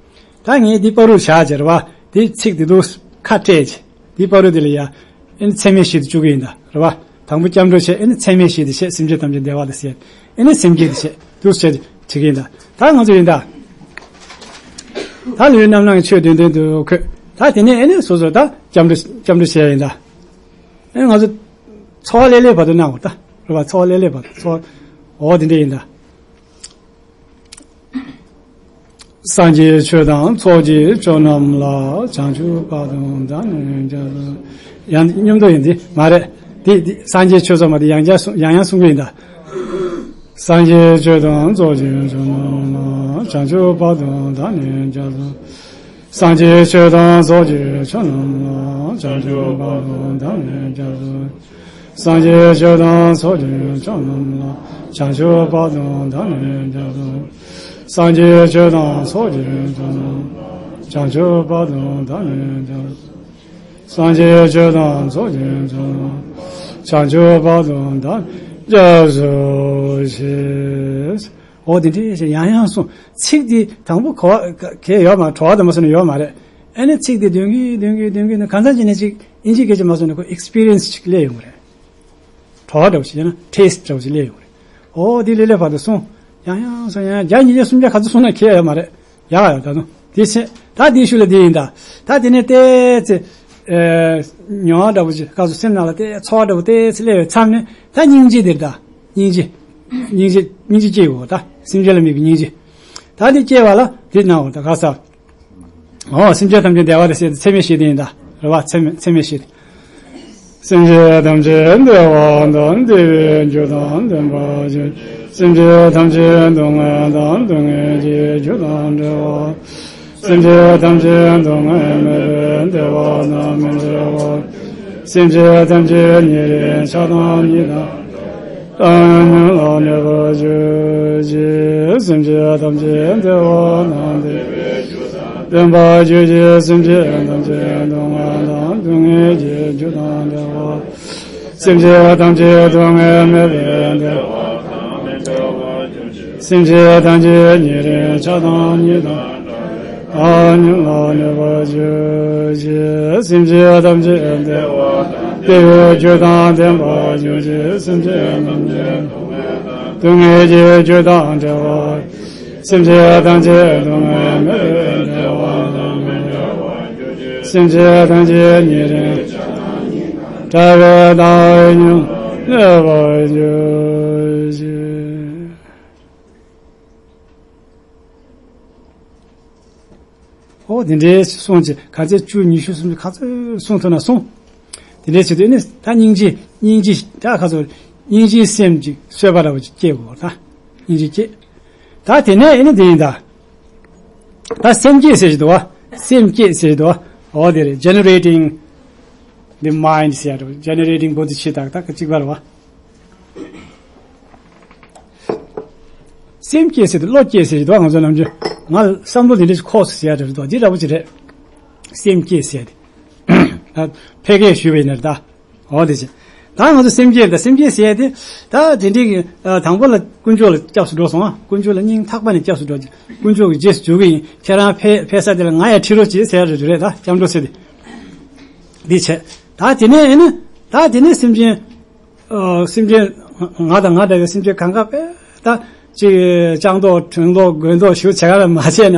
ད་ངས་འདི་བར་དུ་བཞག་བྱས་རེད་བ། དེ་ཚིག་དེ་དུ་ཁ་སྤྲད་བྱས། འདི་བར་དུ་དེ་ལ་ཡ། ཨེ་ནི་མཚན་སྨད་བཞི་དེ་བཅུག་གི་ཡིན་ད་རེད་བ། དང་པོ་སྐྱབས་འགྲོ་བྱས། ཨེ་ནི་མཚན་སྨད་བཞི་དེ་བྱས། སེམས་ཅན་ཐམས་ཅད་བདེ་བ་དང་བསྲེ། ཨེ་ནི་སེམས་བསྐྱེད་དེ་བྱས། དུ་བྱས་བྱེད་ཀྱི་ཡིན་ད། ད་ང་ཚོ་ཡིན་ད། ད་ལུས་རྣམ་སྣང་ཆོས་བདུན་ལྡན་དུ་འཁོད། ད་དེ་ནས་ཨེ་ནི་སོ་སོ་ད་སྐྱབས་འགྲོ་སྐྱབས་འགྲོ་བྱས་ཡིན་ད། ཨེ་ནི་ང་ཚོ་ཚོགས་ལས་ལས་བར་དུ་གནང་བ་ད་རེད་བ། ཚོགས་ལས་ལས་བར་དུ་ཚོགས། འོ་དེ་འདྲ་ཡིན་ད། སངས་རྒྱས་ཆོས་དང་ཚོགས་ཀྱི་མཆོག་རྣམས་ལ། བྱང་ཆུབ་བར་དུ་བདག་ནི་སྐྱབས་སུ། ཡང་མཉམ་དུ་ཡིན་དེ་མ་རེད། དེ་དེ་སངས་རྒྱས་ཆོས་ཚོགས་མ་དེ་ཡང་བསྐྱར་གསུང་ཡང་ཡང་གསུང་གི་ཡིན་ད། སངས་རྒྱས་ཆོས་དང་ཚོགས་ཀྱི་མཆོག་རྣམས་ལ། བྱང་ཆུབ་བར་དུ་བདག་ནི་སྐྱབས་སུ། སངས་རྒྱས་ཆོས་དང་ཚོགས་ཀྱི་མཆོག་རྣམས་ལ། བྱང་ཆུབ་བར་དུ་བདག་ནི་སྐྱབས་སུ། སངས་རྒྱས་ཆོས་དང་ཚོགས་ཀྱི་མཆོག་རྣམས་ལ། བྱང་ཆུབ་བར་དུ་བདག་ནི་སྐྱབས་སུ། སངས་རྒྱས་ཆོས་དང་ཚོགས་ཀྱི་མཆོག་རྣམས་ལ། བྱང་ཆུབ་བར་དུ་བདག་ནི་སྐྱབས་སུ། སངས་རྒྱས་ཆོས་དང་ཚོགས་ཀྱི་མཆོག་རྣམས་ལ། བྱང་ཆུབ་བར་དུ་བདག་ལྕགས་སོ་ཞེས། འོ་དེ་འདྲའི་ཞེས་ཡང་ཡང་གསུངས། ཚིག་འདི་དང་པོ་གོ་བ་ག་གས་ཡོད་མ་གྲོགས་དང་མ་སོང་ན་ཡོད་མ་རེད། ཨ་ནི་ཚིག་འདི་འདོན་གི་འདོན་གི་འདོན་གི་ནི་གང་ཚང་ཅིག་ནས་ཅིག་ཨིན་ཇི་སྐད་ཅིག་མ་སོང་ན་ཁོ་ཨེག་སི་པི་རི་ཡན་སི་ཅིག་སླེབས་ཡོང་གི་རེད། གྲོགས་འདྲ་བོ་ཞིག་ཡིན་ན་ཊེ་སི་ཊི་འདྲ་བོ་ཞིག་སླེབས་ཡོང་གི་རེད། འོ་དེ་ལས་ལས་བར་དུ་གསུངས། ཡང་ཡང་གསུངས། ཡང་བརྒྱ་ཉིས་བརྒྱ་སུམ་བརྒྱ་ག་ཚོད་གསུངས་ན་ཁྱད་ཡོད་མ་རེད། ཡག་ཡག་ད་དུང་དེ་བྱས། ད་དེའི་ཤུལ་ལ་དེ་ཡིན་ད། ད་དེ་ནས་ཏོག་ཙམ། ཨེ། མྱོང་བ་འདྲ་པོ་ཅིག་སྐབས་སུ་སེམས་ནང་ལ་ཏོག་ཙམ་ཚོར་བ་འདྲ་པོ་ཏོག་ཙམ་སླེབས་པའི་མཚམས་ནས་ད་སྙིང་རྗེ་འདིར་ད། སྙིང་རྗེ། སྙིང་རྗེ་སྙིང་རྗེ་སྐྱེ་དགོས་ད། སེམས་ཅན་ལ་དམིགས་པའི་སྙིང་རྗེ། ད་དེ་སྐྱེ་བ་ལ་དེ་སྣང་བ་ད་ག་ས། འོ་སེམས་ཅན་ཐམས་ཅད་བདེ་བ་དང་བསྲེས་ཏེ་ཚད་མེད་བཞི་དེ་ཡིན་ད། རེད་བ། ཚད་མེད་ཚད་མེད་བཞི་དེ། སེམས་ཅན་ཐམས་ཅད་བདེ་བ་དང་བདེ་བའི་རྒྱུ་དང་ལྡན་པར་གྱུར་ཅིག་སེམས་ཅན་ཐམས་ཅད་སྡུག་བསྔལ་དང་སྡུག་བསྔལ་གྱི་རྒྱུ་དང་བྲལ་བ། སེམས་ཅན་ཐམས་ཅད་སྡུག་བསྔལ་མེད་པའི་བདེ་བ་དང་མི་འབྲལ་བར། སེམས་ཅན་ཐམས་ཅད་ཉེ་རིང་ཆགས་སྡང་གཉིས་དང་བྲལ་བའི་ཉམས་ལ་གནས་པར་གྱུར་ཅིག་སེམས་ཅན་ཐམས་ཅད་བདེ་བ་དང་བདེ་བའི་རྒྱུ་དང་ལྡན་པར་གྱུར་ཅིག་སེམས་ཅན་ཐམས་ཅད་སྡུག་བསྔལ་དང་སྡུག་བསྔལ་གྱི་རྒྱུ་དང་བྲལ་བ། སེམས་ཅན་ཐམས་ཅད་སྡུག་བསྔལ་མེད་པའི་བདེ་བ་དང་མི་འབྲལ་བར་གྱུར་ཅིག་སེམས་ཅན་ཐམས་ཅད་ཉེ་རིང་ཆགས་སྡང་གཉིས་དང་བྲལ་བའི་ཉམས་ལ་གནས་པར་གྱུར་ཅིག་སེམས་ཅན་ཐམས་ཅད་བདེ་བ་དང་བདེ་བའི་རྒྱུ་དང་ལྡན་པར་གྱུར་ཅིག་སེམས་ཅན་ཐམས་ཅད་སྡུག་བསྔལ་གྱི་རྒྱུ་དང་བྲལ་བ། སེམས་ཅན་ཐམས་ཅད་སྡུག་བསྔལ་མེད་པའི་བདེ་བ་དང་མི་འབྲལ་བར་གྱུར་ཅིག་སེམས་ཅན་ཐམས་ཅད་ཉེ་རིང་བྲལ་བའི་བདག་ཉིད་གནས་པར་གྱུར་ཅིག་འོ་དེ་འདྲའི་གསུངས་ཀྱི་ག་ཚད་བཅུ་ཉི་ཤུ་སུམ་ཅུ་ག་ཚོད་གསུངས་ཐུབ་ན་གསུངས། དེ་འདྲའི་བྱེད་དུས་ནི་ད་སྙིང་རྗེ་སྙིང་རྗེ་ད་ག་ཚོད་སྙིང་རྗེའི་སེམས་ཀྱི་གསོད་པ་འདྲ་བོ་ཅིག་སྐྱེ་དགོས་ད། སྙིང་རྗེ་སྐྱེ། ད་དེ་ནས་ཨེ་ནི་དེ་ཡིན་ད། ད་སེམས་བསྐྱེད་ཟེར་གྱི་འདུག་བ། སེམས་བསྐྱེད་ཟེར་གྱི་འདུག་བ། འོ་དེ་རེད། generating the mind ཟེར་ཡ་འདུག generating bodhicitta ད་ག་གཅིག་པ་རེད་བ། སེམས་བསྐྱེད་ཟེར་དུས་བློ་བསྐྱེད་ཟེར་གྱི་འདུག་བ། ང་ཚོ་ནམ་རྒྱུན་ང་བསམ་བློ་དེ་འདྲ་ཞིག་འཁོར་སོང་ཟེར་ཡ་འདྲ་རེད་འདུག་འདི་འདྲ་པོ་ཅིག་རེད། སེམས་བསྐྱེད་ཟེར་ཡ་དེ། ད་ཕལ་སྐད་ཞུས་པ་ཡིན་ན་རེད་ད། འོ་དེ་བྱས། ད་ང་ཚོ་སེམས་བསྐྱེད་དང་སེམས་བསྐྱེད་ཟེར་ཡ་དེ། ད་དེ་འདྲའི་གི་ཨ་དང་པོ་ལ་དཀོན་མཆོག་ལ་སྐྱབས་སུ་འགྲོ་སོང་ཨ། དཀོན་མཆོག་ལ་སྙིང་ཐག་པ་ནས་སྐྱབས་སུ་འགྲོ། དཀོན་མཆོག་གི་རྗེས་སུ་འཇུག་གི་ཡིན། ཁྱེད་རང་ཕེབས་ཕེབས་ས་དེ་ལ་ང་ཡང་ཁྲིད་རོགས་བྱེད་ཟེར་ཡ་རེད་རེད་ད། སྐྱབས་འགྲོ་ཟེར་དེ། འདི་བྱས། ད་དེ་ནས་ཨེ་ནི། ད་དེ་ནས་སེམས་ཅན། ཨ་སེམས་ཅན་ང་དང་ང་འདྲ་བའི་སེམས་ཅན་གང་ག་དཔེ་ད་ཅིག་ལྕགས་མདོག་དྲོན་མདོག་རྒོད་མདོག་ཞུ་བྱེད་ག་ལ་མ་བྱས་ན་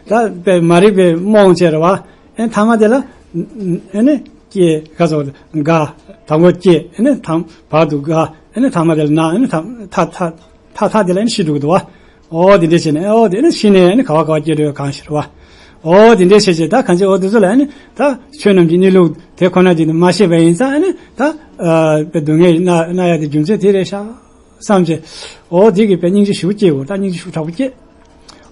ད་དཔེ་མ་རིག་པའི་རྨོངས་བྱས་རེད་བ། ཨེ་ཐ་མ་དེ་ལ་ཨེ་ནི་སྐྱེ་ག་ཚོད་དགའ་དང་པོ་སྐྱེ་ཨེ་ནི་ཐ་བར་དུ་དགའ་ཨེ་ནི་ཐ་མ་དེ་ལ་ན་ཨེ་ནི་ཐ་ཐ་ཐ་ཐ་ཐ་དེ་ལ་ཨེ་ནི་ཤི་འགྲོ་གི་འདུག་བ། ཨོ་དེ་འདྲས་བྱས་ནས་ཨོ་དེ་ནི་ཤི་ནས་ཨེ་ནི་ག་བ་ག་བ་སྐྱེ་འགྲོ་གང་ཤེས་རེད་བ། ཨོ་དེ་འདྲས་བྱས་བྱས་ད་གང་ཅི་ཨོ་དེ་ཚོ་ལ་ཨེ་ནི་ད་ཆོས་རྣམས་ཀྱི་གནས་ལུགས་དེ་ཁོ་ན་དེ་ནི་མ་ཤེས་པ་ཡིན་ཙང་ཨེ་ནི་ད་ཨ་དཔེ་སྡུག་བསྔལ་ན་ན་ཡ་དེ་རྒྱུ་མཚན་དེ་རེད་ཤག་བསམ་བྱས། ཨོ་དེ་གི་དཔེ་སྙིང་རྗེ་ཞེ་པོ་སྐྱེ་དགོས། ད་སྙིང་རྗེ་ཤུགས་དྲག་པོ་སྐྱེ།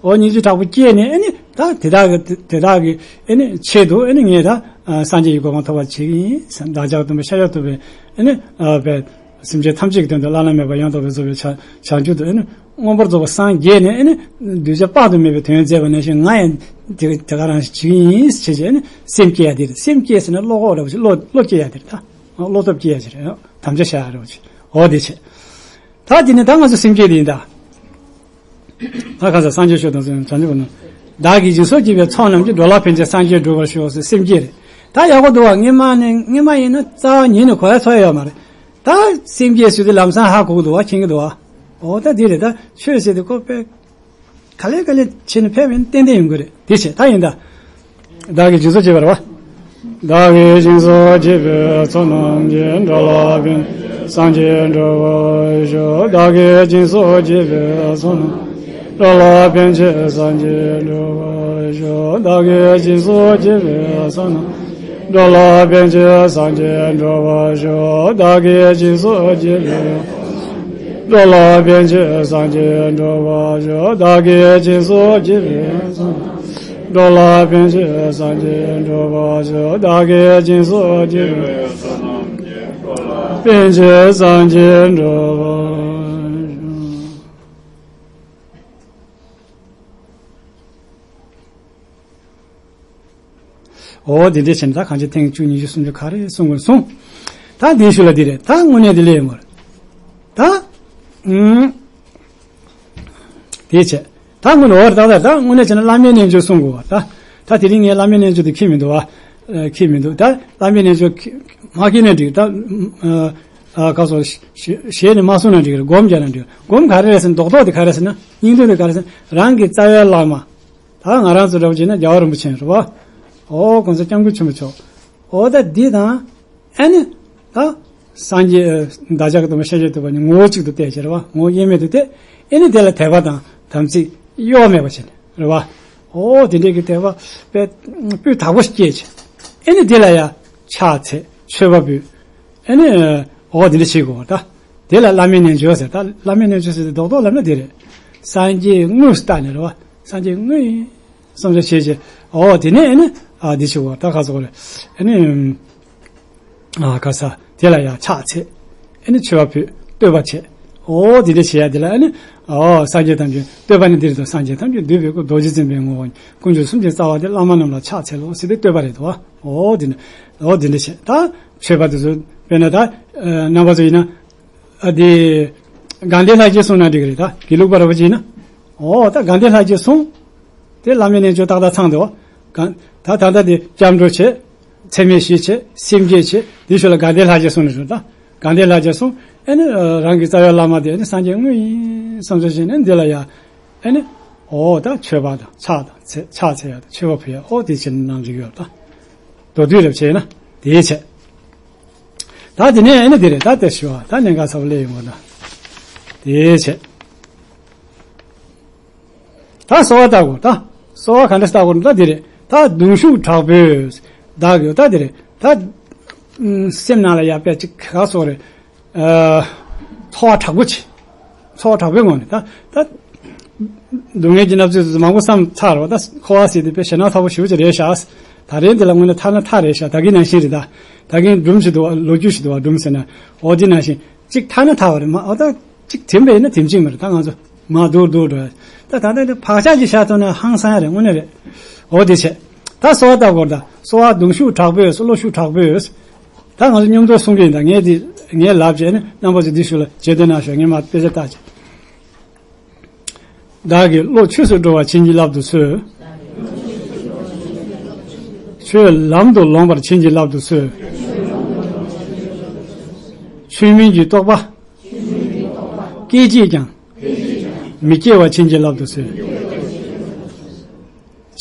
ཨོ་སྙིང་རྗེ་དྲག་པོ་སྐྱེས་ནས་ཨེ་ནི་ད་དེ་དག་གི་དེ་དག་གི་ཨེ་ནི་ཆེད་དུ་ཨེ་ནི་ངས་ད་ཨ་སངས་རྒྱས་ཀྱི་གོ་འཕང་ཐོབ་པར་བྱེད་ཀྱི་ཡིན། བདག་ཅག་སྟོན་པ་ཤཱཀྱ་ཐུབ་པས་ཨེ་ནི་ཨ་དཔེ་སེམས་ཅན་ཐམས་ཅད་ཀྱི་དོན་དུ་བླ་ན་མེད་པ་ཡང་དག་པར་རྫོགས་པའི་བྱང་བྱང་ཆུབ་ཏུ་ཨེ་ནི་མངོན་པར་རྫོགས་པར་སངས་རྒྱས་ནས་ཨེ་ནི་གདུལ་བྱ་དཔག་ཏུ་མེད་པའི་དོན་མཛད་པ་ནང་བཞིན་ང་ཡང་དེ་དེ་ག་རང་བྱེད་ཀྱི་ཡིན་ཞེས་བྱས་ཨེ་ནི་སེམས་བསྐྱེད་ཡ་དེ་རེད། སེམས་བསྐྱེད་ཟེར་ན་བློ་ཁོག་འདྲ་བོ་ཞིག་བློ་བློ་སྐྱེད་ཡ་དེ་རེད་ད། བློ་སྟོབས་སྐྱེད་ཡ་ཞིག་རེད། དམ་བཅའ་བཞག་ཡ་འདྲ་བོ་ཞིག་འོ་དེ་བྱས། ད་དེ་ནས་ད་ང་ཚོ་སེམས་བསྐྱེད་དེ་ཡིན་ད། ད་གང་ཟག་སངས་རྒྱས་ཆོས་དང་བྱང་ཆུབ་ཀྱི་བདག་གིས་སྦྱིན་སོགས་བགྱིས་པའི་ཚོགས་རྣམས་ཀྱིས། འགྲོ་ལ་ཕན་ཕྱིར་སངས་རྒྱས་འགྲུབ་པར་ཤོག་ཟེར་སེམས་བསྐྱེད་རེད། ད་ཡག་པོ་འདུག་བ། སྔོན་མ་ནས་སྔོན་མ་ཡིན་ན་རྩ་བ་ཉིད་ནས་གོ་ཡ་ཐོས་ཡ་ཡོད་མ་རེད། ད་སེམས་བསྐྱེད་ཟེར་དུས་ལམ་སང་ཧ་གོ་གི་འདུག་བ། མཁྱེན་གི་འདུག་བ། འོ་ད་དེ་རེད། ད་ཆོས་ཟེར་དུས་ཁོ་དཔེ་ག་ལེ་ག་ལེ་བྱས་ནས་ཕེབས་ཡིན་ཏན་ཏན་ཡོང་གི་རེད། དེ་བྱས་ད་ཡིན་ད། བདག་གིས་སྦྱིན་སོགས་བགྱིས་པ་རེད་བ། བདག་གིས་སྦྱིན་སོགས་བགྱིས་པའི་ཚོགས་རྣམས་ཀྱིས། འགྲོ་ལ་ཕན་ཕྱིར་སངས་རྒྱས་འགྲུབ་པར་ཤོག་བདག་གིས་སྦྱིན་སོགས་བགྱིས་པའི་ཚོགས་རྣམས་ཀྱིས། འགྲོ་ལ་ཕན་ཕྱིར་སངས་རྒྱས་འགྲུབ་པར་ཤོག་བདག་གིས་སྦྱིན་སོགས་བགྱིས་པའི་ཚོགས་རྣམས་ཀྱིས། འགྲོ་ལ་ཕན་ཕྱིར་སངས་རྒྱས་འགྲུབ་པར་ཤོག་བདག་གིས་སྦྱིན་སོགས་བགྱིས་པའི། འགྲོ་ལ་ཕན་ཕྱིར་སངས་རྒྱས་འགྲུབ་པར་ཤོག་བདག་གིས་སྦྱིན་སོགས་བགྱིས་པའི། འགྲོ་ལ་ཕན་ཕྱིར་སངས་རྒྱས་འགྲུབ་པར་ཤོག་བདག་གིས་སྦྱིན་སོགས་བགྱིས་པའི། ཕན་ཕྱིར་སངས་རྒྱས་འགྲུབ་པར་ཤོག་འོ་དེ་འདྲས་བྱས་ནས་ད་གང་ཅི་ཐེངས་བཅུ་ཉི་ཤུ་སུམ་ཅུ་ག་རེ་གསུང་དགོས་གསུང་། ད་འདིའི་ཤུལ་ལ་འདི་རེད། ད་དངོས་གནས་འདི་ལས་ཡོང་གི་རེད། ད་ ཨུམ། དེ་བྱས། ད་དངོས་ནས་འོར་ད་ད་ད་དངོས་གནས་བྱས་ན་བླ་མའི་རྣལ་འབྱོར་གསུང་དགོས་པ་ད། ད་དེ་རིང་ངས་བླ་མའི་རྣལ་འབྱོར་དེ་ཁྱེར་མི་འདུག་བ། ཨ། ཁྱེར་མི་འདུག་ད་བླ་མའི་རྣལ་འབྱོར་ཁྱེར་མ་ཁྱེར་ན་འགྲིག་ད། ཨ། ཨ། ག་སོ། ཞེ་ཞེ་ནས་མ་གསུང་ན་འགྲིག་རེད། སྒོམ་རྒྱག་ན་འགྲིག་སྒོམ་ག་རེ་རེད་ཟེར་ན་རྡོག་རྡོག་དེ་ག་རེ་ཟེར་ན་སྙིང་དོན་དེ་ག་རེ་ཟེར་ན་རང་གི་རྩ་བའི་བླ་མ། ད་ང་རང་ཚོ་འདྲ་བོ་བྱས་ན་རྒྱལ་བ་རིན་པོ་ཆེ་རེད་བ། ཨོ་༸གོང་ས་༸སྐྱབས་མགོན་ཆེན་པོ་མཆོག་ཨོ་ད་འདི་དང་། ཨ་ནི། ད། སངས་རྒྱས། བདག་ཅག་གི་སྟོན་པ་ཤཱཀྱ་ཐུབ་པ་གཉིས་ངོ་བོ་གཅིག་ཏུ་བལྟས་བྱས་རེད་བ། ངོ་བོ་དབྱེར་མེད་དུ་བལྟས། ཨ་ནི་དེ་ལ་དད་པ་དང་དམ་ཚིག་གཡོ་བ་མེད་པ་བྱས་ནས་རེད་བ། ཨོ་དེ་འདྲས་ཀྱི་དད་པ་དཔེ་སྤུས་དག་པོ་སྐྱེས་བྱས། ཨ་ནི་དེ་ལ་ཡ་ཕྱག་འཚལ་མཆོད་པ་འབུལ། ཨ་ནི། ཨོ་དེ་འདྲ་བྱེད་དགོས་ད། དེ་ལ་བླ་མའི་རྣལ་འབྱོར་ཟེར། ད་བླ་མའི་རྣལ་འབྱོར་ཟེར་ཏེ་རྡོག་རྡོག་ལབ་ན་དེ་རེད། སངས་རྒྱས་དངོས་སུ་བལྟས་ནས་རེད་བ། སངས་རྒྱས་དངོས་ཡིན་བསམ་བྱ་བྱེད་བྱེད། ཨོ་དེ་ནས་ཨ་ནི། ཨ་འདི་ཞུ་བ་ད་ག་ཟེར་དགོས་རེད། ཨ་ནི། ཨ་ག་ས་དེ་ལ་ཡང་ཕྱག་འཚལ། ཨ་ནི་མཆོད་པ་ཕུལ། བསྟོད་པ་བྱས། ཨོ་དེ་འདྲ་བྱེད་ཡ་དེ་ལ་ཨ་ནི། ཨོ་སངས་རྒྱས་ཐམས་ཅད་བསྟོད་པ་ནི་འདི་རེད་དོ། སངས་རྒྱས་ཐམས་ཅད་འདུས་པའི་སྐུ། རྡོ་རྗེ་འཛིན་པའི་ངོ་བོ་ཉིད། དཀོན་མཆོག་གསུམ་གྱི་རྩ་བ་སྟེ། བླ་མ་རྣམས་ལ་ཕྱག་འཚལ་ལོ་ཟེར་ཏེ་བསྟོད་པ་རེད་དོ། ཨོ་དེ་འདྲ། ཨོ་དེ་འདྲ་བྱས་ད། མཆོད་པ་དེ་ཚོ་དཔེར་ན་ད། ཨ་རྣམ་པ་ཚོ་ཡིན་ན། ཨ་དེ། དགའ་ལྡན་ལྷ་བརྒྱའི་གསུང་ན་འགྲིག་གི་རེད་ད། དགེ་ལུགས་པ་ར་བ་ཅིག་ཡིན་ན། ཨོ་ད་དགའ་ལྡན་ལྷ་བརྒྱའི་གསུང་། དེ་བླ་མའི་རྣལ་འབྱོར་ཏག་ཏག་ཚང་འདུག་བ། གང་། ད་ད་ལྟ་དེ་སྐྱབས་འགྲོ་བྱེད། ཚད་མེད་བཞི་བྱེད། སེམས་བསྐྱེད་བྱེད། དེ་ཞོར་ལ་དགའ་ལྡན་ལྷ་བརྒྱའི་གསུང་ནས་ཞུ་ད། དགའ་ལྡན་ལྷ་བརྒྱའི་གསུང་། ཨ་ནི་རང་གི་རྩ་བའི་བླ་མ་དེ་ཨ་ནི་སངས་རྒྱས་དངོས་ཡིན་བསམ་ཚུལ་བྱས་ནས་འདི་ལ་ཡ། ཨ་ནི། ཨོ་ད་མཆོད་པ་དང་ཕྱག་དང་ཚེ་ཕྱག་འཚལ་ཡ་དང་མཆོད་པ་ཕུལ་ཡ། ཨོ་དེ་བྱས་ནས་གནང་གི་ཡོད་ད། མདོར་བསྡུས་རེ་བྱས་ན་དེའི་བྱས། ད་དེ་ནས་ཨ་ནི་དེ་རེད་ད། དེ་ཞུ་བ་ད་གནད་འགག་ཚ་པོ་སླེབས་ཡོང་གི་ད། དེའི་བྱས། ད་གསོལ་བ་བཏབ་དགོས་ད། གསོལ་བ་ག་འདྲ་བཏབ་དགོས་ན་ད་དེ་རེད་ད། གདུང་ཤུགས་དྲག་པོས་བདག་གི་ད་དེ་རེད་ད། སེམས་ནང་ལ་ཡ་དཔེ་ཅིག་ག་སོགས་རེད། ཨ། ཚོར་བ་དྲག་པོ་ཆེ། ཚོར་བ་དྲག་པོའི་ངང་ནས་ད་ད། སྡུག་བསྔལ་གྱི་བརྣབ་ཚོད་མང་པོ་བསམ་ཚར་བ་ད། འཁོར་བ་ཟེར་དེ་དཔེ་ཞེད་སྣང་ཚ་པོ་ཞེ་པོ་ཅིག་རེད་ཤག་ད་རེས་འདི་ལ་དངོས་གནས་ཐ་ན་ཐག་རེད་ཤག་ད་གིན་ནང་བཞིན་རེད་ད། ད་གིན་སྒྲུང་ཞིག་འདུག་བ། ལོ་རྒྱུས་ཤིག་འདུག་བ། སྒྲུང་ཟེར་ན། འོ་དེ་ནང་བཞིན། གཅིག་ཐ་ན་ཐ་བ་རེད་མ། འོ་ད་གཅིག་དེམ་པས་ཡིན་ན་དེམ་གཅིག་མ་རེད་ད། ང་ཚོ་མ་སྡུག་སྡུག་འགྲོ་ཡ། ད་ད་ལྟ་འདི་བག་ཆགས་ཀྱི་ཤ་ཐོན་ན་ཧང་སང་ཡ་རེད། དངོས་གནས་རེད། འོ་དེ་བྱས། ད་གསོལ་བ་བཏབ་དགོས་རེད་ད། གསོལ་བ་གདུང་ཤུགས་དྲག་པོས། བློ་ཤུགས་དྲག་པོས། ད་ང་ཚོ་མཉམ་དུ་གསུང་གི་ཡིན་ད། ངས་འདི་ངས་ལབ་བྱས་ནས་རྣམ་པ་ཚོས་འདི་ཞུ་ལ་རྗེས་ཟློས་གནང་ཤོག་ངས་མར་དཔེ་ཆ་བལྟས་བྱས། བདག་གི་བློ་ཆོས་སུ་འགྲོ་བར་བྱིན་གྱིས་བརླབ་ཏུ་གསོལ། ཆོས་ལམ་དུ་ལོངས་པར་བྱིན་གྱིས་བརླབ་ཏུ་གསོལ། ཆོས་མིན་གྱི་རྟོག་པ། སྐད་ཅིག་ཀྱང་། མི་སྐྱེ་བར་བྱིན་གྱིས་བརླབ་ཏུ་གསོལ།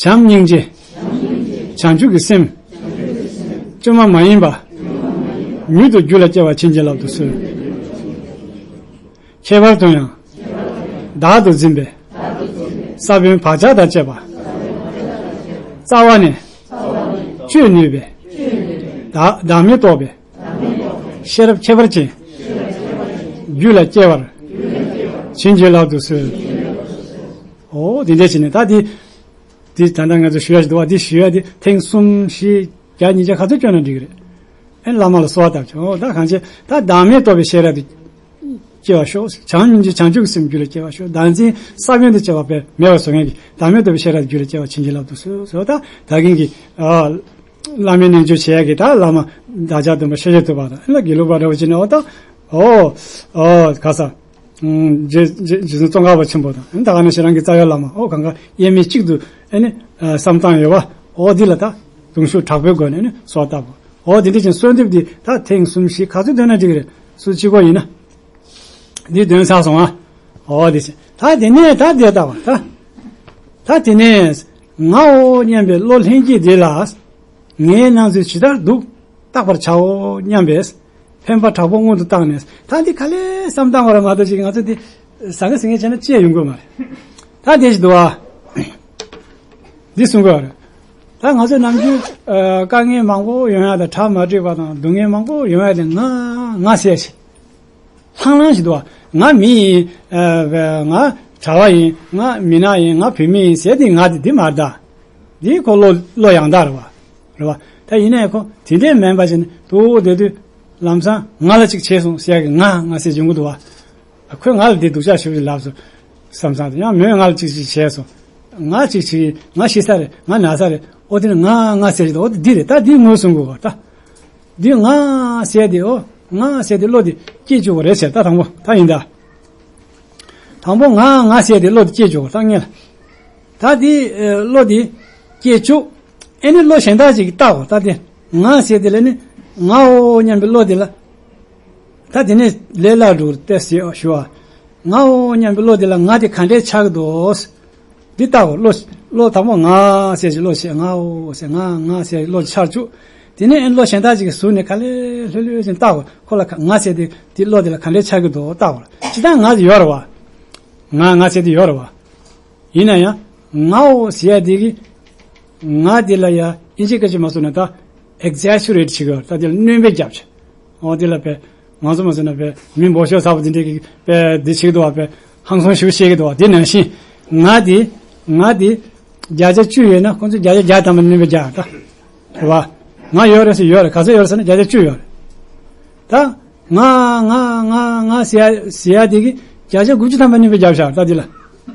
བྱམས་སྙིང་རྗེ། བྱང་ཆུབ་ཀྱི་སེམས། བཅོས་མ་མ་ཡིན་པ། མྱུར་དུ་རྒྱུད་ལ་སྐྱེ་བར་བྱིན་གྱིས་བརླབ་ཏུ་གསོལ། ཁྱད་པར་དུ་ཡང་། བདག་ཏུ་འཛིན་པའི། ས་བོན་བག་ཆགས་དང་བཅས་པ། རྩ་བ་ནས། གཅོད་ནུས་པའི། བདག་བདག་མེད་རྟོགས་པའི། ཤེས་རབ་ཁྱད་པར་ཅན། རྒྱུད་ལ་སྐྱེ་བར། བྱིན་གྱིས་བརླབ་ཏུ་གསོལ། ཨོ་དེ་འདྲ་བྱས་ནས་ད་དེ། དེ་ད་ལྟ་ང་ཚོ་ཞུ་ཡ་ཞིག་འདུག་བ། དེ་ཞུ་ཡ་དེ་ཐེངས་གསུམ་བཞི་བརྒྱ་ཉིས་བརྒྱ་ག་ཚོད་བསྐྱོན་ན་འགྲིག་གི་རེད། ཨེ་བླ་མ་ལ་གསོལ་བ་བཏབ་བྱུང་། ཨོ་ད་གང་བྱེད་ད། བདག་མེད་རྟོགས་པའི་ཤེས་རབ་དེ་སྐྱེ་བར་ཤོག་བྱམས་སྙིང་རྗེ་བྱང་ཆུབ་ཀྱི་སེམས་རྒྱུད་ལ་སྐྱེ་བར་ཤོག་བདག་འཛིན་ས་བོན་དུ་སྐྱེ་བ་དཔེ་མེད་པར་བཟོ་མཁན་གྱི་བདག་མེད་རྟོགས་པའི་ཤེས་རབ་རྒྱུད་ལ་སྐྱེ་བར་བྱིན་གྱིས་བརླབ་ཏུ་གསོལ་ཟེར་བ་ད། ད་གིན་གྱི་ཨ། བླ་མའི་རྣལ་འབྱོར་བྱེད་ཡ་གི་ད་བླ་མ་བདག་ཅག་སྟོན་པ་ཤཱཀྱ་ཐུབ་པ་དང་ཨ་ལ་དགེ་ལུགས་པ་འདྲ་བོ་ཅིག་ནས་འོ་ད། ཨོ། ཨོ་ག་ས། རྗེ་རྗེ་རྗེ་བཙུན་ཙོང་ཁ་པ་ཆེན་པོ་དང་ད་ག་ནང་བཞིན་རང་གི་རྩ་བའི་བླ་མ་ཨོ་གང་ག་དབྱེར་མེད་གཅིག་ཏུ་ཨ་ནི་བསམ་བཏང་ཡོད་པ། ཨོ་འདི་ལ་ད་གདུང་ཤུགས་དྲག་པོའི་སྒོ་ནས་ནི་གསོལ་བ་བཏབ་པ། ཨོ་འདི་འདྲ་ཅན་གསོལ་འདེབས་འདི་ད་ཐེངས་གསུམ་བཞི་ག་ཚོད་འདོན་ན་འགྲིག་གི་རེད། སུ་གཅིག་པོ་ཡིན་ན། འདི་འདོན་ཚར་སོང་ཨ། ཨོ་འདི་ད་དེ་ནས་ད་དེ་ལྟ་བ་ད། ད་དེ་ནས་ངའོ་སྙམ་པའི་བློ་ལྷན་སྐྱེས་འདི་ལ། ངའི་སྣང་ཚུལ་ཇི་ལྟར་འདུག་བརྟག་པར་བྱའོ་སྙམ་པས། འཕེན་པ་དྲག་པོ་སྔོན་དུ་བཏང་ནས་ད་འདི་ག་ལེ་བསམ་བཏང་བ་ར་མ་གཏོགས་ཅིག་ང་ཚོ་འདི་ཟང་ངེ་ཟིང་ངེ་བྱས་ན་ཅི་ཡང་ཡོང་གི་མ་རེད། ད་དེ་ཞིག་འདུག་ཨ། འདི་གསུང་གི་ཡོད་རེད། ད་ང་ཚོ་ནམ་རྒྱུན་དཀའ་ངལ་མང་པོ་ཡོང་ཡ་དང་གྲ་མ་འགྲིག་པ་དང་སྡུག་བསྔལ་མང་པོ་ཡོང་ཡ་དེ་ང་ང་ཟེར་ཞིག་ལྷང་ལྷང་ཞིག་འདུག་བ། ང་མི་ཡིན། ཨ་ང་གྲྭ་བ་ཡིན། ང་མི་ནག་ཡིན། ང་བུད་མེད་ཡིན་ཟེར་དེ་ང་དེ་འདི་མ་རེད་ད། འདི་ཁོ་བློ་བློ་ཡང་དག་རེད་བ། རེད་བ། ད་ཡིན་ནའི་ཁོ་དེ་འདྲས་མིན་པ་ཞིག་ནི་དུ་བོ་བསྡད་དུས་ལམ་སང་ང་ལ་ཅིག་བྱས་སོང་ཟེར་ཡ་གི་ང་ང་ཟེར་བྱུང་གི་འདུག་བ། ཁོས་ང་ལ་འདི་སྡུག་ཅག་ཞེ་པོ་ཅིག་ལབ་སོང་བསམ་བསམ་དུ་ཡང་མོས་ང་ལ་ཅིག་ཅིག་བྱས་སོང་། ང་ཅིག་ཅིག་ང་ཤི་ས་རེད། ང་ན་ས་རེད། ཨོ་དེ་ནི་ང་ང་ཟེར་གྱི་འདུག་ཨོ་དེ་འདི་རེད། ད་འདི་ངོས་བཟུང་དགོས་བ་ད། འདི་ང་ཟེར་དེ་ཨོ་ང་ཟེར་དེ་བློ་དེ་སྐྱེ་བཅུག་པ་རེད་ཟེར། ད་དང་པོ་ད་ཡིན་ད། དང་པོ་ང་ང་ཟེར་དེ་བློ་དེ་སྐྱེ་བཅུག་ད་ངེས་ལ། ད་དེ་ཨེ་བློ་དེ་སྐྱེ་བཅུག་ཨེ་ནི་བློ་གཞན་དག་ཅིག་གིས་བཏགས་གོ་ད་དེ། ང་ཟེར་དེ་ལ་ནི་ངའོ་སྙམ་པའི་བློ་དེ་ལ། ད་དེ་ནས་ལས་སླ་འགྲོ་གི་རེད་ཟེར་ཞུ་བ། ངའོ་སྙམ་པའི་བློ་དེ་ལ་ང་དེ་ག་འདྲས་ཆགས་ཀྱི་འདུག་འདི་ལྟ་བུ་བློ། བློ་དང་པོ་ང་ཟེར་གྱི་བློ་ཞེས་ངའོ་ཟེར་ང་ང་ཟེར་གྱི་བློ་འཆར་བཅུག་དེ་ནས་ཨེ་བློ་གཞན་དག་ཅིག་གིས་ཟུར་ནས་ག་ལེ་ལྷོད་ལྷོད་ཅིག་ལྟ་བུ་ཁོ་ལ་ག- ང་ཟེར་དེ་དེ་བློ་དེ་ལ་ག་འདྲས་ཆགས་ཀྱི་འདུག་ལྟ་བུ་ལ་ཇི་ལྟར་ང་ཟེར་ཡོད་རེད་བ། ང་ང་ཟེར་དེ་ཡོད་རེད་བ། ཡིན་ན་ཡང་ངའོ་ཟེར་ཡ་དེ་གི་ང་དེ་ལ་ཡ་ཨིན་ཇི་སྐད་ཆ་མ་སོང་ན་ད་ཨེག་ཛེ་ཇེ་རེ་ཊི་བྱེད་ཀྱི་ཡོད་རེད། ད་དེ་ལ་སྣོན་པ་རྒྱབ་བྱས། འོ་དེ་ལ་པས་ང་ཚོ་མ་ཟེར་ན་པས་མི་འབོ་ཤོག་ཚ་པོ་དེ་འདྲས་ཀྱི་པས་འདི་བྱེད་ཀྱི་འདུག་བ། པས་ཧང་སང་ཞིག་བཤད་ཀྱི་འདུག་བ། དེ་ནང་བཞིན་ང་དེ་ང་དེ་བརྒྱ་ཆ་བཅུ་ཡོད་ན་ཁོང་ཚོས་བརྒྱ་ཆ་བརྒྱ་ཐམ་པ་སྣོན་པ་རྒྱག་ད། རེད་བ། ང་ཡོད་རེད་ཟེར་ཡོད་རེད། ག་ཚོད་ཡོད་རེད་ཟེར་ན་བརྒྱ་ཆ་བཅུ་ཡོད་རེད། ད་ང་ང་ང་ང་ཟེར་ཡ་ཟེར་ཡ་དེ་གི་བརྒྱ་ཆ་དགུ་བཅུ་ཐམ་པ་སྣོན་པ་རྒྱབ་བཞག་ད་དེ་ལ་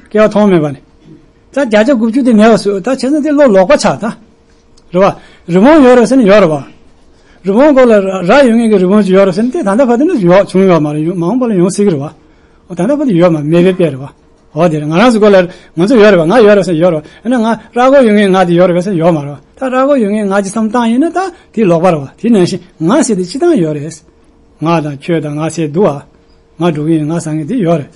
སྐལ་བ་མཐོང་མེད་པ་ནི། ད་བརྒྱ་ཆ་དགུ་བཅུ་དེ་མེད་པ་བཟོས་ད་བྱས་ཙང་དེ་བློ་ལོག་པ་ཆགས་ད། རེད་བ། རི་བོང་ཡོད་རེད་ཟེར་ན་ཡོད་རེད་བ། རི་བོང་སྐོར་ལ་ར་ར་ཡོད་མཁན་གྱི་རི་བོང་ཅིག་ཡོད་རེད་ཟེར་ན་དེ་ད་ལྟ་བར་དུ་ནི་ཡོད་བྱུང་ཡོད་མ་རེད། ཡོང་མ་འོངས་པ་ལ་ཡོང་སྲིད་ཀྱི་རེད་བ། འོ་ད་ལྟ་བར་དུ་ཡོད་མ་མེད་པའི་དཔེ་རེད་བ། འོ་དེ་རེད། ང་རང་ཚོ་སྐོར་ལ་ང་ཚོ་ཡོད་རེད་བ། ང་ཡོད་རེད་ཟེར་ན་ཡོད་རེད་བ། ཨ་ན་ང་ར་སྐོར་ཡོད་མཁན་ང་དེ་ཡོད་རེད་བ་ཟེར་ན་ཡོད་མ་རེད་བ། ད་ར་སྐོར་ཡོད་མཁན་ང་ཅིག་བསམ་བཏང་ཡིན་ན་ད་དེ་ལོག་པ་རེད་བ། དེ་ནང་བཞིན་ང་ཟེར་དེ་སྤྱི་བཏང་ཡོད་རེད། ང་དང་ཁྱོད་དང་ང་ཟེར་འདུག་བ། ང་འགྲོ་གི་ཡིན་ང་ཟེར་མཁན་དེ་ཡོད་རེད།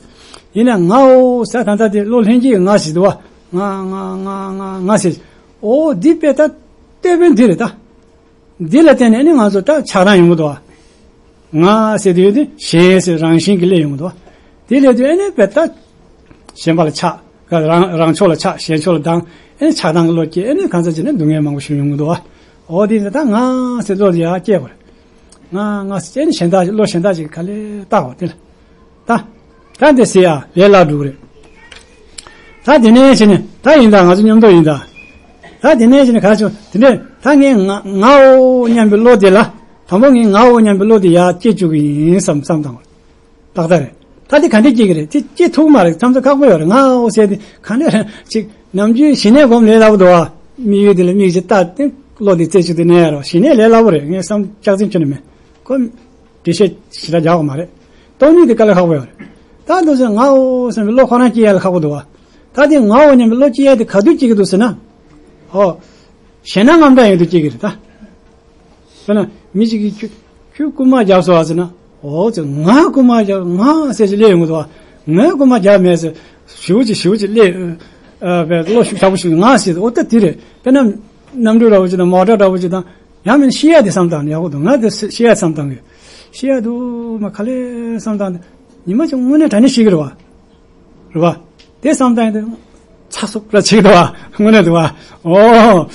ཡིན་ན་ངའོ་ཟེར་ད་ལྟ་དེ་བློ་ལྷན་སྐྱེས་ཀྱི་ང་ཞིག་འདུག་བ། ང་ང་ང་ང་ང་ཟེར། ཨོ་འདི་དཔེ་ད་ལྟོས་དཔོན་འདི་རེད་ད། འདི་ལ་བརྟེན་ནས་ནི་ང་ཚོ་ད་ཆགས་སྡང་ཡོང་གི་འདུག་བ། ང་ཟེར་དུས་དེ་གཞན་ཟེར་རང་བཞིན་གྱི་སླེབས་ཡོང་གི་འདུག་བ། དེ་སླེབས་དུས་ཨེ་ནི་དཔེ་ད་གཞན་པ་ལ་ཆགས། རང་རང་ཕྱོགས་ལ་ཆགས། གཞན་ཕྱོགས་ལ་སྡང་། ཨེ་ནི་ཆགས་སྡང་གི་བློ་སྐྱེས། ཨེ་ནི་གང་ཟག་ཅིག་ནི་སྡུག་བསྔལ་མང་པོ་ཞིག་ཡོང་གི་འདུག་བ། འོ་དེ་ད་ང་ཟེར་བློ་དེ་ཡར་སྐྱེས་པ་རེད། ང་ང་ཟེར་ནས་གཞན་དག་བློ་གཞན་དག་ཅིག་ག་ལེ་བཏགས་པ་དེ་ལ། ད། ད་འདི་ཟེར་ཡ་ལས་སླ་འགྲོ་གི་རེད། ད་དེ་ནས་བྱས་ནས་ད་ཡིན་ད་ང་ཚོ་མཉམ་དུ་ཡིན་ད། ད་དེ་ནས་བྱས་ནས་ག་ཚོད་དེ་འདྲས་ད་ངས་ང་ངའོ་སྙམ་པའི་བློ་དེ་ལ་དང་པོ་ངས་ངའོ་སྙམ་པའི་བློ་དེ་ཡར་སྐྱེ་བཅུག་གི་ཡིན་བསམ་བསམ་བཏང་བ། ཏག་ཏག་རེད། ད་དེ་ག་འདྲས་སྐྱེ་གི་རེད། དེ་སྐྱེ་ཐུབ་མ་རེད། མཚམས་མཚམས་ཁག་པོ་ཡོད་རེད། ངའོ་ཟེར་དེ་ག་འདྲས་རེད་ཅིག་ནམ་རྒྱུན་ཞི་གནས་སྒོམ་ལས་སླ་པོ་འདུག་བ། དམིགས་ཡུལ་དེ་ལ་དམིགས་ཅིག་བལྟ་སྟེ་བློ་དེ་རྩད་གཅོད་དེ་གནས་ཡ་རོགས། ཞི་གནས་ལས་སླ་པོ་རེད། ངས་བསམ་སྐྱག་རྫུན་ཁྱོན་ནས་མེད། ཁོ། འགྲེལ་བཤད་ཞེ་དྲག་རྒྱག་དགོས་མ་རེད། སྟོང་ཉིད་དེ་དཀའ་ལས་ཁག་པོ་ཡོད་རེད། ད་འདུག་ཟེར་ངའོ་བསམ་པའི་བློ་ཁོ་རང་སྐྱེ་ཡ་ལ་ཁག་པོ་འདུག་བ། ད་དེ་ངའོ་སྙམ་པའི་བློ་སྐྱེ་ཡ་དེ་ག་དུས་སྐྱེ་གི་འདུག་ཟེར་ན། ཨོ། ཞེད་སྣང་དངངས་སྐྲག་ཡོང་དུས་སྐྱེ་གི་རེད་ད། དཔེར་ན་མི་གཅིག་གིས་ཁྱོད་ཁྱོད་རྐུན་མ་བརྒྱབ་སོང་བ་ཟེར་ན། ཨོ་ཙི་ང་རྐུན་མ་བརྒྱབ་ང་ཟེར་ཅིག་སླེབས་ཡོང་གི་འདུག་བ། ངས་རྐུན་མ་བརྒྱབ་མེད་ཟེར། ཞེ་པོ་ཅིག་ཞེ་པོ་ཅིག་སླེབས། ཨ་བས་བློ་ཤུགས་དྲག་པོ་ཞིག་ང་ཟེར་ཨོ་ད་དེ་རེད། དཔེར་ན་གནམ་གྲུ་འདྲ་བོ་ཅིག་དང་མོ་ཊ་འདྲ་བོ་ཅིག་དང་། ཡང་མིན་ཤི་ཡ་དེ་བསམ་བཏང་ནས་ཡག་པོ་འདུག་ང་དེ་ཤི་ཡ་བསམ་བཏང་གི་ཤི་ཡ་འདུག་མ་ག་ལེ་བསམ་བཏང་ནས་ཉི་མ་གཅིག་དངོས་གནས་དྲང་གནས་ཤི་གི་རེད་བ། རེད་བ། དེ་བསམ་བཏང་ཡ་དེ་ཚ་སུབ་ར་ཆེ་གི་འདུག་བ། དངོས་གནས་འདུག་བ། ཨོ།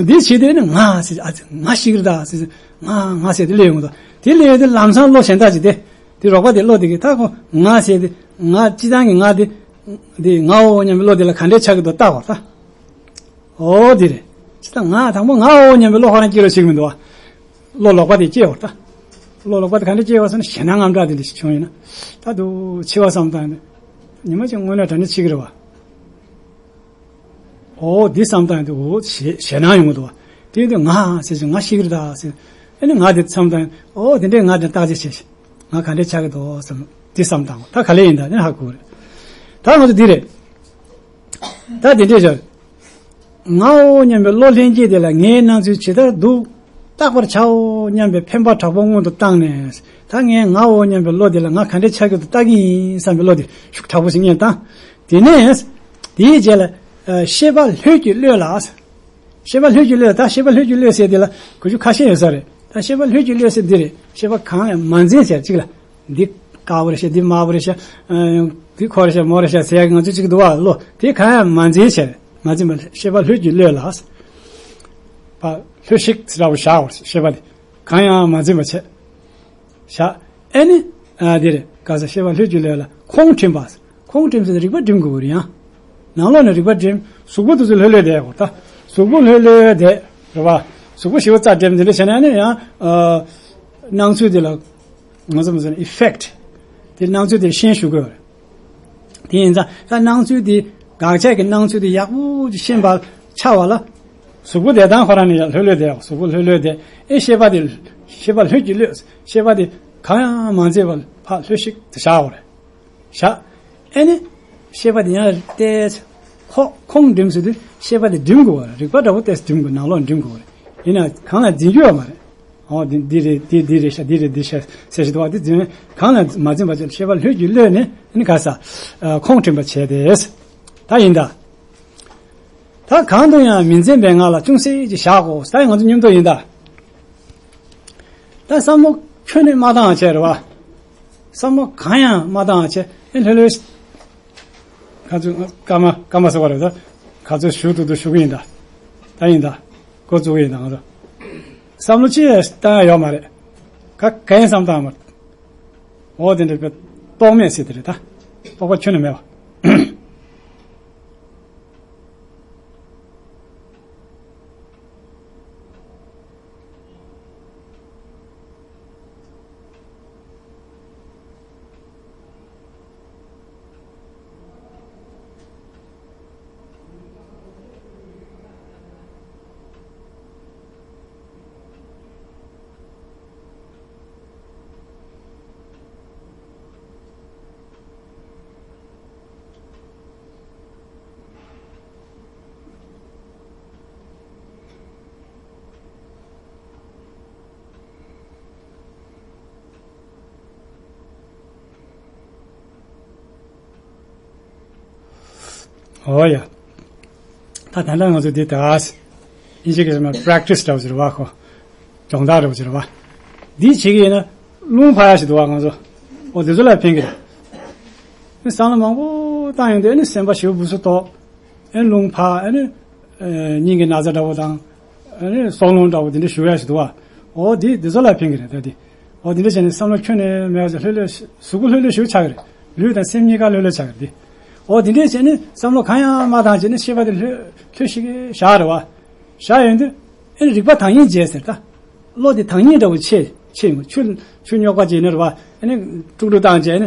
འདི་བྱེད་དུས་ནི་ང་ཟེར་ཨ་ཙི་ང་ཤི་གི་རེད་ད་ཟེར། ང་ང་ཟེར་དེ་སླེབས་ཡོང་གི་འདུག་དེ་སླེབས་ཡོང་དུས་ལམ་སང་བློ་གཞན་དག་ཅིག་དེ། དེ་རོགས་པ་དེ་བློ་དེ་གི་ད་ཁོ་ང་ཟེར་དེ་ང་སྤྱི་བཏང་གི་ང་དེ། དེ་ངའོ་སྙམ་པའི་བློ་དེ་ལ་ག་འདྲས་ཆགས་ཀྱི་འདུག་བལྟ་བར་ད། ཨོ་དེ་རེད། ཅི་ལྟར་ང་དང་པོ་ངའོ་སྙམ་པའི་བློ་ཁོ་རང་སྐྱེ་རོགས་བྱེད་ཀྱི་མི་འདུག་བ། བློ་ལོག་པ་དེ་སྐྱེ་བར་ལྟ། བློ་ལོག་པ་དེ་ག་འདྲ་སྐྱེ་བ་ཟེར་ན་ཞེད་སྣང་དངངས་སྐྲག་དེ་འདྲ་ཞིག་བྱུང་ཡིན་ན། ད་དུ་འཆི་བ་བསམ་བཏང་ནས། ཉི་མ་གཅིག་དངོས་གནས་དྲང་གནས་འཆི་གི་རེད་བ། ཨོ་འདི་བསམ་བཏང་ཡིན་དུས་ཨོ་ཞེད་ཞེད་སྣང་ཡོང་གི་འདུག་བ། དེ་དུས་ང་ཟེར་ཞིང་ང་ཤི་གི་རེད་ད་ཟེར། ཨ་ནི་ང་དེ་བསམ་བཏང་ཡིན་ཨོ་དེ་འདྲས་ང་དེ་བརྟག་དཔྱད་བྱས་ཤིང་། ང་ག་འདྲས་ཆགས་ཀྱི་འདུག་བསམ། འདི་བསམ་བཏང་བ་ད་ག་ལེ་ཡིན་ད་ནི་ཧ་གོ་རེད། ད་ང་ཚོ་འདི་རེད། ད་དེ་འདྲས་བྱ། ངའོ་སྙམ་པའི་བློ་ལྷན་སྐྱེས་དེ་ལ་ངའི་སྣང་ཚུལ་ཇི་ལྟར་འདུག་བརྟག་པར་བྱའོ་སྙམ་པའི་འཕེན་པ་དྲག་པོ་སྔོན་དུ་བཏང་ནས། ད་ངས་ངའོ་སྙམ་པའི་བློ་དེ་ལ་ང་ག་འདྲས་ཆགས་ཀྱི་འདུག་བལྟ་གི་ཡིན་བསམ་པའི་བློ་དེ་ཤུགས་དྲག་པོ་ཞིག་སྔོན་བཏང་། དེ་ནས། དེའི་རྗེས་ལ། ཤེས་པ་ལྷོད་ཀྱིས་གློད་ལ། ཤེས་པ་ལྷོད་ཀྱིས་གློད། ད་ཤེས་པ་ལྷོད་ཀྱིས་གློད་ཟེར་དེ་ལ་གོ་རྒྱུ་ཁ་ཤས་ཡོད་ས་རེད། ད་ཤེས་པ་ལྷོད་ཀྱིས་གློད་ཟེར་འདི་རེད། ཤེས་པ་གང་ཡང་མ་འཛིན་ཟེར་གཅིག་ལ། འདི་དཀར་པོ་རེད་ཤག་འདི་དམར་པོ་རེད་ཤག་འདི་ཁོ་རེད་ཤག་མོ་རེད་ཤག་ཟེར་ཡག་ང་ཚོ་གཅིག་འདུག་བ་བློ་དེ་གང་ཡང་མ་འཛིན་ཟེར། མ་འཛིན་པ་ཤེས་པ་ལྷོད་ཀྱིས་གློད་ལ། པ་ལྷོད་ཤིག་ཟེར་བ་བཞག་བར་ཤེས་པ་དེ་གང་ཡང་མ་འཛིན་པ་བྱས། བཞག་ཨེ་ནི། ཨ་དེ་རེད་ག་ས་ཤེས་པ་ལྷོད་ཀྱིས་གློད་ལ་ཁོང་ཁྲིམས་པ། ཁོང་ཁྲིམས་ཟེར་རིག་པ་སྒྲིམ་དགོས་རེད་ཡང་། ནང་ལོགས་ནས་རིག་པ་སྒྲིམ། གཟུགས་པོ་དེ་ཚོ་ལྷོད་ལྷོད་བསྡད་དགོས་ད། གཟུགས་པོ་ལྷོད་ལྷོད་བསྡད། རེད་བ། གཟུགས་པོ་ཞེ་པོ་རྩ་སྒྲིམ་དེ་འདྲ་བྱས་ན་ནི་ཡང་། ཨ། སྣང་ཚུལ་དེ་ལ། ང་ཚོ་མི་ཟེར་ན་effect། དེ་སྣང་ཚུལ་དེ་ཤེས་ཞུ་དགོས་རེད། དེ་ཡིན་ཙང་ད་སྣང་ཚུལ་དེ་དགག་བྱ་གི་སྣང་ཚུལ་དེ་ཡག་པོ་ཅིག་ཤེས་པ་ཆགས་པ་ལ། གཟུགས་པོ་བསྡད་སྟངས་ཁོ་རང་ནི་ཡང་ལྷོད་ལྷོད་བསྡད། གཟུགས་པོ་ལྷོད་ལྷོད་བསྡད། ཨེ་ཤེས་པ་དེ། ཤེས་པ་ལྷོད་ཀྱིས་གློད། ཤེས་པ་དེ་གང་ཡང་མ་འཛིན་པར་ཕར་ལྷོད་ཤིག་ཏུ་བཞག་པ་རེད། བཞག་ཨེ་ནི། ཤེས་པ་དེ་ཡང་ཏོག་ཙམ་ཁོ་ཁོང་འགྲིམ་ཟེར་དུས་ཤེས་པ་དེ་འགྲིམ་དགོས་པ་རེད། རིག་པ་འདྲ་བོ་ཏོག་ཙམ་འགྲིམ་དགོས། ནང་ལོགས་འགྲིམ་དགོས་པ་རེད། ཡིན་ན་གང་ལ་འཛིན་རྒྱུ་ཡོད་མ་རེད། ཨོ་འདི་འདི་རེད། འདི་འདི་རེད་ཤག་འདི་རེད་འདི་ཤག་ཟེར་ཞིག་འདུག་བ། འདི་འཛིན་གང་ལ་མ་འཛིན་པ་བྱས་ཤེས་པ་ལྷོད་ཀྱིས་གློད་ནས་ཨེ་ནི་ག་ས་ཁོང་འགྲིམ་པ་བྱས་ཏེ། ད་ཡིན་ད། ད་གང་དུ་ཡང་མི་འཛིན་པའི་ངང་ལ་ཅུང་ཟད་ཅིག་བཞག་གོ། ད་ཡང་ང་ཚོ་མཉམ་དུ་ཡིན་ད། ད་བསམ་བློ་ཁྱོན་ནས་མ་བཏང་བྱས་རེད་བ། བསམ་བློ་གང་ཡང་མ་བཏང་བྱས་ཨེ་ལྷོད་ལྷོད། ག་ཚོད་སྐར་མ་སྐར་མ་ཟེར་བ་རེད་ད། ག་ཚོད་ཞུ་ཐུབ་ཐུབ་ཞུ་གི་ཡིན་ད། ད་ཡིན་ད། འགོ་བཙུགས་གི་ཡིན་ད་ང་ཚོ། བསམ་བློ་ཅི་ཡང་བཏང་ཡ་ཡོད་མ་རེད། ག་ག་ཡང་བསམ་བཏང་མ་རེད། འོ་དེ་འདྲ་པའི་རྟོག་མེད་ཟེར་དེ་རེད་ད། རྟོག་པ་ཁྱོན་ནས་མེད་པ། ཨོ་ཡ། ད་ད་ལྟ་ང་ཚོ་འདི་ད། ཨིན་ཇི་སྐད་ཆ་མ་པྲེག་ཊི་སི་འདྲ་བོ་ཟེར་བ་ཁོ། སྦྱོང་བརྡར་འདྲ་བོ་ཟེར་བ། འདི་བྱེད་ཀྱི་ཡིན་ན་རླུང་འཕར་ཡ་ཞིག་འདུག་བ་ང་ཚོ། ཨོ་འདི་ཚོ་ལ་ཕན་གྱི་རེད། བསམ་བློ་མང་པོ་བཏང་ཡོང་དུས་ཨ་ནི་སེམས་པ་ཞེ་པོ་སྦུ་སུ་ཏོག་ཨེ་རླུང་འཕར་ཨ་ནི། ཨེ་སྙིང་གི་ན་ཚ་འདྲ་བོ་དང་། ཨ་ནི་སྲོག་རླུང་འདྲ་བོ་དེ་འདྲ་ཞུ་ཡ་ཞིག་འདུག་བ། ཨོ་དེ་དེ་ཚོ་ལ་ཕན་གི་རེད་ད་དེ། ཨོ་དེ་འདྲ་བྱས་ནས་བསམ་བློ་ཁྱོན་ནས་མེད་པ་ལྷོད་ལྷོད་གཟུགས་པོ་ལྷོད་ལྷོད་ཞིག་ཆགས་གི་རེད། ལུས་དང་སེམས་གཉིས་ཀ་ལྷོད་ལྷོད་ཆགས་གི་རེད་དེ། ཨོ་དེ་འདྲ་བྱས་ནས་བསམ་བློ་གང་ཡང་མ་བཏང་བྱས་ནས་ཤེས་པ་དེ་ལྷོད་ལྷོད་ཞིག་བཞག་རེད་བ། བཞག་ཡོང་དུས་ཨེ་ནི་རིག་པ་དྭངས་སྙིགས་འབྱེད་ཟེར་ད། བློ་དེ་དྭངས་སྙིགས་འདྲ་བོ་ཆེ་ཆེ་ཡོང་ཆུ་ཆུ་རྙོག་པ་བྱས་ནས་རེད་བ། ཨེ་ནི་དཀྲུག་དཀྲུག་བཏང་བྱས་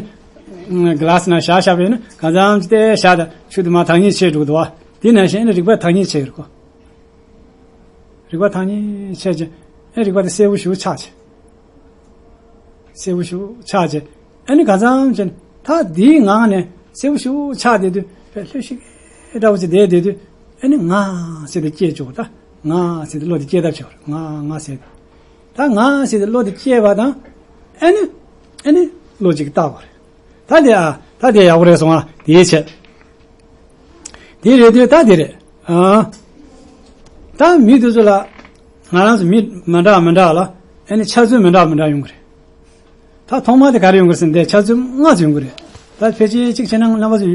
ནས་གི་ལ་སི་ནང་བཞག་བཞག་པས་ནི་གང་འཚམ་ཅིག་བལྟས་བཞག་ད་ཆུ་དེ་མར་དྭངས་སྙིགས་ཆེ་འགྲོ་གི་འདུག་བ། དེ་ནང་བཞིན་ཨེ་ནི་རིག་པ་དྭངས་སྙིགས་ཆེ་གི་རེད་ཁོ། རིག་པ་ཐང་ཉིད་ཆད་ཅེ། ཨེ་རིག་པ་དེ་གསལ་པོ་ཞིག་ཆགས་ཅེ། གསལ་པོ་ཞིག་ཆགས་ཅེ། ཨེ་ནི་ག་ཙམ་ཅེ་ན་ད་འདིའི་ངང་ནས་གསལ་པོ་ཞིག་ཆགས་བསྡད་དུས་ལྷོད་ཤིག་འདྲ་བོ་ཅིག་བསྡད་བསྡད་དུས་ཨེ་ནི་ང་ཟེར་ཏེ་སྐྱེས་བཅུག་ད་ང་ཟེར་ཏེ་བློ་དེ་སྐྱེ་ཐབས་བྱེད་པར་ང་ང་ཟེར་ཏེ། ད་ང་ཟེར་ཏེ་བློ་དེ་སྐྱེས་པ་དང་ཨེ་ནི་ཨེ་ནི་བློ་ཅིག་བཏགས་པ་རེད། ད་དེ་ཨ་ད་དེ་ཡག་པོ་རེད་སོང་ཨ་དེའི་ཕྱིར། དེ་རེད་དེ་ད་དེ་རེད། ཨ། ད་མི་དེ་ཚོ་ལ་ང་རང་ཚོ་མི་མི་འདྲ་མི་འདྲ་ལ་ཨ་ནི་འཆར་ཚུལ་མི་འདྲ་མི་འདྲ་ཡོང་གི་རེད། ད་ཐོག་མ་དེ་ག་རེ་ཡོང་གི་རེད་ཟེར་ན་དེ་འཆར་ཚུལ་ལྔ་ཙམ་ཡོང་གི་རེད། ད་ཕལ་ཆེར་གཅིག་བྱས་ན་རྣམ་པ་ཚོ་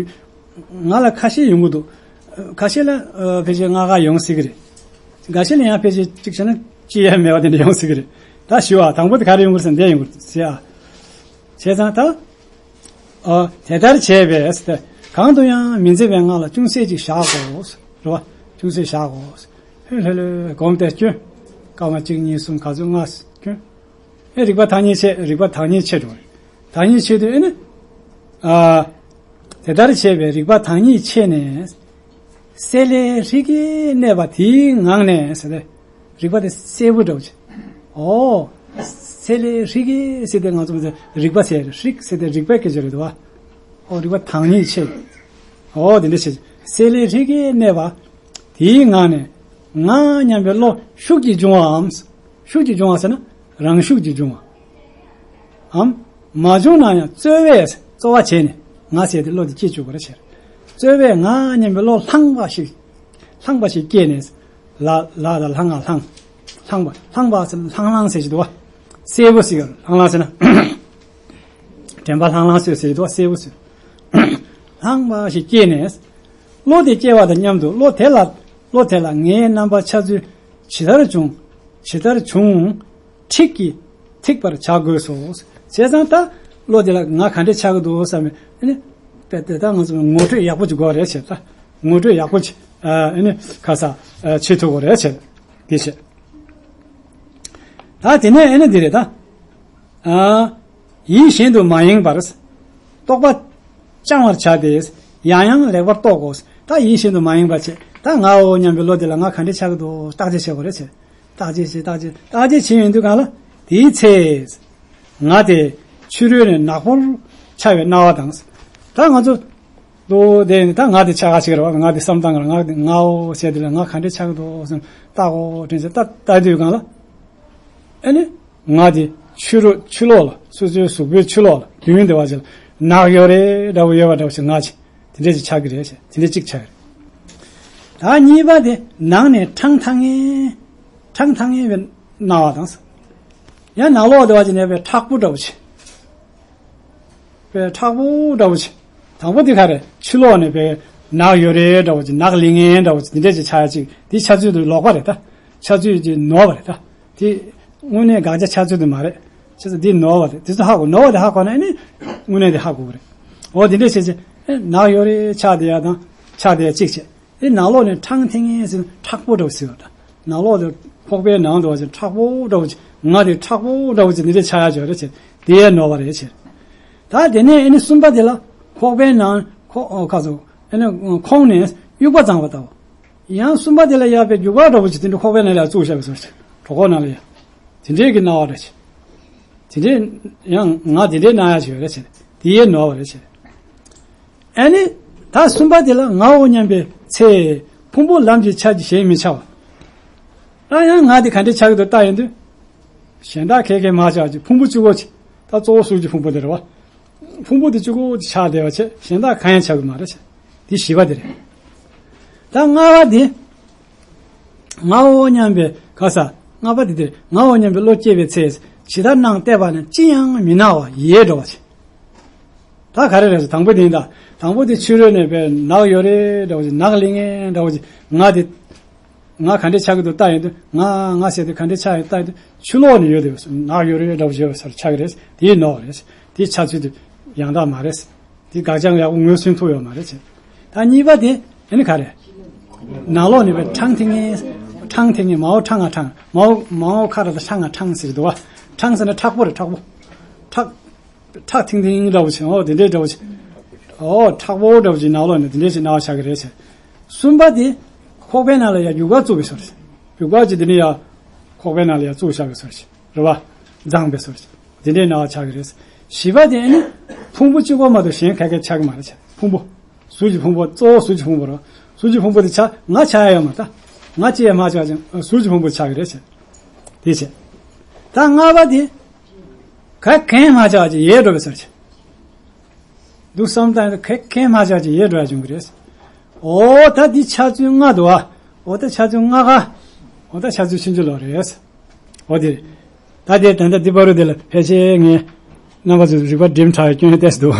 ང་ལ་ཁ་ཤས་ཡོང་གི་འདུག་ཁ་ཤས་ལ་ཨ་ཕལ་ཆེར་ལྔ་ཀ་ཡོང་སྲིད་ཀྱི་རེད། འགའ་ཤས་ལ་ཡང་ཕལ་ཆེར་གཅིག་བྱས་ན་ཅི་ཡང་མེད་པ་དེ་འདྲ་ཡོང་སྲིད་ཀྱི་རེད། ད་ཞུ་བ་དང་པོ་དེ་ག་རེ་ཡོང་གི་རེད་ཟེར་ན་དེ་ཡོང་གི་རེད་ཟེར་ཨ། བྱས་ཙང་ད། ཨ། དེ་ལྟར་བྱས་པས་གང་དུ་ཡང་མི་འཛིན་པའི་ངང་ལ་ཅུང་ཟད་ཅིག་བཞག་གོ། རེད་བ། ཅུང་ཟད་བཞག་གོ། ལྷོད་ལྷོད་ལྷོད་སྒོམ་སྟེ་སྐྱོན། སྐར་མ་གཅིག་གཉིས་གསུམ་ག་ཚོད་ལྔ་སྐྱོན། ཨེ་རིག་པ་ཐང་ཉིད་ཆད་རིག་པ་ཐང་ཉིད་ཆད་འགྲོ། ཐང་ཉིད་ཆད་དུས་ཨེ་ནི། ཨ། དེ་ལྟར་བྱས་པས་རིག་པ་ཐང་ཉིད་ཆད་ནས། གསལ་ལེ་ཧྲིག་གེར་གནས་པ་དེའི་ངང་ནས་ཟེར་ཏེ། རིག་པ་དེ་གསལ་པོ་འདྲ་བོ་ཅིག་ཨོ། གསལ་ལེ་ཧྲིག་གེ་ཟེར་ཏེ་ང་ཚོ་རིག་པ་ཟེར་ཧྲིག་ཟེར་ཏེ་རིག་པའི་སྐད་ཆ་རེད་དོ། ཨོ་རིག་པ་དྭངས་སྙིགས་ཆེ། ཨོ་དེ་འདྲ་བྱས། གསལ་ལེ་ཧྲིག་གེར་གནས་པ། དེའི་ངང་ནས་ང་སྙམ་པའི་བློ་ཤུགས་ཀྱིས་འབྱུང་བའམ། ཤུགས་ཀྱིས་འབྱུང་བ་ཟེར་ན་རང་ཤུགས་ཀྱིས་འབྱུང་བ། འམ། མ་བྱུང་ན་ཡང་རྩོལ་བས་རྩོལ་བ་བྱས་ནས་ང་ཟེར་ཏེ་བློ་དེ་སྐྱེ་བཅུག་པར་བྱེད། རྩོལ་བས་ང་སྙམ་པའི་བློ་ལྷང་བ་ཞིག་ལྷང་བ་ཞིག་སྐྱེས་ནས། ལ་ལ་དང་ལྷང་ང་ལྷང་། ལྷང་བ་ལྷང་བ་ཟེར་ལྷང་ལྷང་ཟེར་གྱི་འདུག་བ། གསལ་པོ་ཟེར་གྱི་ལྷང་ལྷང་ཟེར་ན། དྲན་པ་ལྷང་ལྷང་ཟེར་ཟེར་གྱི་འདུག་བ་གསལ་པོ་ཟེར། ལྷང་བ་ཞིག་སྐྱེས་ནས། བློ་དེ་སྐྱེ་བ་དང་མཉམ་དུ་བློ་དེ་ལ་བློ་དེ་ལ་ངའི་རྣམ་པ་འཆར་ཚུལ་ཇི་ལྟར་བྱུང་། ཇི་ལྟར་བྱུང་། ཁྲིག་གིས་ཐིག་པར་བྱ་དགོས་སོ། བྱས་ཙང་ད་བློ་དེ་ལ་ང་ག་འདྲས་ཆགས་ཀྱི་འདུག་བསམ་ནས་ཨ་ནི། དེ་དེ་ད་ང་ཚོ་ངོ་སྤྲོད་ཡག་པོ་ཅིག་དགོས་རེད་བྱས་ད། ངོ་སྤྲོད་ཡག་པོ་ཅིག་ཨ་ནི་ཁ་ས་བྱེད་ཐུབ་དགོས་རེད་བྱས། དེ་བྱས། ད་དེ་ནས་ཨ་ནི་འདི་རེད་ད། ཨ། ཡིད་གཞན་དུ་མ་ཡེངས་པར། རྟོག་པ་བཅང་བར་བྱ་སྟེ། ཡང་ཡང་ལེགས་པར་རྟོག་གོ། ད་ཡིད་གཞན་དུ་མ་ཡེངས་པར་བྱེད། ད་ངའོ་སྙམ་པའི་བློ་དེ་ལ་ང་ག་འདྲས་ཆགས་ཀྱི་འདུག་བརྟག་དཔྱད་བྱེད་དགོས་རེད་ཟེར། བརྟག་དཔྱད་བྱེད་བརྟག་དཔྱད་བརྟག་དཔྱད་བྱེད་ཡོང་དུས་གང་ལ། དེའི་ཚེ། ང་དེ་ཕྱི་རོལ་ནས་ནག་པོར་འཆར་བའི་སྣང་བ་དང་། ད་ང་ཚོ་ འདུག་དེ་ནི་ད་ང་དེ་ཆགས་ཀ་ཞིག་རེད་བ། ང་དེ་བསམ་སྟངས་ཀྱི་ང་དེ་ངའོ་བྱས་དེ་ལ་ང་ག་འདྲས་ཆགས་ཀྱི་འདུག་བསམ་ལྟ་གོ་དྲན་ཚེ་ལྟ་ལྟ་དུས་སྒང་ལ། ཨ་ནི་ང་དེ་ཕྱི་རོ་ཕྱི་ལོགས་ལ་སོ་སོའི་གཟུགས་པོའི་ཕྱི་ལོགས་ལ་མདུན་དེ་བ་ཅིག་ལ་ནག་ཡོད་རེད་འདྲ་བོ་ཡོད་པ་འདྲ་བོ་ཞིག་ང་ཅིག་དེ་འདྲས་ཅིག་ཆགས་ཀྱི་རེད་ཞེས་དེ་འདྲས་ཅིག་ཆགས་ཀྱི་རེད། ད་གཉིས་པ་དེ་ནང་ནས་འཕྲང་ཐང་ངེ་འཕྲང་ཐང་ངེ་བའི་སྣང་བ་དང་། ཡང་ནང་ལོགས་དེ་བ་ཅིག་ནས་པའི་མཁྲེགས་པོ་འདྲ་བོ་ཅིག་པའི་མཁྲེགས་པོ་འདྲ་བོ་ཅིག་དང་པོ་དེ་ག་རེ་ཕྱི་ལོགས་ནས་པའི་ནག་ཡོད་རེད་འདྲ་བོ་ཅིག་ནག་ལི་ངན་འདྲ་བོ་ཅིག་འདི་འདྲས་ཅིག་ཆགས་ཡ་ཅིག་འདི་ཆགས་ཚུལ་དེ་ལོག་པ་རེད་ད། ཆགས་ཚུལ་དེ་ནོར་བ་རེད་ད། དེ་དངོས་གནས་དགག་བྱ་ཆགས་ཚུལ་དེ་མ་རེད། ཆགས་ཚུལ་འདི་ནོར་བ་རེད། དེ་ཚོ་ཧ་གོ་ནོར་བ་དེ་ཧ་གོ་ན་ཨ་ནི་དངོས་གནས་དེ་ཧ་གོ་གི་རེད། འོ་དེ་འདྲས་བྱས་ཅིག་ཨེ་ནག་ཡོད་རེད་ཆགས་བསྡད་ཡ་དང་ཆགས་བསྡད་ཡ་གཅིག་བྱས། དེ་ནང་ལོགས་ནས་འཕྲང་ཐེངས་ངེས་ཟེར་ན་མཁྲེགས་པོ་འདྲ་བོ་ཟེར་བ་དང་ནང་ལོགས་དེ་ཁོག་པའི་ནང་དུ་བ་ཅིག་མཁྲེགས་པོ་འདྲ་བོ་ཅིག་ང་དེ་མཁྲེགས་པོ་འདྲ་བོ་ཅིག་འདི་འདྲས་ཆགས་ཡ་ཅིག་ཡོད་རེད་ཟེར། དེ་ཡས་ནོར་བ་རེད་ཟེར། ད་དེ་ནས་ཨ་ནི་གསུམ་པ་དེ་ལ་ཁོག་པའི་ནང་ཁོ་ཁ་སོ་ཨ་ནི་ཁོང་ནས་དབྱུག་པ་བརྫངས་པ་ལྟ་བུ། ཡང་གསུམ་པ་དེ་ལ་ཡ་པའི་རྒྱུག་པ་འདྲ་བོ་ཅིག་དེ་འདྲ་ཁོག་པའི་ནང་ལ་ཡ་བཙུགས་བཞག་པའི་བཟོ་ཅིག་གྲོད་ཁོག་ནང་ལ་ཡ། དེ་འདྲའི་གི་སྣང་བ་རེད་ཟེར། དེ་འདྲའི་ཡང་ང་དེ་འདྲའི་སྣང་ཡ་ཞིག་ཡོད་རེད་ཟེར། དེ་ཡས་ནོར་བ་རེད་ཟེར། ཨ་ནི། ད་གསུམ་པ་དེ་ལ་ངའོ་སྙམ་པའི་ཚེ། ཕུང་པོ་ལམ་གྱི་ཆ་གཅིག་གཞན་མི་འཆར་བ། ད་ཡང་ང་དེ་ག་འདྲས་ཆགས་ཀྱི་འདུག་ལྟ་ཡོང་དུས། གཞན་དག་གང་ཡང་མ་ཆགས་ཀྱི་ཕུང་པོ་གཅིག་པོ་ཅིག་ད་གཙོ་བོ་གཟུགས་ཀྱི་ཕུང་པོ་དེ་རེད་བ། ཕུང་པོ་དེ་གཅིག་པོ་ཅིག་ཆགས་བསྡད་པ་བྱས་གཞན་དག་གང་ཡང་ཆགས་ཀྱི་མ་རེད་ཟེར། དེ་བཞི་པ་དེ་རེད། ད་ལྔ་པ་དེ། ངའོ་སྙམ་པའི་ག་ས། ལྔ་པ་དེ་དེར་ངའོ་སྙམ་པའི་བློ་སྐྱེས་པའི་ཚེ། ཇི་ལྟར་སྣང་བལྟས་པ་ནི་ཅི་ཡང་མི་སྣང་བ་ཡལ་འགྲོ་བ་ཞིག་ད་ག་རེ་རེད་ཟེར། དང་པོ་དེ་ཡིན་ད། དང་པོ་དེ་ཕྱི་རོལ་ནས་པའི་ནག་ཡོད་རེད་འདྲ་བོ་ཞིག་ནག་ལི་ངན་འདྲ་བོ་ཞིག་ང་དེ། ང་ག་འདྲས་ཆགས་ཀྱི་འདུག་ལྟ་ཡོང་དུས་ང་ང་ཟེར་དུས་ག་འདྲས་ཆགས་ཡོད་ལྟ་ཡོང་དུས་ཕྱི་ལོགས་ནས་ཡོད་དེ་ནག་ཡོད་རེད་འདྲ་བོ་ཞིག་ཡོད་པ་སར་ཆགས་ཀྱི་རེད། དེའི་ནོར་བ་རེད། དེའི་ཆགས་ཚུལ་དེ་ཡང་དག་མ་རེད། དེ་དགག་བྱ་ཡག་པོ་ངོས་ཟིན་ཐུབ་ཡོད་མ་རེད་ཟེར། ད་གཉིས་པ་དེ་ཨ་ནི་ག་རེ། ནང་ལོགས་ནས་པའི་འཕྲང་ཐེངས་ངེས། འཕྲང་ཐེངས་ངེས་མའོ་འཕྲང་ང་འཕྲང་། མའོ་མའོ་ཁ་ར་ད་འཕྲང་ང་འཕྲང་ཟེར་འདུག་བ། འཕྲང་ཟེར་ན་མཁྲེགས་པོ་རེད་མཁྲེགས་པོ། མཁྲེགས། མཁྲེགས་ཐིང་ཐིང་འདྲ་བོ་བྱས་འོ་དེ་འདྲའི་འདྲ་བོ་བྱས། འོ་མཁྲེགས་པོ་འདྲ་བོ་བྱས་ནང་ལོགས་ནས་དེ་འདྲའི་བྱས་སྣང་བ་ཆགས་ཀྱི་རེད་ཟེར། གསུམ་པ་དེ། ཁོག་པའི་ནང་ལ་ཡ་རྒྱུག་པ་བཙུགས་པའི་བཟོ་རེད། རྒྱུག་པ་ཅིག་དེ་ནི་ཡ། ཁོག་པའི་ནང་ལ་ཡ་བཙུགས་བཞག་པའི་བཟོ་རེད། རེད་བ། བརྫངས་པའི་བཟོ་རེད། དེ་འདྲའི་སྣང་བ་ཆགས་ཀྱི་རེད། བཞི་པ་དེ་ནི། ཕུང་པོ་གཅིག་པོ་མ་གཏོགས་གཞན་ག་གེ་ཆགས་ཀྱི་མ་རེད་ཟེར། ཕུང་པོ། གཟུགས་ཀྱི་ཕུང་པོ་གཙོ་བོ་གཟུགས་ཀྱི་ཕུང་པོ་རེད། གཟུགས་ཀྱི་ཕུང་པོ་དེ་ཆགས་ང་ཆགས་ཡ་ཡོད་མ་རེད་ད། ང་ཅི་ཡང་མ་ཆགས་ཀྱང་གཟུགས་ཀྱི་ཕུང་པོ་ཆགས་ཀྱི་རེད་ཟེར། དེ་བྱས། ད་ལྔ་པ་དེ། ག་གེ་མ་ཆགས་ཀྱི་ཡལ་འགྲོ་བའི་བཟོ་རེད། འདུག་བསམ་བཏང་ཡོད་ཁེ་ཁེ་མ་ཆགས་ཀྱི་ཡལ་འགྲོ་ཡ་བྱུང་གི་རེད། འོ་ད་འདི་ཆགས་ཚུལ་ལྔ་འདུག་ཨ། འོ་ད་ཆགས་ཚུལ་ལྔ་ཀ་འོ་ད་ཆགས་ཚུལ་ཕྱིན་ཅི་ལོག་རེད། འོ་དེ། ད་དེ་ད་ལྟ་འདི་པ་རུ་དེ་ལ་ཕལ་ཆེར་ངས་རྣམ་པ་ཚོས་རིག་པ་སྒྲིམ་དྲགས་སྐྱོན་ཏེས་འདུག་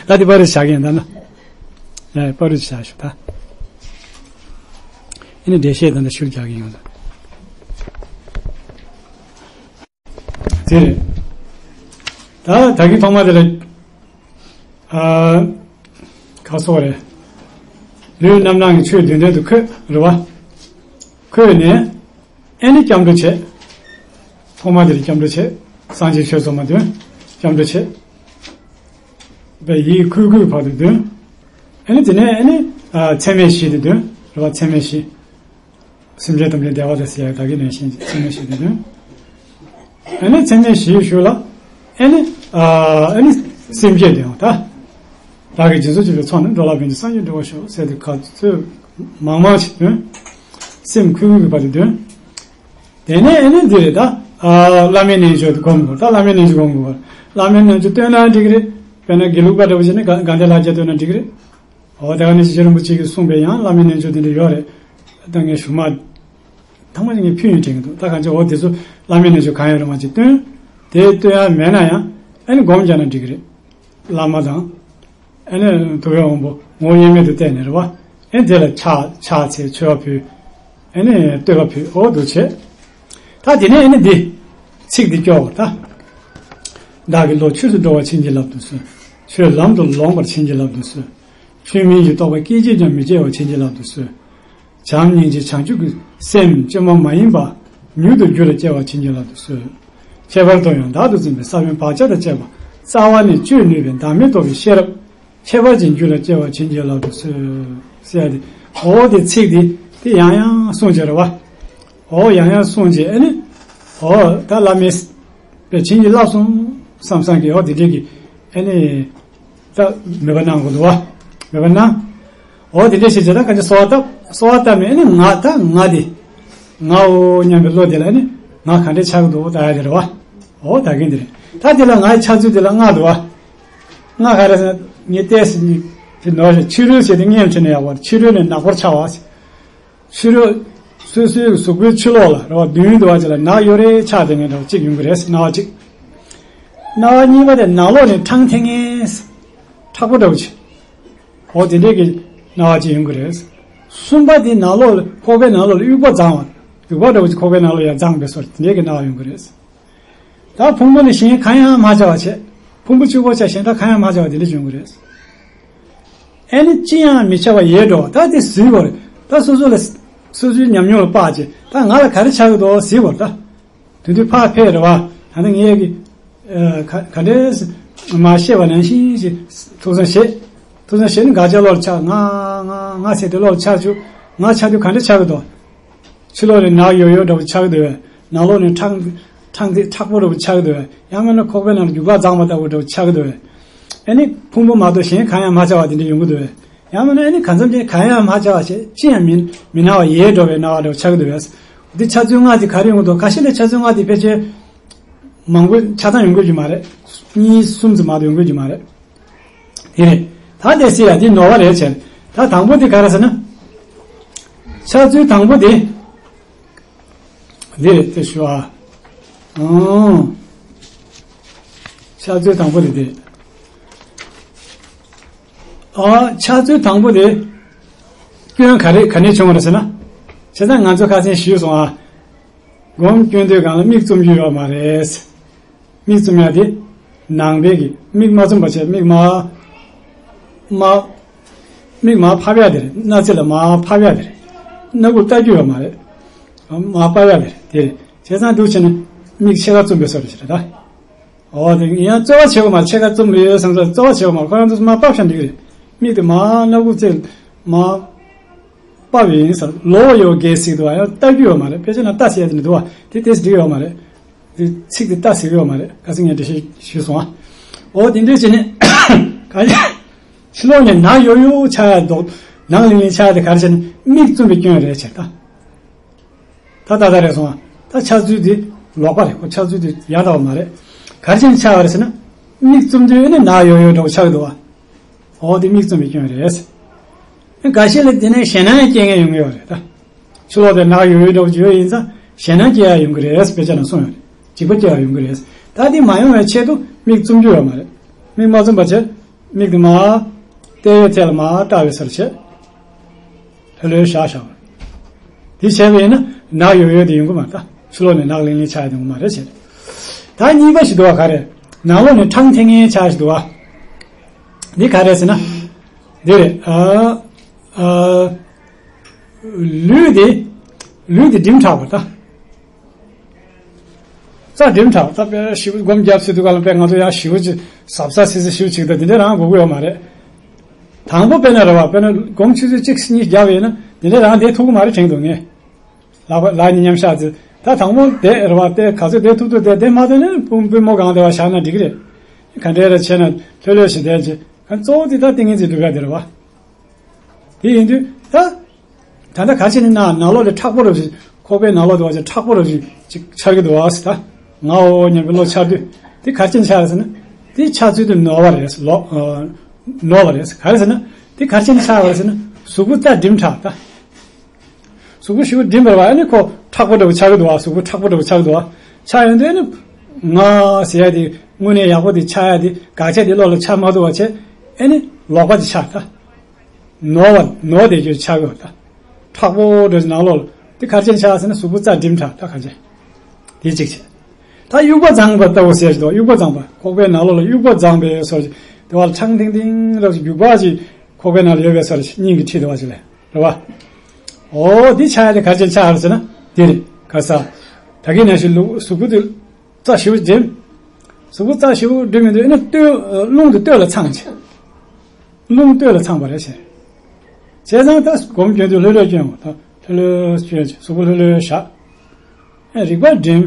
ད་འདི་པ་རུ་བཞག་གི་ཡིན་ད་ན། ཡ་པ་རུ་བཞག་ཞུ་ད། ཨ་ནི་འགྲེལ་བཤད་ད་ལྟ་ཤུར་རྒྱག་གི་ཡོང་ད། དེ་རེད། ད་ད་གིན་ཐོག་མ་དེ་ལ། ཨ། ག་སོགས་རེད། ལུས་རྣམ་སྣང་གི་ཆོས་བདུན་ལྡན་དུ་འཁོད་རེད་བ། འཁོད་ནས། ཨེ་ནི་སྐྱབས་འགྲོ་བྱེད། ཐོག་མ་དེར་སྐྱབས་འགྲོ་བྱེད། སངས་རྒྱས་ཆོས་ཚོགས་མ་བདུན། སྐྱབས་འགྲོ་བྱེད། པའི་ཡིད་ཁུག་ཁུག་བར་དུ་འདོན། ཨེ་ནི་དེ་ནས་ཨེ་ནི། ཨ། མཚན་མེད་བཞི་དེ་འདོན་རེད་བ་མཚན་མེད་བཞི། སེམས་ཅན་ཐམས་ཅད་བདེ་བ་དང་ཟེར་ཡག་ད་གིན་ནས་ཤེས་མཚན་མེད་བཞི་དེ་དོན། ཨ་ནི་མཚན་མེད་བཞིའི་ཤུལ་ལ། ཨ་ནི། ཨ་ནི་སེམས་བསྐྱེད་དེ་ཡང་ད། བདག་གིས་སྦྱིན་སོགས་བགྱིས་པའི་ཚོགས་རྣམས་འགྲོ་ལ་ཕན་ཕྱིར་སངས་རྒྱས་འགྲུབ་པར་ཤོག་ཟེར་ཏེ་ག་ཚོད་མང་མང་ཞིག་དོན། སེམས་ཁུག་ཁུག་གི་བར་དུ་དོན། དེ་ནས་ཨ་ནི་འདི་རེད་ད། བླ་མའི་རྣལ་འབྱོར་དེ་སྒོམ་དགོས་ད་བླ་མའི་རྣལ་འབྱོར་སྒོམ་དགོས་པར། བླ་མའི་རྣལ་འབྱོར་བཏོན་ན་འགྲིག་གི་རེད། དཔེར་ན་དགེ་ལུགས་པ་འདྲ་བོ་བྱས་ན་དགའ་ལྡན་ལྷ་བརྒྱ་བཏོན་ན་འགྲིག་གི་རེད། འོ་དེ་ག་ནས་རྗེ་རིན་པོ་ཆེ་གིས་གསུངས་པའི་ཡང་བླ་མའི་རྣལ་འབྱོར་དེ་འདྲ་ཡོད་རེད། ད་ངས་ཞུ་མ། ཐང་མ་ཅིག་ངས་ཕུལ་ཡོང་དྲན་གྱི་འདུག་ད་གང་ཅི་འོ་དེ་ཚོ་བླ་མའི་རྣལ་འབྱོར་གང་ཡོད་རུང་མ་ཅིག་བཏོན། དེ་བཏོན་ཡ་མེད་ན་ཡང་ཨ་ནི་སྒོམ་རྒྱག་ན་འགྲིག་གི་རེད། བླ་མ་དང་། ཨ་ནི་ཐུབ་པའི་དབང་པོ་ངོ་བོ་དབྱེར་མེད་དུ་བལྟས་ནས་རེད་བ། ཨ་ནི་དེ་ལ་ཕྱག་ཕྱག་འཚལ་མཆོད་པ་ཕུལ། ཨ་ནི་བསྟོད་པ་ཕུལ་འོ་འདུག་བྱས། ད་དེ་ནས་ཨ་ནི་འདི། ཚིག་འདི་སྐྱོར་བ་ད། བདག་གི་བློ་ཆོས་སུ་འགྲོ་བར་བྱིན་གྱིས་བརླབ་ཏུ་གསོལ། ཆོས་ལམ་དུ་ལོངས་པར་བྱིན་གྱིས་བརླབ་ཏུ་གསོལ། ཆོས་མིན་གྱི་རྟོག་པ་སྐད་ཅིག་ཀྱང་མི་སྐྱེ་བར་བྱིན་གྱིས་བརླབ་ཏུ་གསོལ། བྱམས་སྙིང་རྗེ་བྱང་ཆུབ་ཀྱི་སེམས་བཅོས་མ་མ་ཡིན་པ་མྱུར་དུ་རྒྱུད་ལ་སྐྱེ་བར་བྱིན་གྱིས་བརླབ་ཏུ་གསོལ། ཁྱད་པར་དུ་ཡང་བདག་ཏུ་འཛིན་པའི་ས་བོན་བག་ཆགས་དང་བཅས་པ་རྩ་བ་ནས་གཅོད་ནུས་པའི་བདག་མེད་རྟོགས་པའི་ཤེས་རབ་ཁྱད་པར་ཅན་རྒྱུད་ལ་སྐྱེ་བར་བྱིན་གྱིས་བརླབ་ཏུ་གསོལ། ཟེར་ཡ་དེ། འོ་དེ་ཚིག་དེ་དེ་ཡང་ཡང་གསུངས་བྱས་རེད་བ། འོ་ཡང་ཡང་གསུངས་བྱས་ཨ་ནི། འོ་ད་བླ་མས་པའི་བྱིན་གྱིས་བརླབས་སོང་བསམ་བསམ་གྱི་འོ་དེ་འདྲས་ཀྱི་ཨ་ནི། ད་མོས་པ་གནང་དགོས་འདུག་བ། མེད་པ་ན། འོ་དེ་འདྲ་ཞིག་བྱས་ད་ག་ཅི་གསོལ་བ་བཏབ། གསོལ་བ་བཏབ་ནས་ཨ་ནི་ང་ད་ང་དེ། ངའོ་སྙམ་པའི་བློ་དེ་ལ་ཨ་ནི་ང་ག་འདྲས་ཆགས་ཀྱི་འདུག་ལྟ་ཡ་དེ་རེད་བ། འོ་ད་གིན་དེ་རེད། ད་དེ་ལ་ང་ཡི་ཆགས་ཚུལ་དེ་ལ་ལྔ་འདུག་བ། ལྔ་ག་རེ་ཟེར་ན་ངས་བལྟས་ཟིན་ནས་དེ་ནོར་ཞིག་ཕྱི་རོལ་ཟེར་དེ་ངས་ཁྲིད་ནས་ཡག་པོ་ཕྱི་རོལ་ནས་ནག་པོར་ཆགས་པ། ཕྱི་རོལ། སོ་སོའི་གཟུགས་པོའི་ཕྱི་ལོགས་ལ་རེད་བ། མདུན་དུ་བ་ཅིག་ལ་ནག་ཡོད་རེ་ཆགས་དེ་ངན་འདྲ་བ་གཅིག་ཡོང་གི་རེད། སྣང་བ་གཅིག་སྣང་བ་གཉིས་པ་དེ་ནང་ལོགས་ནས་འཕྲང་འཐེན་མཁན། མཁྲེགས་པོ་འདྲ་བོ་ཅིག་འོ་དེ་འདྲས་ཀྱི་སྣང་བ་ཅིག་ཡོང་གི་རེད། གསུམ་པ་དེ་ནང་ལོགས་ལ་ཁོག་པའི་ནང་ལོགས་ལ་དབྱུག་པ་འཛིན་པ། དབྱུག་པ་འདྲ་བོ་ཅིག་ཁོག་པའི་ནང་ལོགས་ཡར་འཛིན་པའི་བཟོ་འདྲ་དེ་འདྲས་ཀྱི་སྣང་བ་ཡོང་གི་རེད། ད་ཕུང་པོ་ནི་གཞན་གང་ཡང་མ་ཆགས་པ་བྱས། ཕུང་པོ་གཅིག་པོ་ཆགས་གཞན་དག་གང་ཡང་མ་ཆགས་པ་དེ་འདྲ་བྱུང་གི་རེད། ཨེ་ནི་ཅི་ཡང་མི་ཆགས་པ་ཡལ་འགྲོ་བ་ད་དེ་གཟིགས་པ་རེད། ད་སོ་སོ་ལ། སོ་སོའི་ཉམས་མྱོང་ལ་དཔག་བྱས་ད་ང་ལ་ག་རེ་ཆགས་ཀྱི་འདུག་གཟིགས་པ་རེད་ད། དེ་དུས་ཕར་ཕེབས་རེད་བ། ད་ནི་ངས་ཀྱི། ཨ། ག་ག་འདྲས། མ་བཤད་པ་ནང་བཞིན་ཞིག་ཐུགས་བསམ་བཞེས། ཐུགས་བསམ་བཞེས་ནས་དགག་བྱ་བློ་ལ་འཆར། ང་ང་ང་ཟེར་དེ་བློ་ལ་འཆར་བཅུག་ང་ཆགས་དུས་ག་འདྲས་ཆགས་ཀྱི་འདུག་ཕྱི་ལོགས་ནས་ནག་ཡོད་ཡོད་འདྲ་པོ་ཆགས་ཀྱི་འདུག་ནང་ལོགས་ནས་འཕྲང་། འཕྲང་དེ་མཁྲེགས་པོ་འདྲ་པོ་ཆགས་ཀྱི་འདུག་ཡང་མིན་ན་ཁོག་པའི་ནང་ལ་རྒྱུག་པ་འཛིན་པ་ལྟ་བུ་འདྲ་པོ་ཆགས་ཀྱི་འདུག་ཨ་ནི་ཕུང་པོ་མ་གཏོགས་གཞན་གང་ཡང་མ་ཆགས་པ་དེ་འདྲ་ཡོང་གི་འདུག་ཡང་མིན་ན་ཨ་ནི་གང་འཚམ་ཅིག་གང་ཡང་མ་ཆགས་པ་ཞིག་ཅི་ཡང་མི་མི་སྣང་བ་ཡལ་འགྲོ་བའི་སྣང་བ་འདྲ་པོ་ཆགས་ཀྱི་འདུག་འདི་འཆར་ཚུལ་ལྔ་དེ་ག་རེ་ཡོང་གི་འདུག་ཁ་ཤས་ལ་འཆར་ཚུལ་ལྔ་དེ་ཕལ་ཆེར་མང་པོ་ཆ་ཚང་ཡོང་གི་ཡོད་མ་རེད། གཉིས་གསུམ་ཙམ་མ་གཏོགས་ཡོང་གི་ཡོད་མ་རེད། དེ་རེད། ད་དེ་སྲིད་ཡ་དེ་ནོར་བ་རེད་བྱས། ད་དང་པོ་དེ་ག་རེ་ཟེར་ན། འཆར་ཚུལ་དང་པོ་དེ། འདི་རེད་དེ་ཞུ་ཨ། ཨང་། འཆར་ཚུལ་དང་པོ་དེ་འདི་རེད། ཨ། འཆར་ཚུལ་དང་པོ་དེ། སྐྱོན་ག་རེ་ག་ནས་བྱུང་བ་རེད་ཟེར་ན། བྱས་ཙང་ང་ཚོ་ཁ་སང་ཞུས་སོང་ཨ། སྒོམ་སྐྱོན་དུས་སྒང་ལ་མིག་བཙུམ་རྒྱུ་ཡོད་མ་རེད། མིག་བཙུམ་ཡ་དེ། ནང་པའི་གི་མིག་མ་བཙུམ་པ་བྱས་མིག་མ། མ། མིག་མར་ཕབ་ཡ་དེ་རེད། སྣ་རྩེ་ལ་མར་ཕབ་ཡ་དེ་རེད། སྣ་ཁུག་ལྟ་རྒྱུ་ཡོད་མ་རེད། མར་ཕབ་ཡ་དེ་རེད། དེ་རེད། བྱས་ཙང་འདུག་བྱས་ན་མིག་ཕྱེད་ཀ་བཙུམ་པའི་བཟོ་འདྲ་ཞིག་རེད་ད། འོ་དེ་ཡང་རྩོལ་བ་བྱེད་དགོས་མ་རེད། ཕྱེད་ཀ་བཙུམ་པའི་བཟོ་འདྲ་རྩོལ་བ་བྱེད་དགོས་མ་རེད། ཁོ་རང་ཚོ་མར་ཕབ་བཞག་འགྲིག་གི་རེད། མིག་དེ་མར་སྣ་ཁུག་རྩེ་མར་ཕབ་ཡིན་ཟེར་ལོག་ཡོད་གལ་སྲིད་དུ་ཡང་ལྟ་རྒྱུ་ཡོད་མ་རེད། ཕལ་ཆེར་ན་ལྟ་ཟེར་ཡ་དེ་འདུག་བ་དེ་ཏོག་ཙམ་འགྲིག་ཡོད་མ་རེད། དེ་ཚིག་དེ་ལྟ་ཟེར་གི་ཡོད་མ་རེད། ཁ་སང་ངས་འགྲེལ་བཤད་ཞུས་སོང་ཨ། འོ་དེ་འདྲ་བྱས་ནས་ག་ཕྱི་ལོགས་ནས་ནག་ཡོར་ཡོར་ཆགས་ཡ་འདུག་ནག་ལིང་ལིང་ཆགས་ཡ་དེ་ག་རེ་བྱས་ནས་མིག་བཙུམ་པའི་སྐྱོན་རེད་བྱས་ད། ད་ད་ད་རེད་སོང་ཨ། ད་འཆར་ཚུལ་དེ་ལོག་པ་རེད། ཁོ་འཆར་ཚུལ་དེ་ཡག་འདྲ་བ་མ་རེད། ག་རེ་བྱས་ནས་ཆགས་པ་རེད་ཟེར་ན། མིག་བཙུམ་དུས་ནི་ནག་ཡོར་ཡོར་འདྲ་བོ་ཆགས་འདུག་ཨ། འོ་དེ་མིག་བཙུམ་པའི་སྐྱོན་རེད། འགའ་ཤས་ལ་དེ་ནས་ཞེད་སྣང་སྐྱེ་མཁན་ཡོང་གི་ཡོད་རེད་ད། ཕྱི་ལོགས་དེ་ནག་ཡོར་ཡོར་འདྲ་བོ་ཅིག་ཡོད་ཡིན་ཙང་ཞེད་སྣང་སྐྱེ་ཡ་ཡོང་གི་རེད། དཔེ་ཆ་ནང་གསུངས་ཡོད་རེད། འཇིགས་པ་སྐྱེ་ཡ་ཡོང་གི་རེད། ད་དེ་མ་ཡོང་བའི་ཆེད་དུ་མིག་བཙུམ་རྒྱུ་ཡོད་མ་རེད། མིག་མ་བཙུམ་པ་བྱས། མིག་དེ་མར་ལྟེ་བའི་ཐད་ལ་མར་ལྟ་བའི་བཟོ་འདྲ་བྱས། ལྷོད་ལྷོད་བཞག་བཞག་པ། དེ་བྱས་པ་ཡིན་ན་ནག་ཡོར་ཡོར་དེ་ཡོང་གི་མ་རེད་ད། ཕྱི་ལོགས་ནས་ནག་ལིང་ལིང་ཆགས་ཡ་དེ་ཡོང་གི་མ་རེད་བྱས། ད་གཉིས་པ་ཞིག་འདུག་བ། ག་རེ། ནང་ལོགས་ནས་འཕྲང་འཐེན་མཁན་ཆགས་ཞིག་འདུག་བ། འདི་ག་རེ་ཟེར་ན། འདི་རེད། ཨ། ཨ། ལུས་དེ། ལུས་དེ་སྒྲིམ་དྲགས་པ་ད། རྩ་སྒྲིམ་དྲགས། རྩ་དཔེ་ཞིབ་སྒོམ་རྒྱབ་ཟེར་དུས་ག་ལ་དཔེ་ང་ཚོ་ཡང་ཞིབ་ཅིག་ཟབ་ཟབ་སིལ་སིལ་ཞིབ་ཅིག་ད་དེ་འདྲ་རང་དགོས་ཀྱི་ཡོད་མ་རེད། དང་པོ་དཔེར་ན་རེད་བ། དཔེར་ན་སྒོམ་ཆུ་ཚོད་གཅིག་གཉིས་རྒྱབ་ཡིན་ན་དེ་འདྲ་རང་བསྡད་ཐུབ་ཀྱི་མ་རེད་དྲན་འདུག་ངས། ལག་པ་ལག་གཉིས་མཉམ་བཞག་ཚེ་ད་དང་པོ་བསྡད་རེད་བ། བསྡད་ག་ཚོད་བསྡད་ཐུབ་ཐུབ་བསྡད། བསྡད་མ་ཐུབ་ན་པུས་པུས་མོ་གང་བསྡད་པ་བཞག་ན་འགྲིག་གི་རེད། ག་འདྲ་རེ་བྱས་ན་ལྷོད་ལྷོད་ཞིག་བསྡད་ཅེས། གཙོ་བོ་དེ་ད་ཏིང་ངེ་འཛིན་སྒྲུབ་ཡ་དེ་རེད་བ། དེ་ཡིན་དུས་ད། ད་ལྟ་ག་ཅི་ནི་ན་ནང་ལོགས་ལ་མཁྲེགས་པོ་རུ་ཞིག་ཁོག་པའི་ནང་ལོགས་དུ་བ་ཅིག་མཁྲེགས་པོ་རུ་ཞིག་ཅིག་འཆར་གི་འདུག་བ་ཟེར་ད། ངའོ་སྙམ་པའི་བློ་འཆར་དུས་དེ་ག་ཅི་འཆར་ཟེར་ན། དེ་འཆར་ཚུལ་དུ་ནོར་བ་རེད་ཟེར་ལོག་ནོར་བ་རེད་ཟེར། ག་རེ་ཟེར་ན་དེ་ག་ཅི་འཆར་བ་ཟེར་ན་གཟུགས་པོ་རྩ་སྒྲིམ་དྲགས་ད། གཟུགས་པོ་ཞེ་པོ་སྒྲིམ་པ་རེད་བ། ཨ་ནི་ཁོ་མཁྲེགས་པོ་འདྲ་བོ་འཆར་གི་འདུག་བ། གཟུགས་པོ་མཁྲེགས་པོ་འདྲ་བོ་འཆར་གི་འདུག་བ། འཆར་ཡོང་དུས་ཨ་ནི་ང་ཟེར་ཡ་དེ་དངོས་གནས་ཡག་པོ་དེ་འཆར་ཡ་དེ་དགག་བྱ་དེ་བློ་ལ་འཆར་མ་ཐུབ་པ་བྱས། ཨ་ནི་ལོག་པ་དེ་འཆར་ད། ནོར་བ་ནོར་བསྡད་རྒྱུ་ཆགས་ཡོད་ད། མཁྲེགས་པོ་འདྲ་ནང་ལོགས་ལ་དེ་ག་རེ་བྱས་ནས་ཆགས་ཟེར་ན་གཟུགས་པོ་རྩ་སྒྲིམ་དྲགས་ད་ག་རེ་བྱས། དེ་གཅིག་བྱས། ད་དབྱུག་པ་འཛིན་པ་ལྟ་བུ་ཟེར་གྱི་འདུག་དབྱུག་པ་འཛིན་པ་ཁོག་པའི་ནང་ལོགས་ལ་དབྱུག་པ་འཛིན་པའི་བཟོ་ཞིག་དེ་བ་ལ་འཕྲང་ཐིང་ཐིང་རབ་ཞིག་རྒྱུག་པ་ཞིག་ཁོག་པའི་ནང་ལ་ཡོད་པའི་བཟོ་ཞིག་སྙིང་གི་འཁྲིས་དེ་བ་ཞིག་ལས་རེད་བ། འོ་འདི་ཆགས་ཡ་དེ་ག་རེ་བྱས་ཆགས་ཟེར་ན་དེ་རེད། ག་ས་ད་གིན་ནང་བཞིན་ལུག་གཟུགས་པོ་དེ་རྩ་ཞེ་པོ་སྒྲིམ། གཟུགས་པོ་རྩ་ཞེ་པོ་སྒྲིམ་མི་འདུག་ཨ་ནི་སྟོད་རླུང་དེ་སྟོད་ལ་འཚངས་བྱས། རླུང་སྟོད་ལ་འཚངས་པ་རེད་བྱས། བྱས་ཙང་ད་སྒོམ་སྐྱོན་དུས་ལྷོད་ལྷོད་སྐྱོན་དགོས། ད་ལྷོད་ལྷོད་སྐྱོན་བྱས་གཟུགས་པོ་ལྷོད་ལྷོད་བཞག་ཨ་རིག་པ་སྒྲིམ།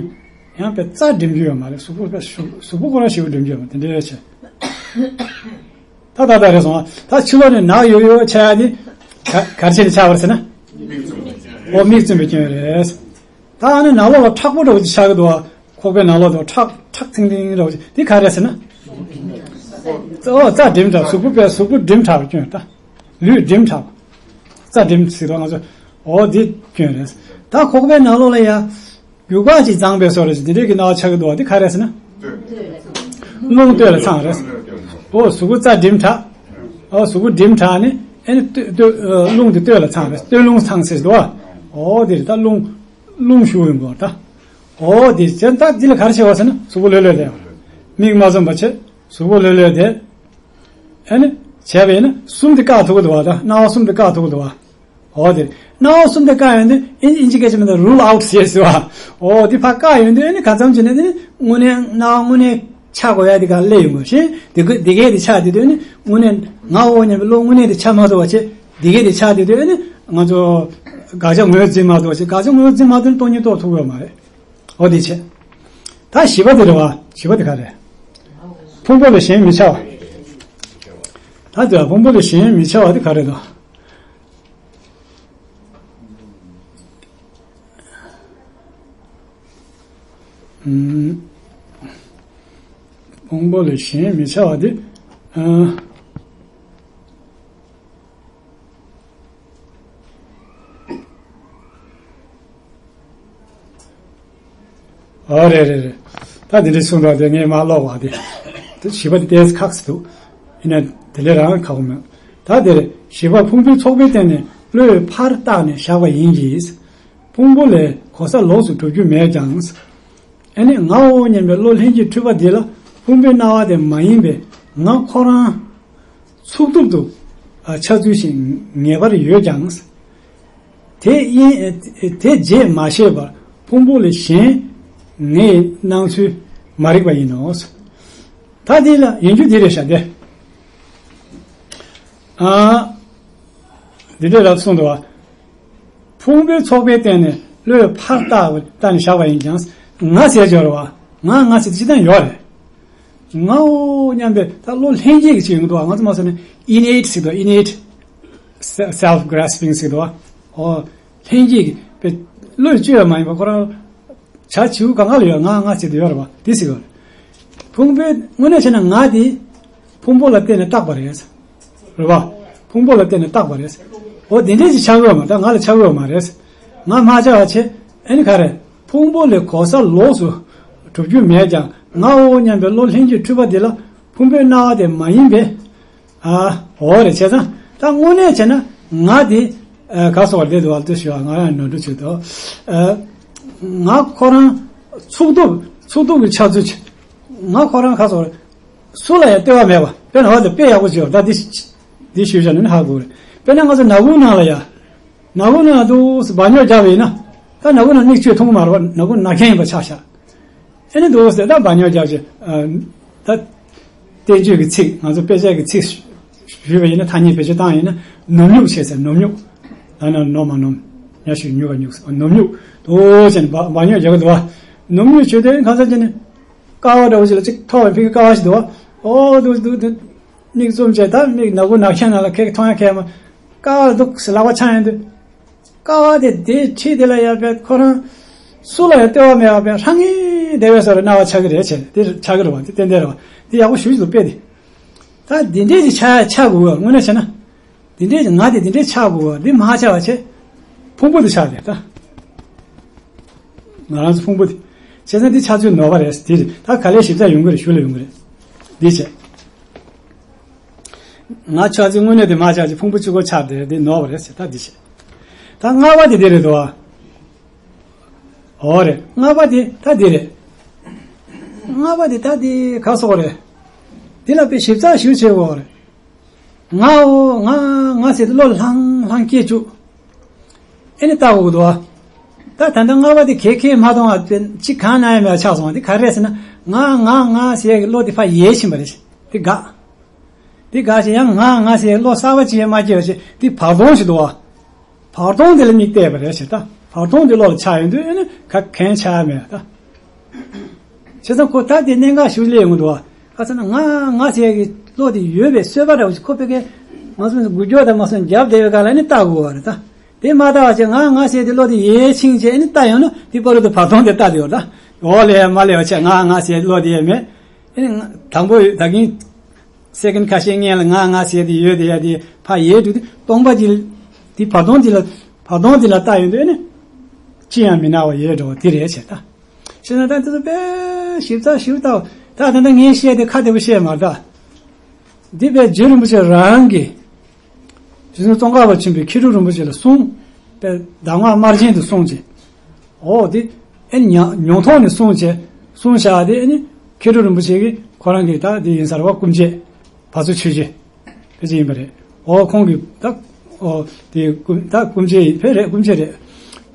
ཡང་པའི་རྩ་སྒྲིམ་རྒྱུ་ཡོད་མ་རེད། གཟུགས་པོ་པའི་གཟུགས་པོ་ཁོ་རང་ཞེ་པོ་སྒྲིམ་རྒྱུ་ཡོད་མ་རེད། དེ་འདྲ་བྱས། ད་ད་ད་རེད་སོང་། ད་ཕྱི་ལོགས་ནས་ནག་ཡོད་ཡོད་ཆགས་ཡ་དེ་ག་ག་རེ་བྱས་ནས་ཆགས་པ་རེད་ཟེར་ན། འོ་མིག་བཙུམ་པའི་སྐྱོན་རེད། ད་ཨ་ནི་ནང་ལོགས་ལ་མཁྲེགས་པོ་འདྲ་བོ་ཅིག་ཆགས་ཀྱི་འདུག་བ། ཁོག་པའི་ནང་ལོགས་དུ་མཁྲེགས་མཁྲེགས་ཚིང་ཚིང་འདྲ་བོ་ཅིག་དེ་ག་རེ་རེད་ཟེར་ན། ཨོ་རྩ་སྒྲིམ་དྲགས། གཟུགས་པོ་པའི་གཟུགས་པོ་སྒྲིམ་དྲགས་པའི་སྐྱོན་ད། ལུས་སྒྲིམ་དྲགས། རྩ་སྒྲིམ་ཟེར་དུས་ང་ཚོ་ཨོ་དེ་སྐྱོན་རེད། ད་ཁོག་པའི་ནང་ལོགས་ལ་ཡ། རྒྱུ་འབག་ཅིག་བརྫངས་པའི་བཟོ་འདྲ་ཅིག་དེ་འདྲའི་གི་སྣང་བ་ཆགས་ཀྱི་འདུག་བ། དེ་ག་རེ་རེད་ཟེར་ན། རླུང་སྟོད་ལ་འཚངས་རེད། ཨོ་གཟུགས་པོ་རྩ་སྒྲིམ་དྲགས། ཨོ་གཟུགས་པོ་སྒྲིམ་དྲགས་ནས་ཨེ་ནི་སྟོད་སྟོད་རླུང་དེ་སྟོད་ལ་འཚངས་རེད། སྟོད་རླུང་འཚངས་ཟེར་འདུག་བ། ཨོ་དེ་རེད། ད་རླུང་རླུང་ཞུགས་ཡོང་གི་ད། ཨོ་དེ་བྱས་ད་འདི་ལ་ག་རེ་བྱེད་པ་ཟེར་ན་གཟུགས་པོ་ལྷོད་ལྷོད་བསྡད། མིག་མ་བཙུམ་པ་བྱས་གཟུགས་པོ་ལྷོད་ལྷོད་བསྡད། ཨེ་ནི་བྱས་པ་ཡིན་ན་གསུམ་དེ་བཀག་ཐུབ་ཀྱི་འདུག་བ། ད་སྣང་བ་གསུམ་དེ་བཀག་ཐུབ་ཀྱི་འདུག་བ། འོ་དེ། སྣང་བ་གསུམ་དེ་བཀག་ཡོང་དུས་ཨིན་ཨིན་ཇི་སྐད་ཆ་མིན་ན་rule out ཟེར་ཟེར་བ། འོ་དེ་ཕར་བཀག་ཡོང་དུས་ཨ་ནི་ག་ཙམ་བྱས་ན་དེ་ནི་དངོས་གནས་སྣང་བ་དངོས་གནས་ཆགས་དགོས་ཡ་དེ་ག་སླེབས་ཡོང་གི་ཤིང་། དེ་ག་དེ་གས་དེ་ཆགས་དེ་དུས་ཨ་ནི་དངོས་གནས་ང་འོ་སྙམ་པའི་བློ་དངོས་གནས་དེ་ཆགས་མ་ཐུབ་པ་བྱས། དེ་གས་དེ་ཆགས་དེ་དུས་ཨ་ནི་ང་ཚོ་དགག་བྱ་ངོས་འཛིན་མ་ཐུབ་པ་བྱས། དགག་བྱ་ངོས་འཛིན་མ་ཐུབ་ན་སྟོང་ཉིད་རྟོགས་ཐུབ་ཡོད་མ་རེད། འོ་དེ་བྱས། ད་བཞི་པ་དེ་རེད་བ། བཞི་པ་དེ་ག་རེད། ཕུང་པོ་ལས་གཞན་མི་འཆར་བ། ད་དེ་ཕུང་པོ་ལས་གཞན་མི་འཆར་བ་དེ་ག་རེད་དོ། ཕུང་པོ་ལས་གཞན་མི་འཆར་བ་དེ། ཨ་རེ་རེ་རེ། ད་དེ་འདྲའི་གསུང་རོགས་དེ་ངས་མ་ཀློག་པ་དེ། དེ་བཞི་པ་དེ་ཏོག་ཙམ་ཁག་ཙམ་འདུག་ཡིན་ན་དེ་ལས་རང་ཁག་པོ་མེད། ད་དེར་བཞི་པ་ཕུང་པོའི་ཚོགས་པའི་སྟེང་ནས་བློས་ཕར་བཏགས་ནས་བཞག་པ་ཡིན་གྱི། ཕུང་པོ་ལས་གོལ་ས་ལོགས་སུ་གྲུབ་རྒྱུ་མེད་ཀྱང་། ཨ་ནི་ངའོ་སྙམ་པའི་བློ་ལྷན་སྐྱེས་འཁྲུལ་པ་འདི་ལ་ཕུང་པོའི་སྣང་བ་དེ་མ་ཡིན་པས་ང་ཁོ་རང་ཚུགས་ཐུབ་ཏུ་འཆར་ཚུལ་ཞིག་ངེས་པར་ཡོད་ཀྱང་། དེ་ཡིན་དེ་རྗེས་མ་ཤེས་པར་ཕུང་པོ་ལས་གཞན་ངེས་སྣང་ཚུལ་མ་རིག་པ་ཡིན་ནོ། ད་འདི་ལ་ཡིན་རྒྱུ་འདི་རེད་ཤག་སྟེ། ཨ། འདི་འདྲ་ལབ་གསུངས་འདུག་བ། ཕུང་པོའི་ཚོགས་པའི་སྟེང་ནས་བློས་ཕར་བཏགས་བཏགས་ནས་བཞག་པ་ཡིན་ཀྱང་། ང་ཟེར་ཡོད་རེད་བ། ང་ང་ཟེར་དེ་སྤྱིར་བཏང་ཡོད་རེད། ངའོ་སྙམ་པའི་ད་བློ་ལྷན་སྐྱེས་ཀྱི་ཅིག་ཡོང་གི་འདུག་བ། ང་ཚོ་མ་ཟེར་ན་innate ཟེར་འདུག་བ། innate self grasping ཟེར་འདུག་བ། ཨོ། ལྷན་སྐྱེས་ཀྱི་བློས་བཅོས་པ་མ་ཡིན་པ་ཁོ་རང་། བྱ་བྱིའུ་གང་ག་ལ་ཡོད། ང་ང་ཟེར་དུ་ཡོད་རེད་བ། དེ་ཟེར་བ་རེད། ཕུང་པོའི་དངོས་གནས་བྱས་ན་ང་དེ་ཕུང་པོ་ལ་བརྟེན་ནས་བཏགས་པ་རེད། རེད་བ། ཕུང་པོ་ལ་བརྟེན་ནས་བཏགས་པ་རེད། འོ་དེ་འདྲས་ཅིག་ཆགས་ཡོད་མ་རེད། ང་ལ་ཆགས་ཡོད་མ་རེད། ང་མ་ཆགས་པ་བྱས། ཨ་ནི་ག་རེད། ཕུང་པོ་ལས་གོལ་ས་ལོགས་སུ་གྲུབ་རྒྱུ་མེད་ཀྱང་ངའོ་སྙམ་པའི་བློ་ལྷན་སྐྱེས་འཁྲུལ་པ་འདི་ལ་ཕུང་པོའི་སྣང་བ་དེ་མ་ཡིན་པས། ཨ། འོ་རེད། བྱས་ཙང་ད་དངོས་གནས་བྱས་ན་ང་དེ་ཨ་ག་སོགས་བདེ་འདུག་བ་ལྟོས་ཞུ་བ། ང་རང་ནོར་འཁྲུལ་བྱེད་དོ། ཨ། ང་ཁོ་རང་ཚུགས་ཐུབ་ཚུགས་ཐུབ་ཀྱི་ཆགས་ཚུལ་ང་ཁོ་རང་ག་སོགས་སུ་ལ་ཡང་ལྟོས་པ་མེད་པ། དཔེར་ན་འོ་དེ་དཔེ་ཡག་པོ་བྱེད་བ། ད་འདི་འདི་ཞུས་བྱས་ནས་ཧ་གོ་རེད། དཔེར་ན་ང་ཚོ་ནག་ཁུང་ནང་ལ་ཡ། ནག་ཁུང་ནང་དུ་འབག་ཉོག་རྒྱབ་ཡིན་ན། ད་ནག་ཁུང་ནང་མིག་ཆུ་མཐོང་གི་མ་རེད་བ། ནག་ཁུང་ནག་ཁྱེར་ཡིན་པ་ཆགས་ཤག་ཨེ་ནི་འདུག་ཟེར། ད་འབག་ཉོག་རྒྱབ་ཅིག་ད་བསྟན་བཅོས་ཀྱི་ཚིག་ང་ཚོ་དཔེ་ཆ་གི་ཚིག་ཞུས་པ་ཡིན་ན། ཐ་སྙད་བེད་སྤྱོད་བཏང་ཡིན་ན་ནོམ་ཉུག་བྱས་ཟེར། ནོམ་ཉུག་ད་ནི་ནོམ་མ་ནོམ། ཉ་ཞིག་ཉུག་ག་ཉུག་ཟེར། ནོམ་ཉུག་འདུག་ཟེར་ནས་འབག་ཉོག་རྒྱག་གི་འདུག་བ། ནོམ་ཉུག་བྱས་ཏེ་གང་ཟག་ཅིག་ནི་ཀ་བ་འདྲ་བོ་ཞིག་ལ་ཅིག་ཐོགས་པའི་ཕི་གི་ཀ་བ་ཞིག་འདུག་བ། ཨོ་འདུག་འདུག་འདུག་མིག་བཙུམ་བྱས། ད་མིག་ནག་ཁུང་ནག་ཁྱེར་ནང་ལ་ཁེག་མཐོང་ཡ་ཁེག་མ། ཀ་བ་འདུག་ཟེར་ལག་པ་འཆང་ཡོང་དུས། ཀ་བ་དེ་དེའི་འཁྲིས་དེ་ལ་ཡར་བས་ཁོ་རང་སུ་ལ་ཡང་ལྟོས་པ་མེད་པ་བས་ལྷང་ངེ་བསྡད་པའི་བཟོ་འདྲ་སྣང་བ་ཆགས་ཀྱི་རེད་བྱས། དེ་ཆགས་ཀྱི་རེད་བ། དེ་ཏན་ཏན་རེད་བ། དེ་ཡག་པོ་ཞུ་ཞིག་ཏུ་དཔེ་དེ། ད་འདི་འདྲས་ཀྱི་ཆགས་ཆགས་དགོས་བ། དངོས་གནས་བྱས་ན། འདི་འདྲས་ཀྱི་ང་དེ་འདི་འདྲས་ཆགས་དགོས་བ། འདི་མ་ཆགས་པ་བྱས། ཕུང་པོ་དེ་ཆགས་དེ་ད། ང་རང་ཚོ་ཕུང་པོ་དེ། བྱས་ཙང་འདི་ཆགས་ཚུལ་ནོར་བ་རེད། དེ་རེད། ད་ག་ལེར་ཞིབ་ཆ་ཡོང་གི་རེད། ཞུ་ལ་ཡོང་གི་རེད། འདི་བྱས། ང་ཆགས་ཚུལ་དངོས་གནས་དེ་མ་ཆགས་ཀྱི་ཕུང་པོ་གཅིག་པོ་ཆགས་དེ་དེ་ནོར་བ་རེད་ཟེར། ད་འདི་བྱས། ད་ལྔ་པ་དེ་དེ་རེད་དོ། འོ་རེད། ལྔ་པ་དེ་ད་འདི་རེད། ལྔ་པ་དེ་ད་འདི་ག་སོགས་རེད། འདི་ལ་དཔེ་ཞིབ་ཚགས་ཞིབ་བྱེད་དགོས་རེད། ང་འོ་ང་ང་ཟེར་ཏེ་བློ་ལྷང་ལྷང་སྐྱེ་བཅུག་ཨེ་ནི་ལྟ་དགོས་འདུག་བ། ད་ད་ལྟ་ལྔ་པ་དེ་གས་ཁས་མ་གཏོང་བ་དེ་གཅིག་གང་ན་ཡང་མེད་པ་ཆགས་སོང་བ། དེ་ག་རེ་རེད་ཟེར་ན། ང་ང་ང་ཟེར་ཡག་གི་བློ་དེ་ཕར་ཡལ་ཕྱིན་པ་རེད། དེ་དགག་དེ་དགག་བྱས། ཡང་ང་ང་ཟེར་བློ་གསར་པ་ཅིག་ཡང་མ་སྐྱེས་པ་བྱས། དེ་བར་སྟོང་ཞིག་འདུག་བ། བར་སྟོང་དེ་ལ་མིག་གཏད་པ་རེད་ཟེར། ད་བར་སྟོང་དེ་བློ་ལ་ཆགས་ཡོང་དུས་ཨེ་ནི་ག་གན་ཆགས་ཡ་མེད་ད། བྱས་ཙང་ཁོ་ད་དེ་གནད་འགག་ཞིག་སླེབས་ཡོང་གི་འདུག་བ། ག་ཟེར་ན་ང་ང་ཟེར་ཡ་གི་ བློ་དེ་ཡོད་པའི་སྲོལ་པ་འདྲ་བོ་ཞིག་ཁོ་ཕ་གིར་ང་ཚོ་འགུལ་སྐྱོད་དང་མ་སོང་རྒྱབ་བསྡད་པའི་སྒང་ལ་ནི་ལྟ་དགོས་པ་རེད་ད། དེ་མ་ལྟ་བ་བྱས་ང་ང་ཟེར་དེ་བློ་དེ་ཡར་ཕྱིན་བྱས་ནི་ལྟ་ཡོང་ན་དེ་བར་དུ་བར་སྟོང་དེ་ལྟ་དེ་ཡོད་ད། འོག་ལ་ཡ་མར་ལ་ཡ་བྱས་ང་ང་ཟེར་བློ་དེ་ཡ་མེད། ཨེ་ནི་ང་དང་པོ་ད་གིན་སེ་ཀན་ཁ་ཤས་སྔོན་ལ་ང་ང་ཟེར་དེ་ཡོད་དེ་ཡ་དེ་ཕར་ཡལ་འགྲོ་དུས་སྟོང་པ་དེ་དེ་བར་སྟོང་དེ་ལ་བར་སྟོང་དེ་ལ་ལྟ་ཡོང་དུས་ཨེ་ནི་ཅི་ཡང་མི་སྣང་བ་ཡལ་འགྲོ་བ་དེ་རེད་བྱས་ད། བྱས་ན་ད་དེ་ཚོ་དཔེ་ཞིབ་ཚགས་ཞིབ་ལྟ་བ་ད་ད་ལྟ་ངས་བཤད་དེ་ཁ་བདེ་པོ་བཤད་མ་ད། འདི་དཔེ་རྗེ་རིན་པོ་ཆེ་རང་གིས་རྗེ་བཙུན་ཙོང་ཁ་པ་ཆེན་པོས་མཁས་གྲུབ་རིན་པོ་ཆེ་ལ་གསུངས། དཔེ་གདམས་ངག་དམར་རྗེན་དུ་གསུངས་ཀྱི། འོ་དེ་ཨེ་ཉ་མྱོང་ཐོག་ནས་གསུངས་བྱས་གསུངས་བཞག་དེ་ཨེ་ནི་མཁས་གྲུབ་རིན་པོ་ཆེ་གིས་ཁོ་རང་གིས་ད་དེ་ཡིན་ས་རེད་བ། སྐུ་མཆེད་བ་སུ་ཆོས་རྗེ་ཕལ་ཆེར་ཡིན་པ་རེད། འོ་ཁོང་གིས་ད་འོ་དེ་སྐུ་ད་སྐུ་མཆེད་ཕལ་རེད། སྐུ་མཆེད་རེད།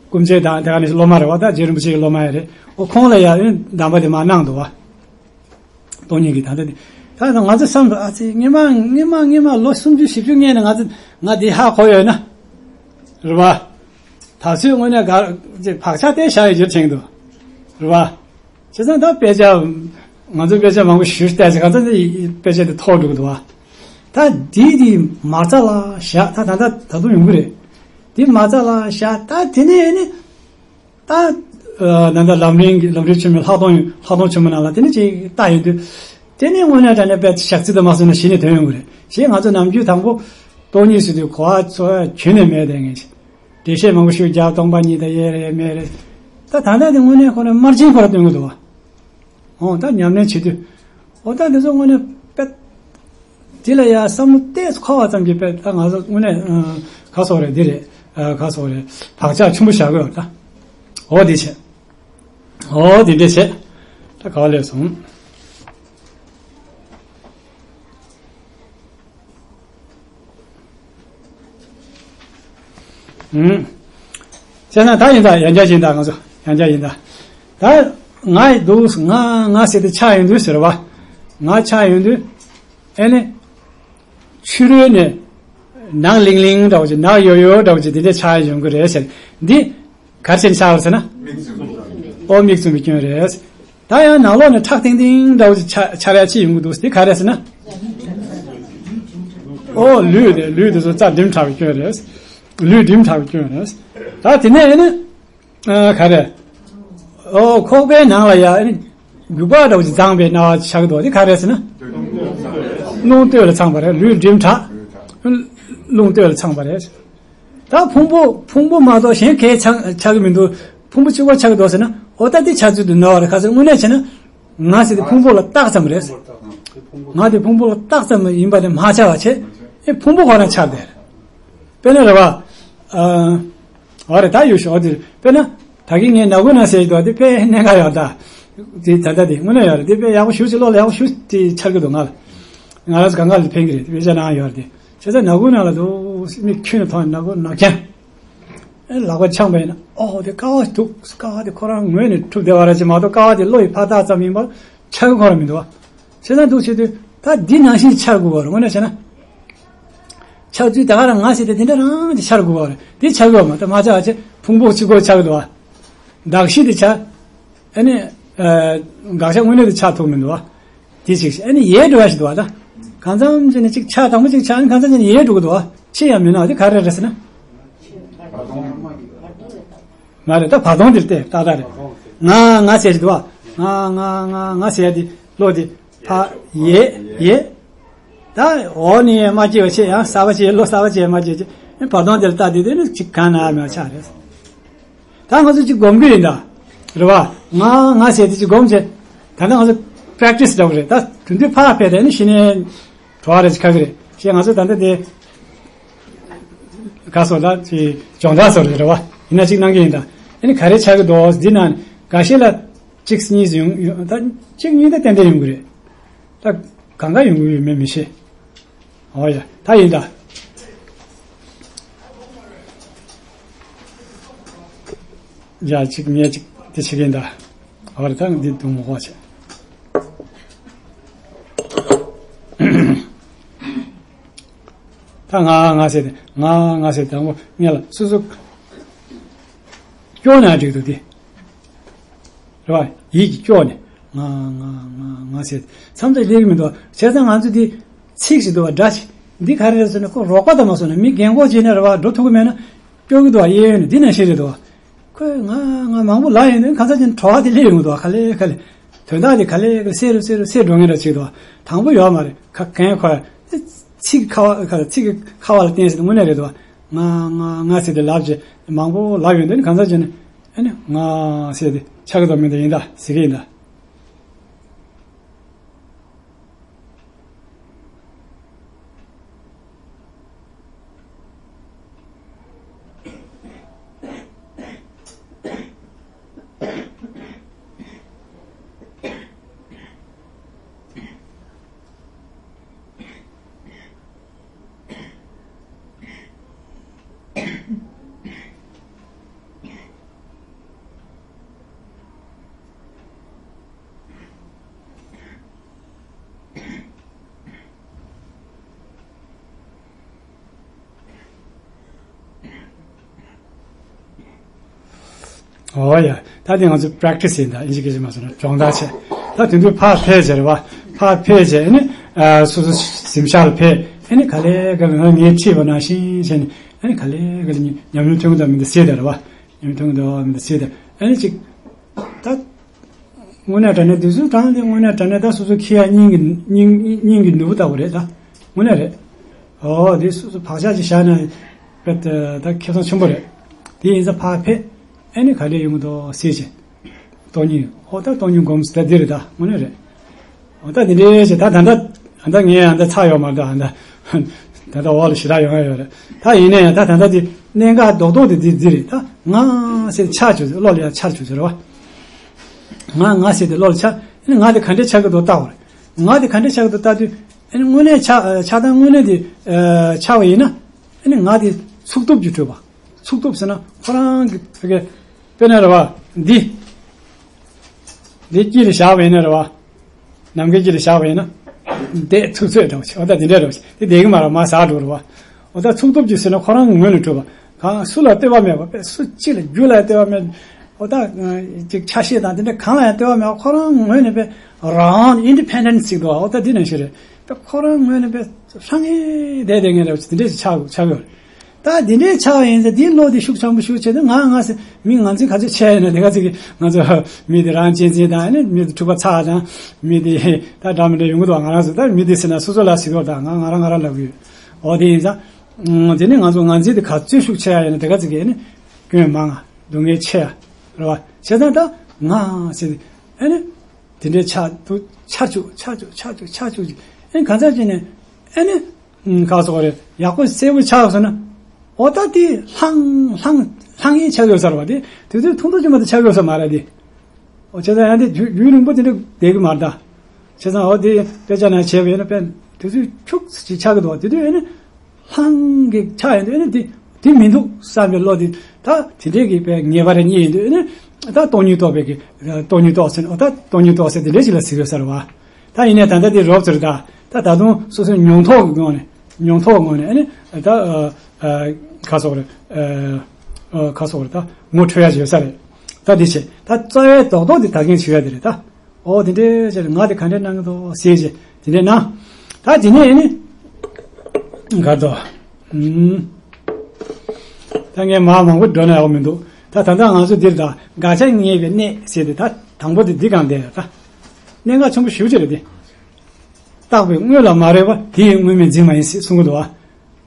སྐུ་མཆེད་དང་དེ་ག་ནས་སློབ་མ་རེད་བ། ད་རྗེ་རིན་པོ་ཆེ་གི་སློབ་མ་ཡ་རེད། འོ་ཁོང་ལ་ཡ་ཨེ་གདམས་པ་དེ་མར་གནང་འདུག་བ། སྟོང་ཉིད་ཀྱི་ད་ལྟ་དེ། ད་ང་ཚོ་བསམ་འདུག་ཨ་ཙི་སྔོན་མ་སྔོན་མ་སྔོན་མ་ལོ་སུམ་ཅུ་བཞི་བཅུ་སྔོན་ནས་ང་ཚོ་ང་འདི་ཧ་གོ་ཡོད་ན། རེད་བ། ད་ཚོད་དངོས་གནས་ག་ཅེ་བག་ཆགས་དེ་བཞག་ཡོད་རྒྱུར་བྱེད་འདུག་རེད་བ། བྱས་ཙང་ད་དཔེ་ཆ་ང་ཚོ་དཔེ་ཆ་མང་པོ་ཞུས་བལྟས་ཚེ་ང་ཚོ་འདི་དཔེ་ཆ་དེ་ཐོར་འགྲོ་གི་འདུག་བ། ད་འདི་འདི་མ་རྩ་ལ་བཞག་ད་ད་ད་ད་དུང་ཡོང་གི་རེད། འདི་མ་རྩ་ལ་བཞག་ད་དེ་ནས་ནི། ད། ཨ་ད་ལྟ་ལམ་རིམ་གྱི་ལམ་རིམ་ཆེན་མོའི་ལྷག་མཐོང་ལྷག་མཐོང་ཆེན་མོ་ནང་ལ་དེ་ནི་ཅིག་ལྟ་ཡོང་དུས། དེ་ནི་དངོས་གནས་དྲང་གནས་དཔེ་ཞག་རྩི་དུ་མ་སོང་ན་གཞི་ནས་ཐོན་ཡོང་གི་རེད། ཞེས་ང་ཚོ་ནམ་རྒྱུན་དང་པོ་སྟོང་ཉིད་ཟེར་དུས་གོ་བ་ཚོ་ཁྱོན་ནས་མེད་དེ་ངས། འགྲེལ་བཤད་མང་པོ་ཞིག་རྒྱབ་སྟོང་པ་ཉིད་དང་དབྱེར་མེད་རེད། ད་ད་ལྟ་དེ་དངོས་གནས་ཁོ་ན་དམར་རྗེན་ཁོ་ར་སྟོན་གི་འདུག་བ། འོ་ད་ཉམས་ལེན་བྱེད་དུས། འོ་ད་འདི་ཚོ་དངོས་གནས་དཔེ། འདི་ལ་ཡ་བསམ་བློ་ཏོག་ཙམ་འཁོར་བ་ཙམ་གྱིས་དཔེ་ད་ང་ཚོ་དངོས་གནས་ཨ་ག་སོགས་རེད་འདི་རེད། ཨ་ག་སོགས་རེད། བག་ཆགས་ཆེན་པོ་བཞག་དགོས་ད། འོ་འདི་བྱས། འོ་འདི་འདྲས་བྱས། ད་ག་བ་ལས་སོང་། ཨུམ། བྱས་ན་ད་ཡིན་ད་ཡང་བསྐྱར་ཡིན་ད་ང་ཚོ་ཡང་བསྐྱར་ཡིན་ད། ད་ང་ཡི་འདུག་ང་ང་ཟེར་ཏེ་ཆགས་ཡོང་དུས་ཟེར་བ། ང་ཆགས་ཡོང་དུས། ཨེ་ནི། ཕྱི་རོལ་ནས། ནག་ལིང་ལིང་འདྲ་བོ་ཅིག་ནག་ཡོར་ཡོར་འདྲ་བོ་ཅིག་དེ་འདྲས་ཆགས་ཡོང་གི་རེད་ཟེར། འདི། ག་རེ་བྱས་ནས་ཆགས་པ་རེད་ཟེར་ན། ཨོ་མིག་བཙུམ་པའི་སྐྱོན་རེད། ད་ཡང་ནང་ལོགས་ནས་ཁྲག་ཐིང་ཐིང་འདྲ་བོ་ཅིག་ཆགས་ཆགས་ཡ་ཅིག་ཡོང་གི་འདུག་དེ་ག་རེ་ཟེར་ན། ཨོ་ལུས་དེ་ལུས་དེ་ཚོ་རྩ་འགྲིམ་དྲགས་པའི་སྐྱོན་རེད། ལུས་འགྲིམ་དྲགས་པའི་སྐྱོན་རེད། ད་དེ་ནས་ཨེ་ནི། ཨ་ག་རེ། ཨོ་ཁོག་པའི་ནང་ལ་ཡ་ཨེ་ནི། རྒྱུག་པ་འདྲ་བོ་ཅིག་འཛེགས་པའི་སྣང་བ་ཆགས་ཀྱི་འདུག་དེ་ག་རེ་ཟེར་ན། རླུང་སྟོད་ལ་འཛེགས་པ་རེད། ལུས་འགྲིམ་དྲགས། རླུང་སྟོད་ལ་འཛེགས་པ་རེད། ད་ཕུང་པོ་ཕུང་པོ་མ་གཏོགས་གཞན་གང་ཡང་ཆགས་ཆགས་ཀྱི་མི་འདུག་ཕུང་པོ་གཅིག་པོ་ཆགས་ཀྱི་འདུག་ཟེར་ན། འོ་ད་འདི་ཆགས་ཚུལ་དེ་ནོར་བ་རེད། ག་ཚོད་དངོས་གནས་བྱས་ན། ང་ཟེར་དེ་ཕུང་པོ་ལ་བཏགས་ཙམ་རེད། ང་དེ་ཕུང་པོ་ལ་བཏགས་ཙམ་ཡིན་པ་དེ་མ་ཆགས་པ་བྱས། ཨེ་ཕུང་པོ་ཁོ་རང་ཆགས་བསྡད་རེད། དཔེར་ན་རེད་བ། ཨ། འོ་རེད་ད་ཡོད་ཤོག་འོ་དེ་དཔེར་ན། ད་གིན་ངས་ནག་ཁུང་ནང་ཟེར་གྱི་འདུག་དེ་དཔེ་གནད་འགག་ཡོད་ད། དེ་ད་ལྟ་དེ་དངོས་གནས་ཡོད་རེད། དེ་དཔེ་ཡག་པོ་ཞེ་ཅིག་བློ་ལ་ཡག་པོ་ཞེ་ཅིག་འཆར་གྱི་འདུག་ང་ལ། ང་རང་ཚོ་གང་ག་ལ་ཕན་གྱི་རེད། དཔེ་ཆ་ནང་ཡོད་རེད་དེ། བྱས་ཙང་ནག་ཁུང་ནང་ལ་འདུག་མིག་ཁྱོན་ནས་མཐོང་ནག་ཁུང་ནག་རྐྱང་། ཨེ་ལག་པ་འཆང་པ་ཡིན་ན་ཨོ་དེ་ཀ་བ་འདུག་ཀ་བ་དེ་ཁོ་རང་ངོས་ནས་འཁྲུག་བསྡད་པ་རེད་ཅེས་མ་གཏོགས་ཀ་བ་དེ་བློ་ཡིས་ཕར་བཏགས་ཙམ་ཡིན་པར་འཆར་གྱི་ཁོ་རང་མི་འདུག་བ། བྱས་ཙང་འདུག་བྱེད་དུས་ད་འདི་ནང་བཞིན་འཆར་དགོས་པ་རེད། དངོས་གནས་བྱས་ན། ཆགས་ཚུལ་ད་ག་རང་ང་ཟེར་ཏེ་དེ་འདྲ་རང་གི་འཆར་དགོས་པ་རེད། དེ་འཆར་དགོས་པ་མ་གཏོགས་མ་ཆགས་བྱས་ཕུང་པོ་གཅིག་པོ་ཆགས་ཀྱི་འདུག་བ། གདགས་གཞི་དེ་ཆགས། ཨ་ནི། ཨ། དགག་བྱ་དངོས་གནས་དེ་ཆགས་ཐུབ་མི་འདུག་བ། དེ་གཅིག་ཨ་ནི་ཡལ་འགྲོ་ཡ་ཞིག་འདུག་བ་ད། གང་འཚམ་བྱས་ནས་གཅིག་ཆགས་དང་པོ་གཅིག་ཆགས་ཨ་ནི་གང་འཚམ་བྱས་ནས་ཡལ་འགྲོ་གི་འདུག་བ། ཅི་ཡང་མིན་ནའང་དེ་ག་རེ་རེད་ཟེར་ན། མ་རེད་ད་བར་སྟོང་དེ་རེད་ཏག་ཏག་རེད། ང་ང་ཟེར་ཞིག་འདུག་བ། ང་ང་ང་ང་ཟེར་ཡ་དེ་བློ་དེ། ཕ། ཡེ། ཡེ། ད་འོག་ནས་མ་སྐྱེས་པ་བྱས་ཡང་གསར་པ་བྱས་བློ་གསར་པ་བྱས་མ་སྐྱེས་བྱས་བར་སྟོང་དེར་ལྟ་དུས་དེ་ནི་གཅིག་གང་ན་མེད་པ་ཆགས་རེད། ད་ང་ཚོ་གཅིག་སྒོམ་གྱི་ཡིན་ད། རེད་བ། ང་ང་ཟེར་དེ་གཅིག་སྒོམ་བྱས། ད་ནི་ང་ཚོ་པེ་རེག་ཊི་སི་འདྲ་བོ་རེད་ད། དུས་དུས་ཕར་ཕེབས་དེ་ནི་གཞི་ནས་གྲོ་བ་རེ་ཅིག་ཁ་གི་རེད་ཞེས་ང་ཚོ་ད་ལྟ་དེ། ག་སོགས་ལ་ཅིག་སྦྱོང་བརྡར་སོགས་རེད་བ། ཡིན་ན་གཅིག་གནང་གི་ཡིན་ད། ཨ་ནི་ག་རེ་ཆགས་ཀྱི་འདུག་འདི་ན་འགའ་ཤས་ལ་གཅིག་གཉིས་ཡོང་ཡོང་ད་གཅིག་གཉིས་ད་ཏན་ཏན་ཡོང་གི་རེད། ད་གང་ག་ཡོང་གི་ཡོད་མེད་མི་ཤེས། ཨོ་ཡ་ད་ཡིན་ད། ཡ་གཅིག་ངས་གཅིག་དེ་བྱེད་ཀྱི་ཡིན་ད། ཨོ་རེད་ད་འདི་དུང་མོ་ཧོ་བྱས། ད་ང་ང་ཟེར་ཏེ་ང་ང་ཟེར་ཏེ་དང་པོ་ངས་ལ་སོ་སོ་སྐྱོ་ན་འགྲིག་འདུག་དེ་རེད་བ། ཡིད་ཀྱི་སྐྱོ་ནས་ང་ང་ང་ང་ཟེར་མཚམས་ཚོད་སླེབས་ཀྱི་མི་འདུག་བྱས་ཙང་ང་ཚོ་དེ་ ཚིག་ཞིག་འདུག་བ། སྒྲ་ཞིག་འདི་ག་རེ་རེད་ཟེར་ན། ཁོ་རོགས་པ་དང་མ་སོང་ན། མི་རྒན་གོག་ཅིག་ནས་རེད་བ། འགྲོ་ཐུབ་ཀྱི་མེད་ན་སྐྱོ་གི་འདུག་བ། གཡས་གཡོན་ནས་འདི་ནང་བཞིན་རེད་འདུག་བ། ཁོས་ང་ང་མང་པོ་ལབ་ཡོང་དུས། གང་ཟག་ཅིག་ནས་བྲོ་བ་དེ་སླེབས་ཡོང་གི་འདུག་བ། ག་ལེ་ག་ལེ། དོན་དག་དེ་ག་ལེ་ག་ལེ་སེལ་རུ་སེལ་རུ་སེལ་འགྲོ་མཁན་འདྲ་ཅིག་འདུག་བ། དང་པོ་ཡོད་མ་རེད། ཁ་གན་ཁོ་ཚིག་གི་ཁ་བ། ཁ་ཚིག་གི་ཁ་བ་ལ་བརྟེན་ཟེར་ན་དངོས་གནས་རེད་འདུག་བ། ང་ང་ང་ཟེར་ཏེ་ལབ་བྱས་མང་པོ་ལབ་ཡོང་དུས་ནི། གང་ཟག་ཅིག་ནས་ཨ་ནི་ང་ཟེར་ཏེ་ཆགས་ཀྱི་འདུག་མི་འདུག་ཡིན་ད་ཟེར་གྱི་ཡིན་ད། ཨོ་ཡ། ད་དེ་ང་ཚོ་པྲེག་ཊི་སི་ཡིན་ད། ཨིན་ཇི་སྐད་ཆ་མ་སོང་ན་སྦྱོང་བརྡར་བྱས། ད་དེ་དུས་ཕར་ཕེབས་བྱས་རེད་བ། ཕར་ཕེབས་བྱས་ཨ་ནི་ཨ་སོ་སོ་གཟིམ་ཤག་ལ་ཕེབས། ཨ་ནི་ག་ལེ་ག་ལེ་ང་ངས་ཁྲིད་པ་ནང་བཞིན་བྱས་ནས། ཨ་ནི་ག་ལེ་ག་ལེ་ཉམས་མྱོང་ཐོན་གྱི་འདུག་མི་འདུག་ཟེར་ད་རེད་བ། ཉམས་མྱོང་ཐོན་གྱི་འདུག་མི་འདུག་ཟེར་ད། ཨ་ནི་ཅིག་ད་དངོས་གནས་དྲང་གནས་དུས་ཚོད་གྲངས་དེ་དངོས་གནས་དྲང་གནས་ད་སོ་སོ་ཁྱི་ཡ་སྙིང་གི་སྙིང་སྙིང་གི་ནོར་བུ་ལྟ་བུ་རེད་ད། དངོས་གནས་རེད། ཨོ་དེ་སོ་སོ་བག་ཆགས་ཅིག་བཞག་ན་དཔེ་ད་ཁེ་བཟང་ཆེན་པོ་རེད། དེ་ཡིན་ཙང་ཕར་ཕེབས། ཨ་ནི་ག་ལེ་ཡོང་གི་འདུག་ཟེར་བྱས། སྟོང་ཉིད། ཨོ་ད་སྟོང་ཉིད་སྒོམ་ཟེར་ད་འདི་རེད་ད། དངོས་གནས་རེད། ཨོ་ད་འདི་འདྲའི་བྱས་ད་ད་ད་ད་ངས་ཨ་ད་ཚར་ཡོད་མ་རེད་ད། ཨ་ད་ད་ད་འོག་ལ་ཞེ་དྲག་ཡོང་ཡ་ཡོད་རེད། ད་ཡིན་ན་ཡང་ད་ད་ད་འདི་གནད་འགག་རྡོག་རྡོག་དེ་འདི་འདི་རེད་ད། ང་ཟེར་འཆར་བཅུག་བློ་ལ་ཡང་འཆར་བཅུག་ཟེར་བ། ང་ང་ཟེར་ཏེ་བློ་ལ་འཆར། ཨ་ནི་ང་དེ་ག་འདྲས་ཆགས་ཀྱི་འདུག་ལྟ་བར། ང་དེ་ག་འདྲས་ཆགས་ཀྱི་འདུག་ལྟ་དུས། ཨ་ནི་དངོས་གནས་ཆགས་ཆགས་སྟངས་དངོས་གནས་དེ་ཆགས་པ་ཡིན་ན། ཨ་ནི་ང་དེ་ཚུགས་སྟོབས་ཀྱིས་གྲུབ་པ། ཚུགས་སྟོབས་ཟེར་ན་ཁོ་རང་གི་ཕ་གི་དཔེར་ན་རེད་བ། འདི་འདི་དཀྱིལ་ལ་བཞག་པ་ཡིན་ན་རེད་བ། ནམ་མཁའི་དཀྱིལ་ལ་བཞག་པ་ཡིན་ན། བསྡད་ཚུགས་ཚོད་འདྲ་བོ་ཞིག་འོ་ད་དེ་འདྲ་འདྲ་བོ་ཞིག་དེ་བསྡད་གི་མ་རེད། མར་ཟག་འགྲོ་རེད་བ། འོ་ད་ཚུགས་སྟོབས་ཀྱིས་ཟེར་ན་ཁོ་རང་གི་ངོས་ནས་གྲུབ་པ། གང་སུ་ལ་ལྟོས་པ་མེད་པ། དཔེ་སུ་གཅིག་ལ་རྒྱུ་ལ་ལྟོས་པ་མེད། འོ་ད་ཅིག་ཆ་ཤས་དང་དེ་འདྲ་གང་ལ་ཡང་ལྟོས་པ་མེད་པ། ཁོ་རང་ངོས་ནས་དཔེ་རང་དབང་ཨིན་ཌི་པེན་ཌེན་སི་ཟེར་གི་འདུག་འོ་ད་འདི་ནང་བཞིན་རེད། དཔེ་ཁོ་རང་ངོས་ནས་དཔེ་ཧྲང་ངེ་བསྡད་བསྡད་མཁན་འདྲ་བོ་ཞིག་དེ་འདྲ་ཞིག་ཆགས་ཆགས་ཡོད་རེད། ད་འདི་འདྲའི་ཆགས་ཡིན་ཙང་འདིའི་བློ་དེ་ཤུགས་ཆེན་པོ་ཤུགས་ཆེ་དུས་ང་ང་ཟེར་མི་ང་ཚོའི་ག་ཚོད་ཆེ་ཡིན་ན་དེ་ག་ཚོད་ཀྱི་ང་ཚོ་མི་དེ་རང་གཅེས་འཛིན་དང་ཨ་ནི་མི་དེ་འཁྲུག་པ་ཚ་དང་མི་དེ་ད་འདྲ་མི་འདྲ་ཡོང་གི་འདུག་ང་རང་ཚོ་ད་མི་དེ་ཟེར་ན་སོ་སོ་ལ་ཟེར་གི་འདུག་ད་ང་ང་རང་ང་རང་ལབ་གི་ཡོད། འོ་དེ་ཡིན་ཙང་དེ་ནི་ང་ཚོ་ང་ཚོའི་དེ་ག་ཚོད་ཤུགས་ཆེ་ཡ་ཡིན་ན་དེ་ག་ཚོད་ཀྱི་ཨ་ནི་སྐྱོན་མང་ང་སྡུག་བསྔལ་ཆེ་ཡ་རེད་བ། བྱས་ཙང་ད་ང་ཟེར་ཨ་ནི་དེ་འདྲའི་ཆགས་འདུག་ཆགས་བཅུག་ཆགས་བཅུག་ཆགས་བཅུག་ཆགས་བཅུག་ཅིག་ཨ་ནི་གང་ཟག་ཅིག་ནས་ཨ་ནི། ཁ་སོགས་རེད། ཡག་པོ་གསལ་པོ་ཆགས་སོང་ན། འོ་ད་དེ་ལྷང་ལྷང་ལྷང་ཡིན་ཆགས་ཡོད་ས་རེད་བ། དེ་དུས་ཚོད་ཐུང་ཐུང་ཅིག་མ་གཏོགས་ཆགས་ཡོད་ས་མ་རེད་དེ། འོ་བྱས་ཙང་ཡང་དེ་རྒྱུན་རྒྱུན་རིང་པོ་དེ་འདྲ་བསྡད་གི་མ་རེད་ད། བྱས་ཙང་འོ་དེ་དཔེ་ཆ་ནང་བྱས་པ་ཡིན་ན་དཔེ་དུས་ཚོད་ཁྱུག་ཅིག་ཆགས་གི་འདུག་དེ་དུས་ཨེ་ནི་ལྷང་གི་ཆགས་ཡོང་དུས་ཨེ་ནི་དེ་དེ་མི་འདུག་བསམ་པའི་བློ་དེ་ད་དེ་འདྲས་ཀྱི་དཔེ་ངེས་པ་རེ་རྙེད་ཡོང་དུས་ཨེ་ནི་ད་སྟོང་ཉིད་རྟོགས་པའི་གི་སྟོང་ཉིད་རྟོགས་ཟེར་ནས་འོ་ད་སྟོང་ཉིད་རྟོགས་ཟེར་དེ་འདྲས་ཞིག་ལ་ཟེར་གི་ཡོད་ས་རེད་བ། ད་ཡིན་ནའི་ད་ལྟ་དེ་རོབ་ཙམ་རེད་ད། ད་ད་དུང་སོ་སོའི་མྱོང་ཐོག་གི་ངོས་ནས་མྱོང་ཐོག་ངོས་ནས་ཨ་ནི་ད་ཨ་ཨ་ཁ་སོགས་རེད། ཨ་ཨ་ཁ་སོགས་རེད། ད་ངོ་འཕྲོད་ཡ་ཅིག་ཡོད་ས་རེད། ད་དེ་བྱས་ད་རྩ་བའི་རྡོག་རྡོག་དེ་ད་གིན་བྱེད་ཡ་དེ་རེད་ད། ཨོ་དེ་འདྲའི་ཅིག་ང་དེ་ག་འདྲས་གནང་གི་འདུག་ཟེར་བྱས་དེ་འདྲས་གནང་། ད་དེ་ནས་ཨ་ནི་ག་རེ་འདུག་ཨུམ། ད་ངས་མ་མང་པོ་འགྲོ་ན་ཡག་པོ་མི་འདུག་ད་ད་ལྟ་ང་ཚོ་འདིར་ད་དགག་བྱ་ངེས་པའི་གནས་ཟེར་ཏེ་ད་དང་པོ་དེ་འདི་གང་བསྡད་ཡོད་ད། གནད་འགག་ཆེན་པོ་ཞེ་པོ་ཅིག་རེད་དེ། བརྟགས་པའི་དངོས་ལ་མ་རེག་པ་དེ་ཡི་དངོས་མེད་འཛིན་མ་ཡིན་ཟེར་གསུང་གི་འདུག་བ།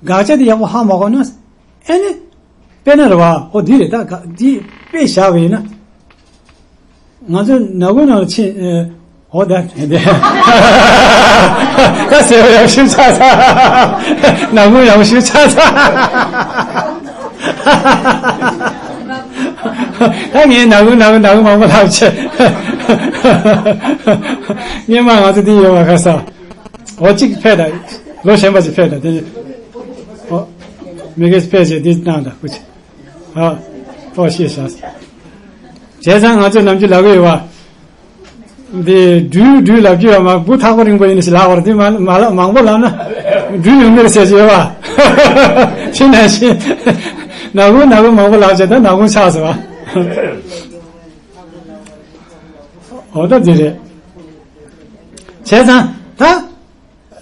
དགག་བྱ་དེ་ཡག་པོ་ཧ་མ་གོ་ན། ཨེ་ནི། དཔེར་ན་རེད་བ། ཨོ་འདི་རེད་ད། དགག་འདི་དཔེ་བཞག་པ་ཡིན་ན། ང་ཚོ་ནག་ཁུང་ནང་ལ་ཕྱིན། ཨོ་ད་དེ་ད་ཟེར་བ་ཡག་ཤོས་ཆགས་ས། ནག་ཁུང་ཡག་ཤོས་ཆགས་ས། ད་ངས་ནག་ཁུང་ནག་ཁུང་ནག་ཁུང་མང་པོ་ལབ་བྱས། སྔོན་མ་ང་ཚོ་འདི་ཡོད་པ་ཁ་ས། འོ་གཅིག་ཕེབས་དང་། ལོ་གཞོན་པ་ཅིག་ཕེབས་དང་དེ། འོ། མི་དགེ་ཕེབས་བྱས་འདི་གནང་དང་སྐུ་མཁྱེན། ཨ། ཨོ་ཤེས་བྱ། བྱས་ཙང་ང་ཚོས་ནམ་རྒྱུན་ལབ་ཀྱི་ཡོད་པ། འདི་སྦྲུལ་སྦྲུལ་ལབ་ཀྱི་ཡོད་མ། བུ་ཐག་པ་རིང་པོ་ཡིན་ཞེས་ལབ་པར་འདི་མ་མ་ལབ། མང་པོ་ལབ་ན་སྦྲུལ་ཡོང་གི་རེད་ཟེར་གྱི་ཡོད་པ། ཤེས་ན་ཤེས། ནག་ཁུང་ནག་ཁུང་མང་པོ་ལབ་བྱས་ད་ནག་ཁུང་ཆགས་སོང་བ། འོ་ད་འདི་རེད། བྱས་ཙང་ད།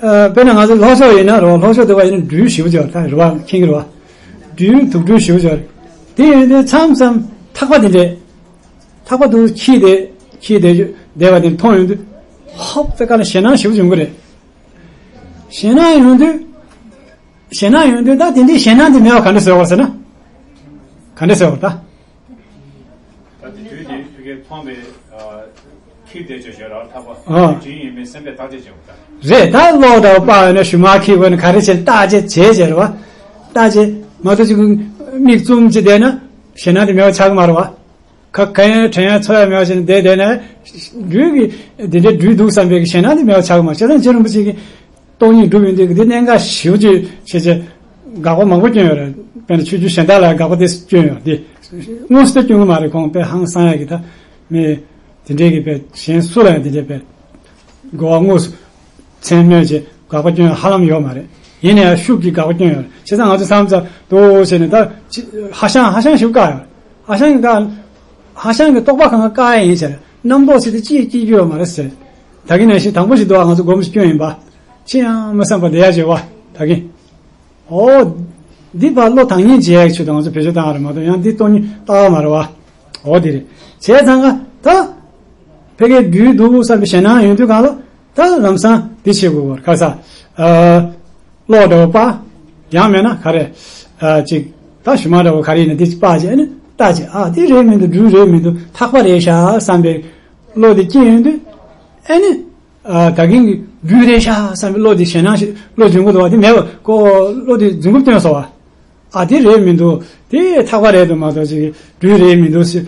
ཨ། དཔེར་ན་ང་ཚོ་ལྷོ་ཕྱོགས་ཡིན་ན་རེད་བ། ལྷོ་ཕྱོགས་དེ་བ་ཡིན་ན་སྦྲུལ་ཞེ་པོ་ཅིག་ཡོད་རེད། ད་རེད་བ། མཁྱེན་གྱི་རེད་བ། སྦྲུལ་དུག་སྦྲུལ་ཞེ་པོ་ཅིག་ཡོད་རེད། དེ་ཡིན་དུས་མཚམས་མཚམས་ཐག་པ་དེ་འདྲས། ཐག་པ་དེ་འཁྱིལ་ཏེ་འཁྱིལ་ཏེ་བསྡད་པ་དེ་མཐོང་ཡོང་དུས། ཧོབ་ཙེ་ག་ལ་ཞེད་སྣང་ཞེ་པོ་ཅིག་ཡོང་གི་རེད། ཞེད་སྣང་ཡོང་དུས། ཞེད་སྣང་ཡོང་དུས་ད་དེ་འདྲའི་ཞེད་སྣང་དེ་མེད་པ་ག་འདྲ་བཟོ་དགོས་ཟེར་ན། ག་འདྲ་བཟོ་དགོས་ད། ད་དེ་དུས་དེ་ཕ་གིར་མཐོང་བའི་ཨ། འཁྱེར་བསྡད་ཅེས་བརྗོད་ར་ཐག་པ། ཨ། དེ་ཡིན་མིན་སེམས་པས་བརྟག་དཔྱད་བྱེད་དགོས་ད། རེད། ད་གློག་འདྲ་བོ་སྤར་ཡོད་ན་གཞུ་མ་འཁྱེར་དགོས་ན་ག་རེ་བྱས་ན་བརྟག་དཔྱད་བྱས་བྱས་རེད་བ། བརྟག་དཔྱད་མ་གཏོགས་ཅིག་མིག་བཙུམ་ཅིག་བསྡད་ན་ཞེད་སྣང་དེ་མེད་པ་ཆགས་ཀྱི་མ་རེད་བ། ཁ་ཁ་ཡང་དྲན་ཡང་ཚོར་ཡང་མེད་པ་བྱས་ནས་བསྡད་བསྡད་ན། སྦྲུལ་གྱི་དེ་འདྲའི་སྦྲུལ་འདུག་བསམ་པའི་ཞེད་སྣང་དེ་མེད་པ་ཆགས་ཀྱི་མ་རེད། བྱས་ཙང་རྗེ་རིན་པོ་ཆེ་གིས། སྟོང་ཉིད་སྒྲུབ་ཡོང་དུས་ཀྱི་འདི་གནད་འགག་ཞེ་པོ་ཅིག་བྱས་བྱས། དགག་པ་མང་པོ་བསྐྱོན་ཡོད་རེད། དཔེར་ན་ཆོས་བརྒྱུད་གཞན་དག་ལ་དགག་པ་དེ་བསྐྱོན་ཡོད་དེ། དངོས་སུ་དེ་བསྐྱོན་གྱི་མ་རེད། ཁོང་དཔེ་ཧང་སང་ཡག་གི་ད། མི་དེ་འདྲའི་གི་དཔེ་གཞན་སུ་ལ་ཡང་དེ་འདྲའི་དཔེ་གོ་བ་དངོས་སུ་མཚན་སྨོས་བྱས་དགག་པ་བསྐྱོན་ཡག་ཧ་ལམ་ཡོད་མ་རེད། ཡིན་ན་ཡང་ཤུགས་ཀྱིས་དགག་པ་བསྐྱོན་ཡོད་རེད། བྱས་ཙང་ང་ཚོ་བསམ་ཚར་འདུག་བྱས་ནས་ད་ཅི་ཧ་ཤང་ཧ་ཤང་ཞིག་བཀག་ཡོད་རེད། ཧ་ཤང་གི་བཀག་ཧ་ཤང་གི་རྟོག་པ་གང་ག་བཀག་ཡག་ཡིན་ཟེར། རྣམ་རྟོག་ཟེར་དེ་ཅིས་སྐྱེ་རྒྱུ་ཡོད་མ་རེད་ཟེར། ད་གིན་ནང་བཞིན་དང་པོ་ཞིག་འདུག་ཨ། ང་ཚོ་སྒོམ་སྐྱོན་ཡིན་པ། ཅི་ཡང་མི་བསམ་པ་བསྡད་ཡག་བྱེད་པ་ད་གིན། ཨོ། འདི་ཕར་བློ་དང་ཉིད་བྱེད་ཡག་ཆེད་དུ་ང་ཚོ་བེད་སྤྱོད་བཏང་བ་རེད་མ་གཏོགས། ཡང་འདི་སྟོང་ཉིད་ལྟ་བ་མ་རེད་བ། ཨོ་དེ་རེད། བྱས་ཙང་ག་ད། ཕ་གིར་སྦྲུལ་འདུག་བསམ་པའི་ཞེད་སྣང་ཡོང་དུས་གང་ལ། ད་ལམ་སང་འདི་བྱེད་དགོས་པར་ག་ས། ཨ། གློག་འདྲ་བོ་སྤར། ཡང་མེད་ན་ག་རེ། ཨ། ཅིག་ད་གཞུ་མ་འདྲ་བོ་ག་རེ་ཡིན་ན་འདི་ཅིག་སྤར་བྱས་ཨ་ནི་བལྟས་བྱས། ཨ། འདི་རེད་མི་འདུག་སྦྲུལ་རེད་མི་འདུག་ཐག་པ་རེད་ཤག་བསམ་པའི་བློ་དེ་སྐྱེས་ཡོང་དུས། ཨ་ནི། ཨ། ད་གིན་གྱི་སྦྲུལ་རེད་ཤག་བསམ་པའི་བློ་དེ་ཞེད་སྣང་ཞིག་བློ་འབྱུང་གི་འདུག་བ། དེ་མེད་པ་ཁོ་བློ་དེ་རྫུན་རྐུབ་བཏོན་སོང་བ། ཨ། དེ་རེད་མི་འདུག་དེ་ཐག་པ་རེད་འདུག་མ་གཏོགས་ཅིག་སྦྲུལ་རེད་མི་འདུག་ཟེར་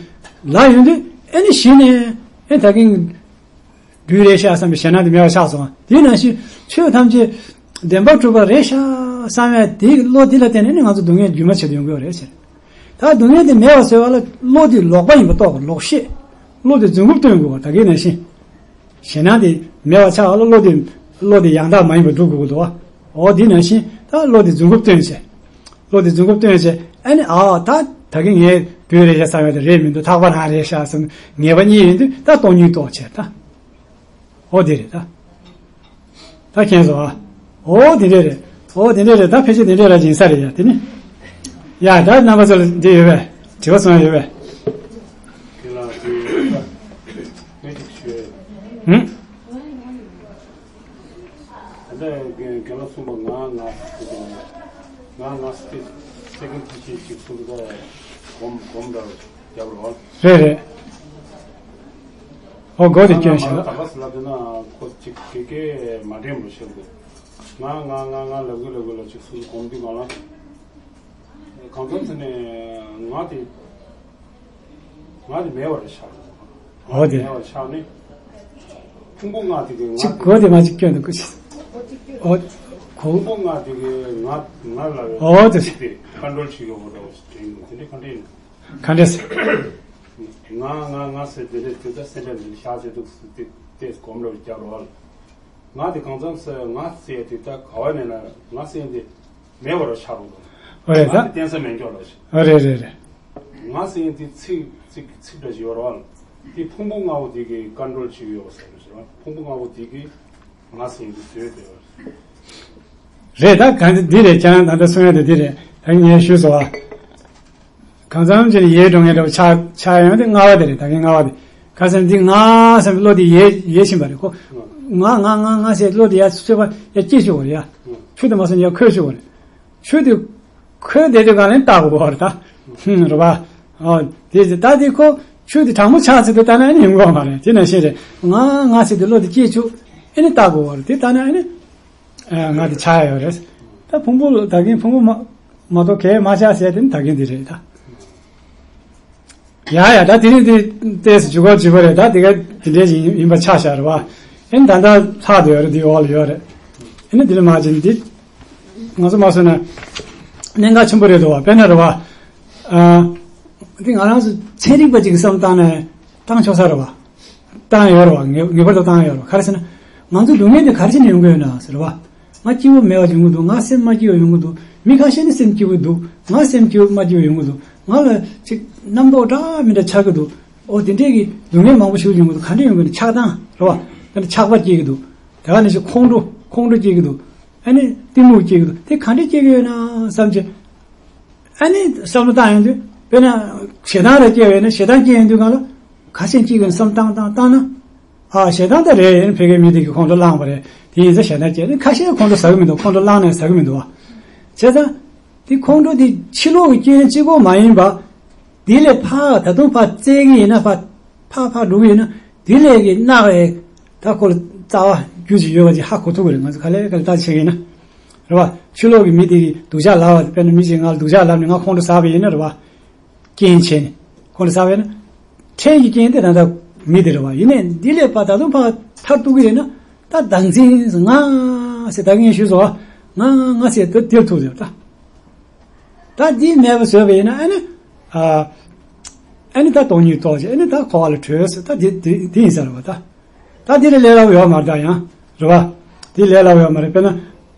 ལབ་ཡོང་དུས། ཨ་ནི་གཞི་ནས་ཨ་ད་གིན་སྦྲུལ་རེད་ཤག་བསམ་པའི་ཞེད་སྣང་དེ་མེད་པ་ཆགས་སོང་བ། དེ་ནང་བཞིན་ཆོས་ཐམས་ཅད་བདེན་པར་གྲུབ་པ་རེད་ཤག་བསམ་ཡག་དེ་བློ་དེ་ལ་བརྟེན་ནས་ནི་ང་ཚོ་སྡུག་བསྔལ་རྒྱུན་མ་ཆད་དུ་ཡོང་གི་ཡོད་རེད་ཟེར། ད་སྡུག་བསྔལ་དེ་མེད་པ་བཟོ་བ་ལ་བློ་དེ་ལོག་པ་ཡིན་པ་རྟོགས་དགོས། ལོག་ཤེས། བློ་དེ་རྫུན་རྐུབ་བཏོན་དགོས་པ། ད་གིན་ནང་བཞིན། ཞེད་སྣང་དེ་མེད་པ་ཆགས་པ་ལ་བློ་དེ། བློ་དེ་ཡང་དག་མ་ཡིན་པ་སྒྲུབ་དགོས་ཀྱི་འདུག་བ། འོ་དེ་ནང་བཞིན་ད་བློ་དེ་རྫུན་རྐུབ་བཏོན་བྱས། བློ་དེ་རྫུན་རྐུབ་བཏོན་བྱས། ཨ་ནི་ཨ་ད་ད་གིན་ངས་སྦྲུལ་རེད་ཤག་བསམ་ཡག་དེ་རེད་མི་འདུག་ཐག་པ་རང་རེད་ཤག་བསམ་ངེས་པ་རྙེད་ཡོང་དུས་ད་སྟོང་ཉིད་རྟོགས་བྱས་ད། འོ་དེ་རེད་ད། ད་མཁྱེན་སོང་ཨ། འོ་དེ་འདྲས་རེད། འོ་དེ་འདྲས་རེད། ད་ཕལ་ཆེར་དེ་འདྲས་ར་ཡིན་ས་རེད་ཡ། དེ་ནི། ཡ་ད་རྣམ་པ་ཚོ་ལ་འདི་ཡོད་པས། དྲི་བ་གསུང་ཡ་ཡོད་པས། ཁྱེད་ལ་དེ་ད་དཔེ་ཅིག་ཞུ། ཧུམ། ད་ལྟ་རྒན་ལགས་གསུངས་པ་ང་ང་ང་ང་སི་ཀེ་སེ་ཀེན་ཌི་ཊི་ཆི་ཅིག་གསུངས་ད་གོམ་གོམ་འདྲ་རྒྱབ་རོགས། རེད་རེད། ཨོ་གོ་དེ་སྐྱོན་ཞིག་ལ། ད་ག་སེ་ལབ་དེ་ན་ཁོ་ཅིག་གེ་གེ་མ་དྲན་པོ་ཤེས་འདུག་ང་ང་ང་ང་ལབ་གི་ལབ་གི་ལ་ཅིག་གསུངས་གོམ་དུས་ང་ལ། གང་འཚམ་ཚེ་ནས་ང་དེ་ང་དེ་མེད་པ་རེད་ཤག་ཨོ་དེ། མེད་པ་ཆགས་ནས། ཕུང་པོ་ལྔ་དེ་གི་ང་ཅིག་གོ་དེ་མ་ཅིག་སྐྱོན་འདུག་གི། ཨོ། གོ། ཕུང་པོ་ལྔ་དེ་གི་ང་ང་ལ་ཨོ་དེ། ཅིག་དེ་ཀོན་ཊོལ་བྱེད་ཡོད་པ་འདྲ་བོ་ཞིག་དྲན་འདུག་དེ་འདྲ་ག་འདྲ་ཡིན། ག་འདྲས། ང་ང་ང་ཟེར་དེ་འདྲས་དེ་ཚོ་སེམས་ཁྲལ་མི་བྱ་ཟེར་འདུག་ཟེར་ཏེ་ཏེ་གོམ་རབ་རྒྱབ་རོགས། ང་དེ་གང་འཚམ་ཟེར་ང་ཟེར་དེ་ད་ག་བ་ནས་ན་ང་ཟེར་དེ་མེད་པར་ཆགས་རོགས་དང་། ཨོ་རེད་ད། ང་དེ་བསྟན་ས་མེད་འགྱོ་རོགས་ཤིག་ཨོ་རེད་རེད་རེད། ང་ཟེར་དེ་ཚིག་ཚིག་ཚིག་འདྲ་ཞིག་ཡོད་རོགས། དེ་ཕུང་པོ་ལྔ་པོ་དེ་གི་ཀོན་ཊོལ་བྱེད་ཀྱི་ཡོད་ཟེར་རོགས་ཟེར་བ། ཕུང་པོ་ལྔ་པོ་དེ་གི་ང་ཟེར་དེ་བཟོས་དེ་ཡོད་རེད། རེད་ད། གང་དེ་འདི་རེད། ཁྱེད་རང་ད་ལྟ་གསུང་ཡ་དེ་འདི་རེད། ད་ངས་ཞུས་སོང་ཨ། གང་འཚམ་ཅིག་ཡལ་འགྲོ་མཁན་འདྲ་བོ་ཆགས་ཆགས་ཡོང་དུས་ལྔ་པ་དེ་རེད། ད་གིན་ལྔ་པ་དེ། ག་ཟེར་ན་འདི་ང་བསམ་པའི་བློ་དེ་ཡལ་ཡལ་ཕྱིན་པ་རེད་ཁོ། ང་ང་ང་ང་ཟེར་བློ་དེ་ཡར་ཚུད་པ་ཡར་སྐྱེས་བཅུག་པ་རེད་ཡ། ཆུ་དེ་མ་སོང་ཡར་ཁོལ་བཅུག་པ་རེད། ཆུ་དེ་ཁོལ་བསྡད་དུས་གང་ལ་ལྟ་དགོས་པ་རེད་ད། ཧུམ་རེད་པ། ཨོ་དེ་ད་དེ་ཁོ་ཆུ་དེ་གྲང་མོ་ཆགས་ཚར་དུས་ལྟ་ན་ཨ་ནི་ཡོང་གི་མ་རེད། དེ་ནང་བཞིན་རེད། ང་ང་ཟེར་དུས་བློ་དེ་སྐྱེས་བཅུག་ཨ་ནི་ལྟ་དགོས་པ་རེད། དེ་ལྟ་ན་ཨ་ནི། ཨ། ང་དེ་ཆགས་ཡོད་རེད། ད་ཕུང་པོ་ད་གིན་ཕུང་པོ་མ་མ་གཏོགས་གས་མ་ཆགས་ཟེར་དེ་ནི་ད་གིན་དེ་རེད་ད། ཡ་ཡ་ད་དེ་རིང་དེ་ཏོག་ཙམ་འཇུག་སྒོ་འཇུག་པ་རེད། ད་དེ་ག་དེ་འདྲས་ཡིན་ཡིན་པ་ཆགས་བཞག་རེད་བ། ཨེ་ད་ལྟ་ལྷག་དེ་ཡོད་རེད། དེ་འོག་ལ་ཡོད་རེད། ཨེ་ནི་དེ་ལ་མ་བྱིན་འདི་ང་ཚོ་མ་བཟོས་ན་གནད་འགག་ཆེན་པོ་རེད་འདུག་བ། དཔེར་ན་རེད་བ། ཨ། འདི་ང་རང་ཚོ་ཚན་རིག་པ་ཅིག་གི་བསམ་བཏང་ནས་བཏང་ཆོག་ས་རེད་བ། བཏང་ཡོད་རེད་བ། ངེས་ངེས་པར་དུ་བཏང་ཡོད་རེད་བ། ག་རེ་ཟེར་ན། ང་ཚོ་སྡུག་བསྔལ་དེ་ག་རེ་བྱས་ནས་ཡོང་གི་ཡོད་ན་ཟེར་བ། ང་སྐྱིད་པོ་མེད་པ་ཡོང་གི་འདུག་ང་སེམས་མ་སྐྱིད་པ་ཡོང་གི་འདུག་མི་ཁ་ཤས་ནི་སེམས་སྐྱིད་པོ་འདུག་ང་སེམས་སྐྱིད་པོ་མ་སྐྱིད་པ་ཡོང་གི་འདུག་ང་ལ་ཅིག་རྣམ་རྟོག་འདྲ་མི་འདྲ་ཆགས་ཀྱི་འདུག་ཨོ་དེ་འདྲས་ཀྱི་སྡུག་བསྔལ་མང་པོ་ཞིག་ཡོང་གི་འདུག་ག་འདྲས་ཡོང་གི་འདུག་ཆགས་སྡང་རེད་བ། དེ་འདྲ་ཆགས་པ་སྐྱེ་གི་འདུག་དེ་ག་ནས་ཅིག་ཁོང་ཁྲོ། ཁོང་ཁྲོ་སྐྱེ་གི་འདུག་ཨ་ནི་གཏི་མུག་སྐྱེ་གི་འདུག་དེ་ག་འདྲ་སྐྱེ་གི་ཡོད་ན་བསམ་བྱས། ཨ་ནི་བསམ་བློ་བཏང་ཡོང་དུས་དཔེར་ན་ཞེ་སྡང་རེ་སྐྱེ་བས་ན་ཞེ་སྡང་སྐྱེ་ཡོང་དུས་སྒང་ལ་ཁ་ཤས་སྐྱེ་གི་ཡོད་ན་བསམ་བཏང་བཏང་བཏང་ན། ཨ་ཞེ་སྡང་དེ་རེད། ཕ་གིའི་མི་དེ་གིས་ཁོང་ཁྲོ་བསླངས་པ་རེད། དེ་ཡིན་ཙང་ཞེ་སྡང་སྐྱེ། ཁ་ཤས་ཁོང་ཁྲོ་ཟ་གི་མི་འདུག་ཁོང་ཁྲོ་བསླངས་ནས་ཟ་གི་མི་འདུག་བ། བྱས་ཙང་། དེ་ཁོང་ཁྲོ་དེ་ཕྱི་ལོགས་ཀྱི་རྐྱེན་གཅིག་པོ་མ་ཡིན་པ། དེ་ལས་ཕར་ད་དུང་ཕར་བཙལ་གྱི་ཡིན་ན་ཕར་ཕར་ཕར་འགྲོ་གི་ཡིན་ན་དེ་ལས་ཀྱི་རྣག་རེད། ད་ཁོ་ལ་རྩ་བ་རྒྱུ་ཅིག་ཡོད་པ་ཅིག་ཧ་གོ་ཐུབ་ཀྱི་རེད། ང་ཚོ་ག་ལེར་ག་ལེར་བརྟག་དཔྱད་བྱེད་ཀྱི་ཡིན་ན། རེད་བ། ཕྱི་ལོགས་ཀྱི་མི་དེ་གིས་སྡུག་ཅག་ལབ་པ་དཔེར་ན་མི་ཞིག་ང་ལ་སྡུག་ཅག་ལབ་ནས་ང་ཁོང་ཁྲོ་ཟ་བ་ཡིན་ན་རེད་བ། རྐྱེན་བྱས་ནས་ཁོང་ཁྲོ་ཟ་བས་ན། འཕྲལ་གྱི་རྐྱེན་དེ་ད་ལྟ་མི་དེ་རེད་བ། ཡིན་ནའི་འདི་ལས་ཕར་ད་དུང་ཕར་ཐར་ཐུབ་ཀྱི་ཡོད་ན་ད་བདག་འཛིན་ང་ཟེར་ད་གིན་ཞུས་སོང་བ། ང་ང་ཟེར་ད་དེར་ཐུག་ཟེར་ད། ད་འདི་མེད་པ་བཟོས་པ་ཡིན་ན་ཨ་ནི། ཨ་ཨ་ནི་ད་སྟོང་ཉིད་རྟོགས་བྱས་ཨ་ནི་ད་འཁོར་བ་ལས་གྲོལ་ཟེར་ད་འདི་འདི་འདི་ཡིན་ས་རེད་བ་ད། ད་འདི་ལས་ལས་སླ་པོ་ཡོད་མ་རེད་ད་ཡང་། རེད་བ། འདི་ལས་སླ་པོ་ཡོད་མ་རེད། དཔེར་ན།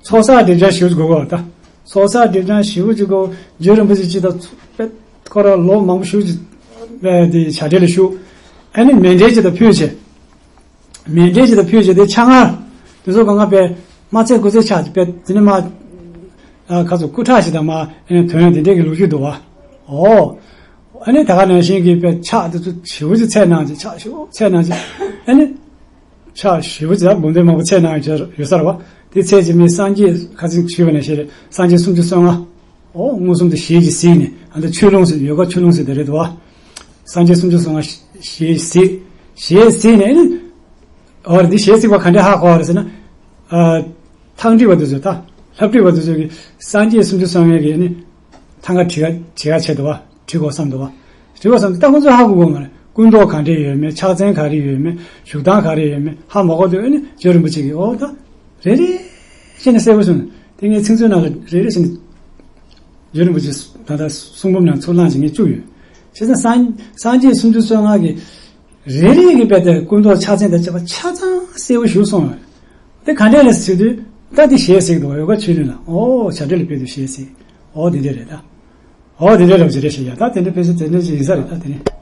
ཚོགས་བསགས་སྒྲིབ་སྦྱང་ཞེ་པོ་ཅིག་དགོས་ཀྱི་ཡོད་རེད་ད། ཚོགས་བསགས་སྒྲིབ་སྦྱང་ཞེ་པོ་ཅིག་དགོས། རྗེ་རིན་པོ་ཆེ་སྤྱི་དང་ཚོ་དཔེ་ཁོ་རང་ལོ་མང་པོ་ཞེ་པོ་ཅིག་དཔེ་འདི་བྱ་བྲལ་ལ་བཞུགས། ཨ་ནི་མཎྜལ་ཅིག་དང་ཕུལ་བྱས། མཎྜལ་ཅིག་དང་ཕུལ་བྱས་དེ་ཕྱག་སྔར། དེ་ཚོ་གང་ག་དཔེ་མ་ཚད་སྐུ་ཚེ་ཕྱག་ཅིག་དཔེ་དེ་ནི་མ། ཨ་ཁ་ཚོ་སྐུ་ཁྲག་ཞིག་དང་མ་ཨ་ནི་དོན་དེ་འདྲས་ཀྱི་ལོ་རྒྱུས་འདུག་བ། ཨོ། ཨ་ནི་ད་ག་ནང་བཞིན་གྱི་དཔེ་ཕྱག་དེ་ཚོ་ཞེ་པོ་ཅིག་འཚལ་གནང་ཅིག་ཕྱག་ཞེ་པོ་འཚལ་གནང་ཅིག་ཨ་ནི། ཕྱག་ཞེ་པོ་ཅིག་འབུམ་སྡེ་མང་པོ་འཚལ་གནང་ཡོད་ཡོད་ས་རེད་བ། དེ་འཚལ་ཅིག་མི་སངས་རྒྱས་ཁ་སང་ཞུས་པ་ནང་བཞིན་རེད། སངས་རྒྱས་སུམ་ཅུ་སོ་ལྔ། ཨོ་མངོན་སུམ་དུ་ཞལ་གྱིས་གཟིགས་ནས་ཨ་ནི་ཆོས་ལུང་ཟེར་ཡོ་ག་ཆོས་ལུང་ཟེར་དེ་རེད་བ། སངས་རྒྱས་སུམ་ཅུ་སོ་ལྔ་ཞལ་གྱིས་གཟིགས། ཞལ་གཟིགས་ནས་ཨ་ནི། ཨོ་འདི་ཞལ་གཟིགས་པ་ག་འདྲས་ཧ་གོ་བ་རེད་ཟེར་ན། ཨ། ཐང་བྲིས་པ་དེ་ཚོས་ད། ལྷ་བྲིས་པ་དེ་ཚོས་ཀྱིས་སངས་རྒྱས་སུམ་ཅུ་སོ་ལྔ་གི་ཨ་ནི། ཐང་ག་བྲི་ག་བྲི་ག་བྱས་འདུག་བ། བྲི་དགོས་བསམ་འདུག་བ། བྲི་དགོས་བསམ་འདུག་ད་ཁོ་ཚོས་ཧ་གོ་དགོས་མ་རེད། སྐུ་མདོག་ག་འདྲས་ཡོད་མེད། ཕྱག་མཚན་ག་རེ་ཡོད་མེད། བཞུགས་སྟངས་ག་རེ་ཡོད་མེད་ཧ་མ་གོ་དུས་ཨ་ནི་རྗེ་རིན་པོ་ཆེ་གིས་ཨོ་ད། རེ་རེ་བྱས་ནས་གསལ་པོ་གསུངས། དེ་ངས་ཚིག་མཛོད་ནང་ལ་རེ་རེ་བྱས་ནས། རྗེ་རིན་པོ་ཆེ་ད་ལྟ་གསུང་འབུམ་ནང་ཚུར་བླངས་བྱས་ངས་བཅུག་ཡོད། བྱས་ཙང་སངས་སངས་རྒྱས་སུམ་ཅུ་སོ་ལྔ་གི་རེ་རེ་གི་དཔེ་དེ་སྐུ་མདོག་ཕྱག་མཚན་དང་བཅས་པ་ཆ་ཚང་གསལ་པོ་ཞུས་སོང་བས། དེ་ག་འདྲས་རེད་ཟེར་དུས་ད་དེ་ཞལ་གཟིགས་འདུག་ཡོ་ག་ཆོས་ལུང་ལ་ཨོ་བྱ་བྲལ་ལ་ཕེབས་དུས་ཞལ་གཟིགས། ཨོ་འདི་འདྲས་རེད་ད། ཨོ་འདི་འདྲས་རེད་བ་ཅི་རེད་ཞེས་ཡ་ད་དེ་འདྲས་ཕེབས་ས་དེ་འདྲས་ཅིག་ཡིན་ས་རེད་ད་དེ་ནི།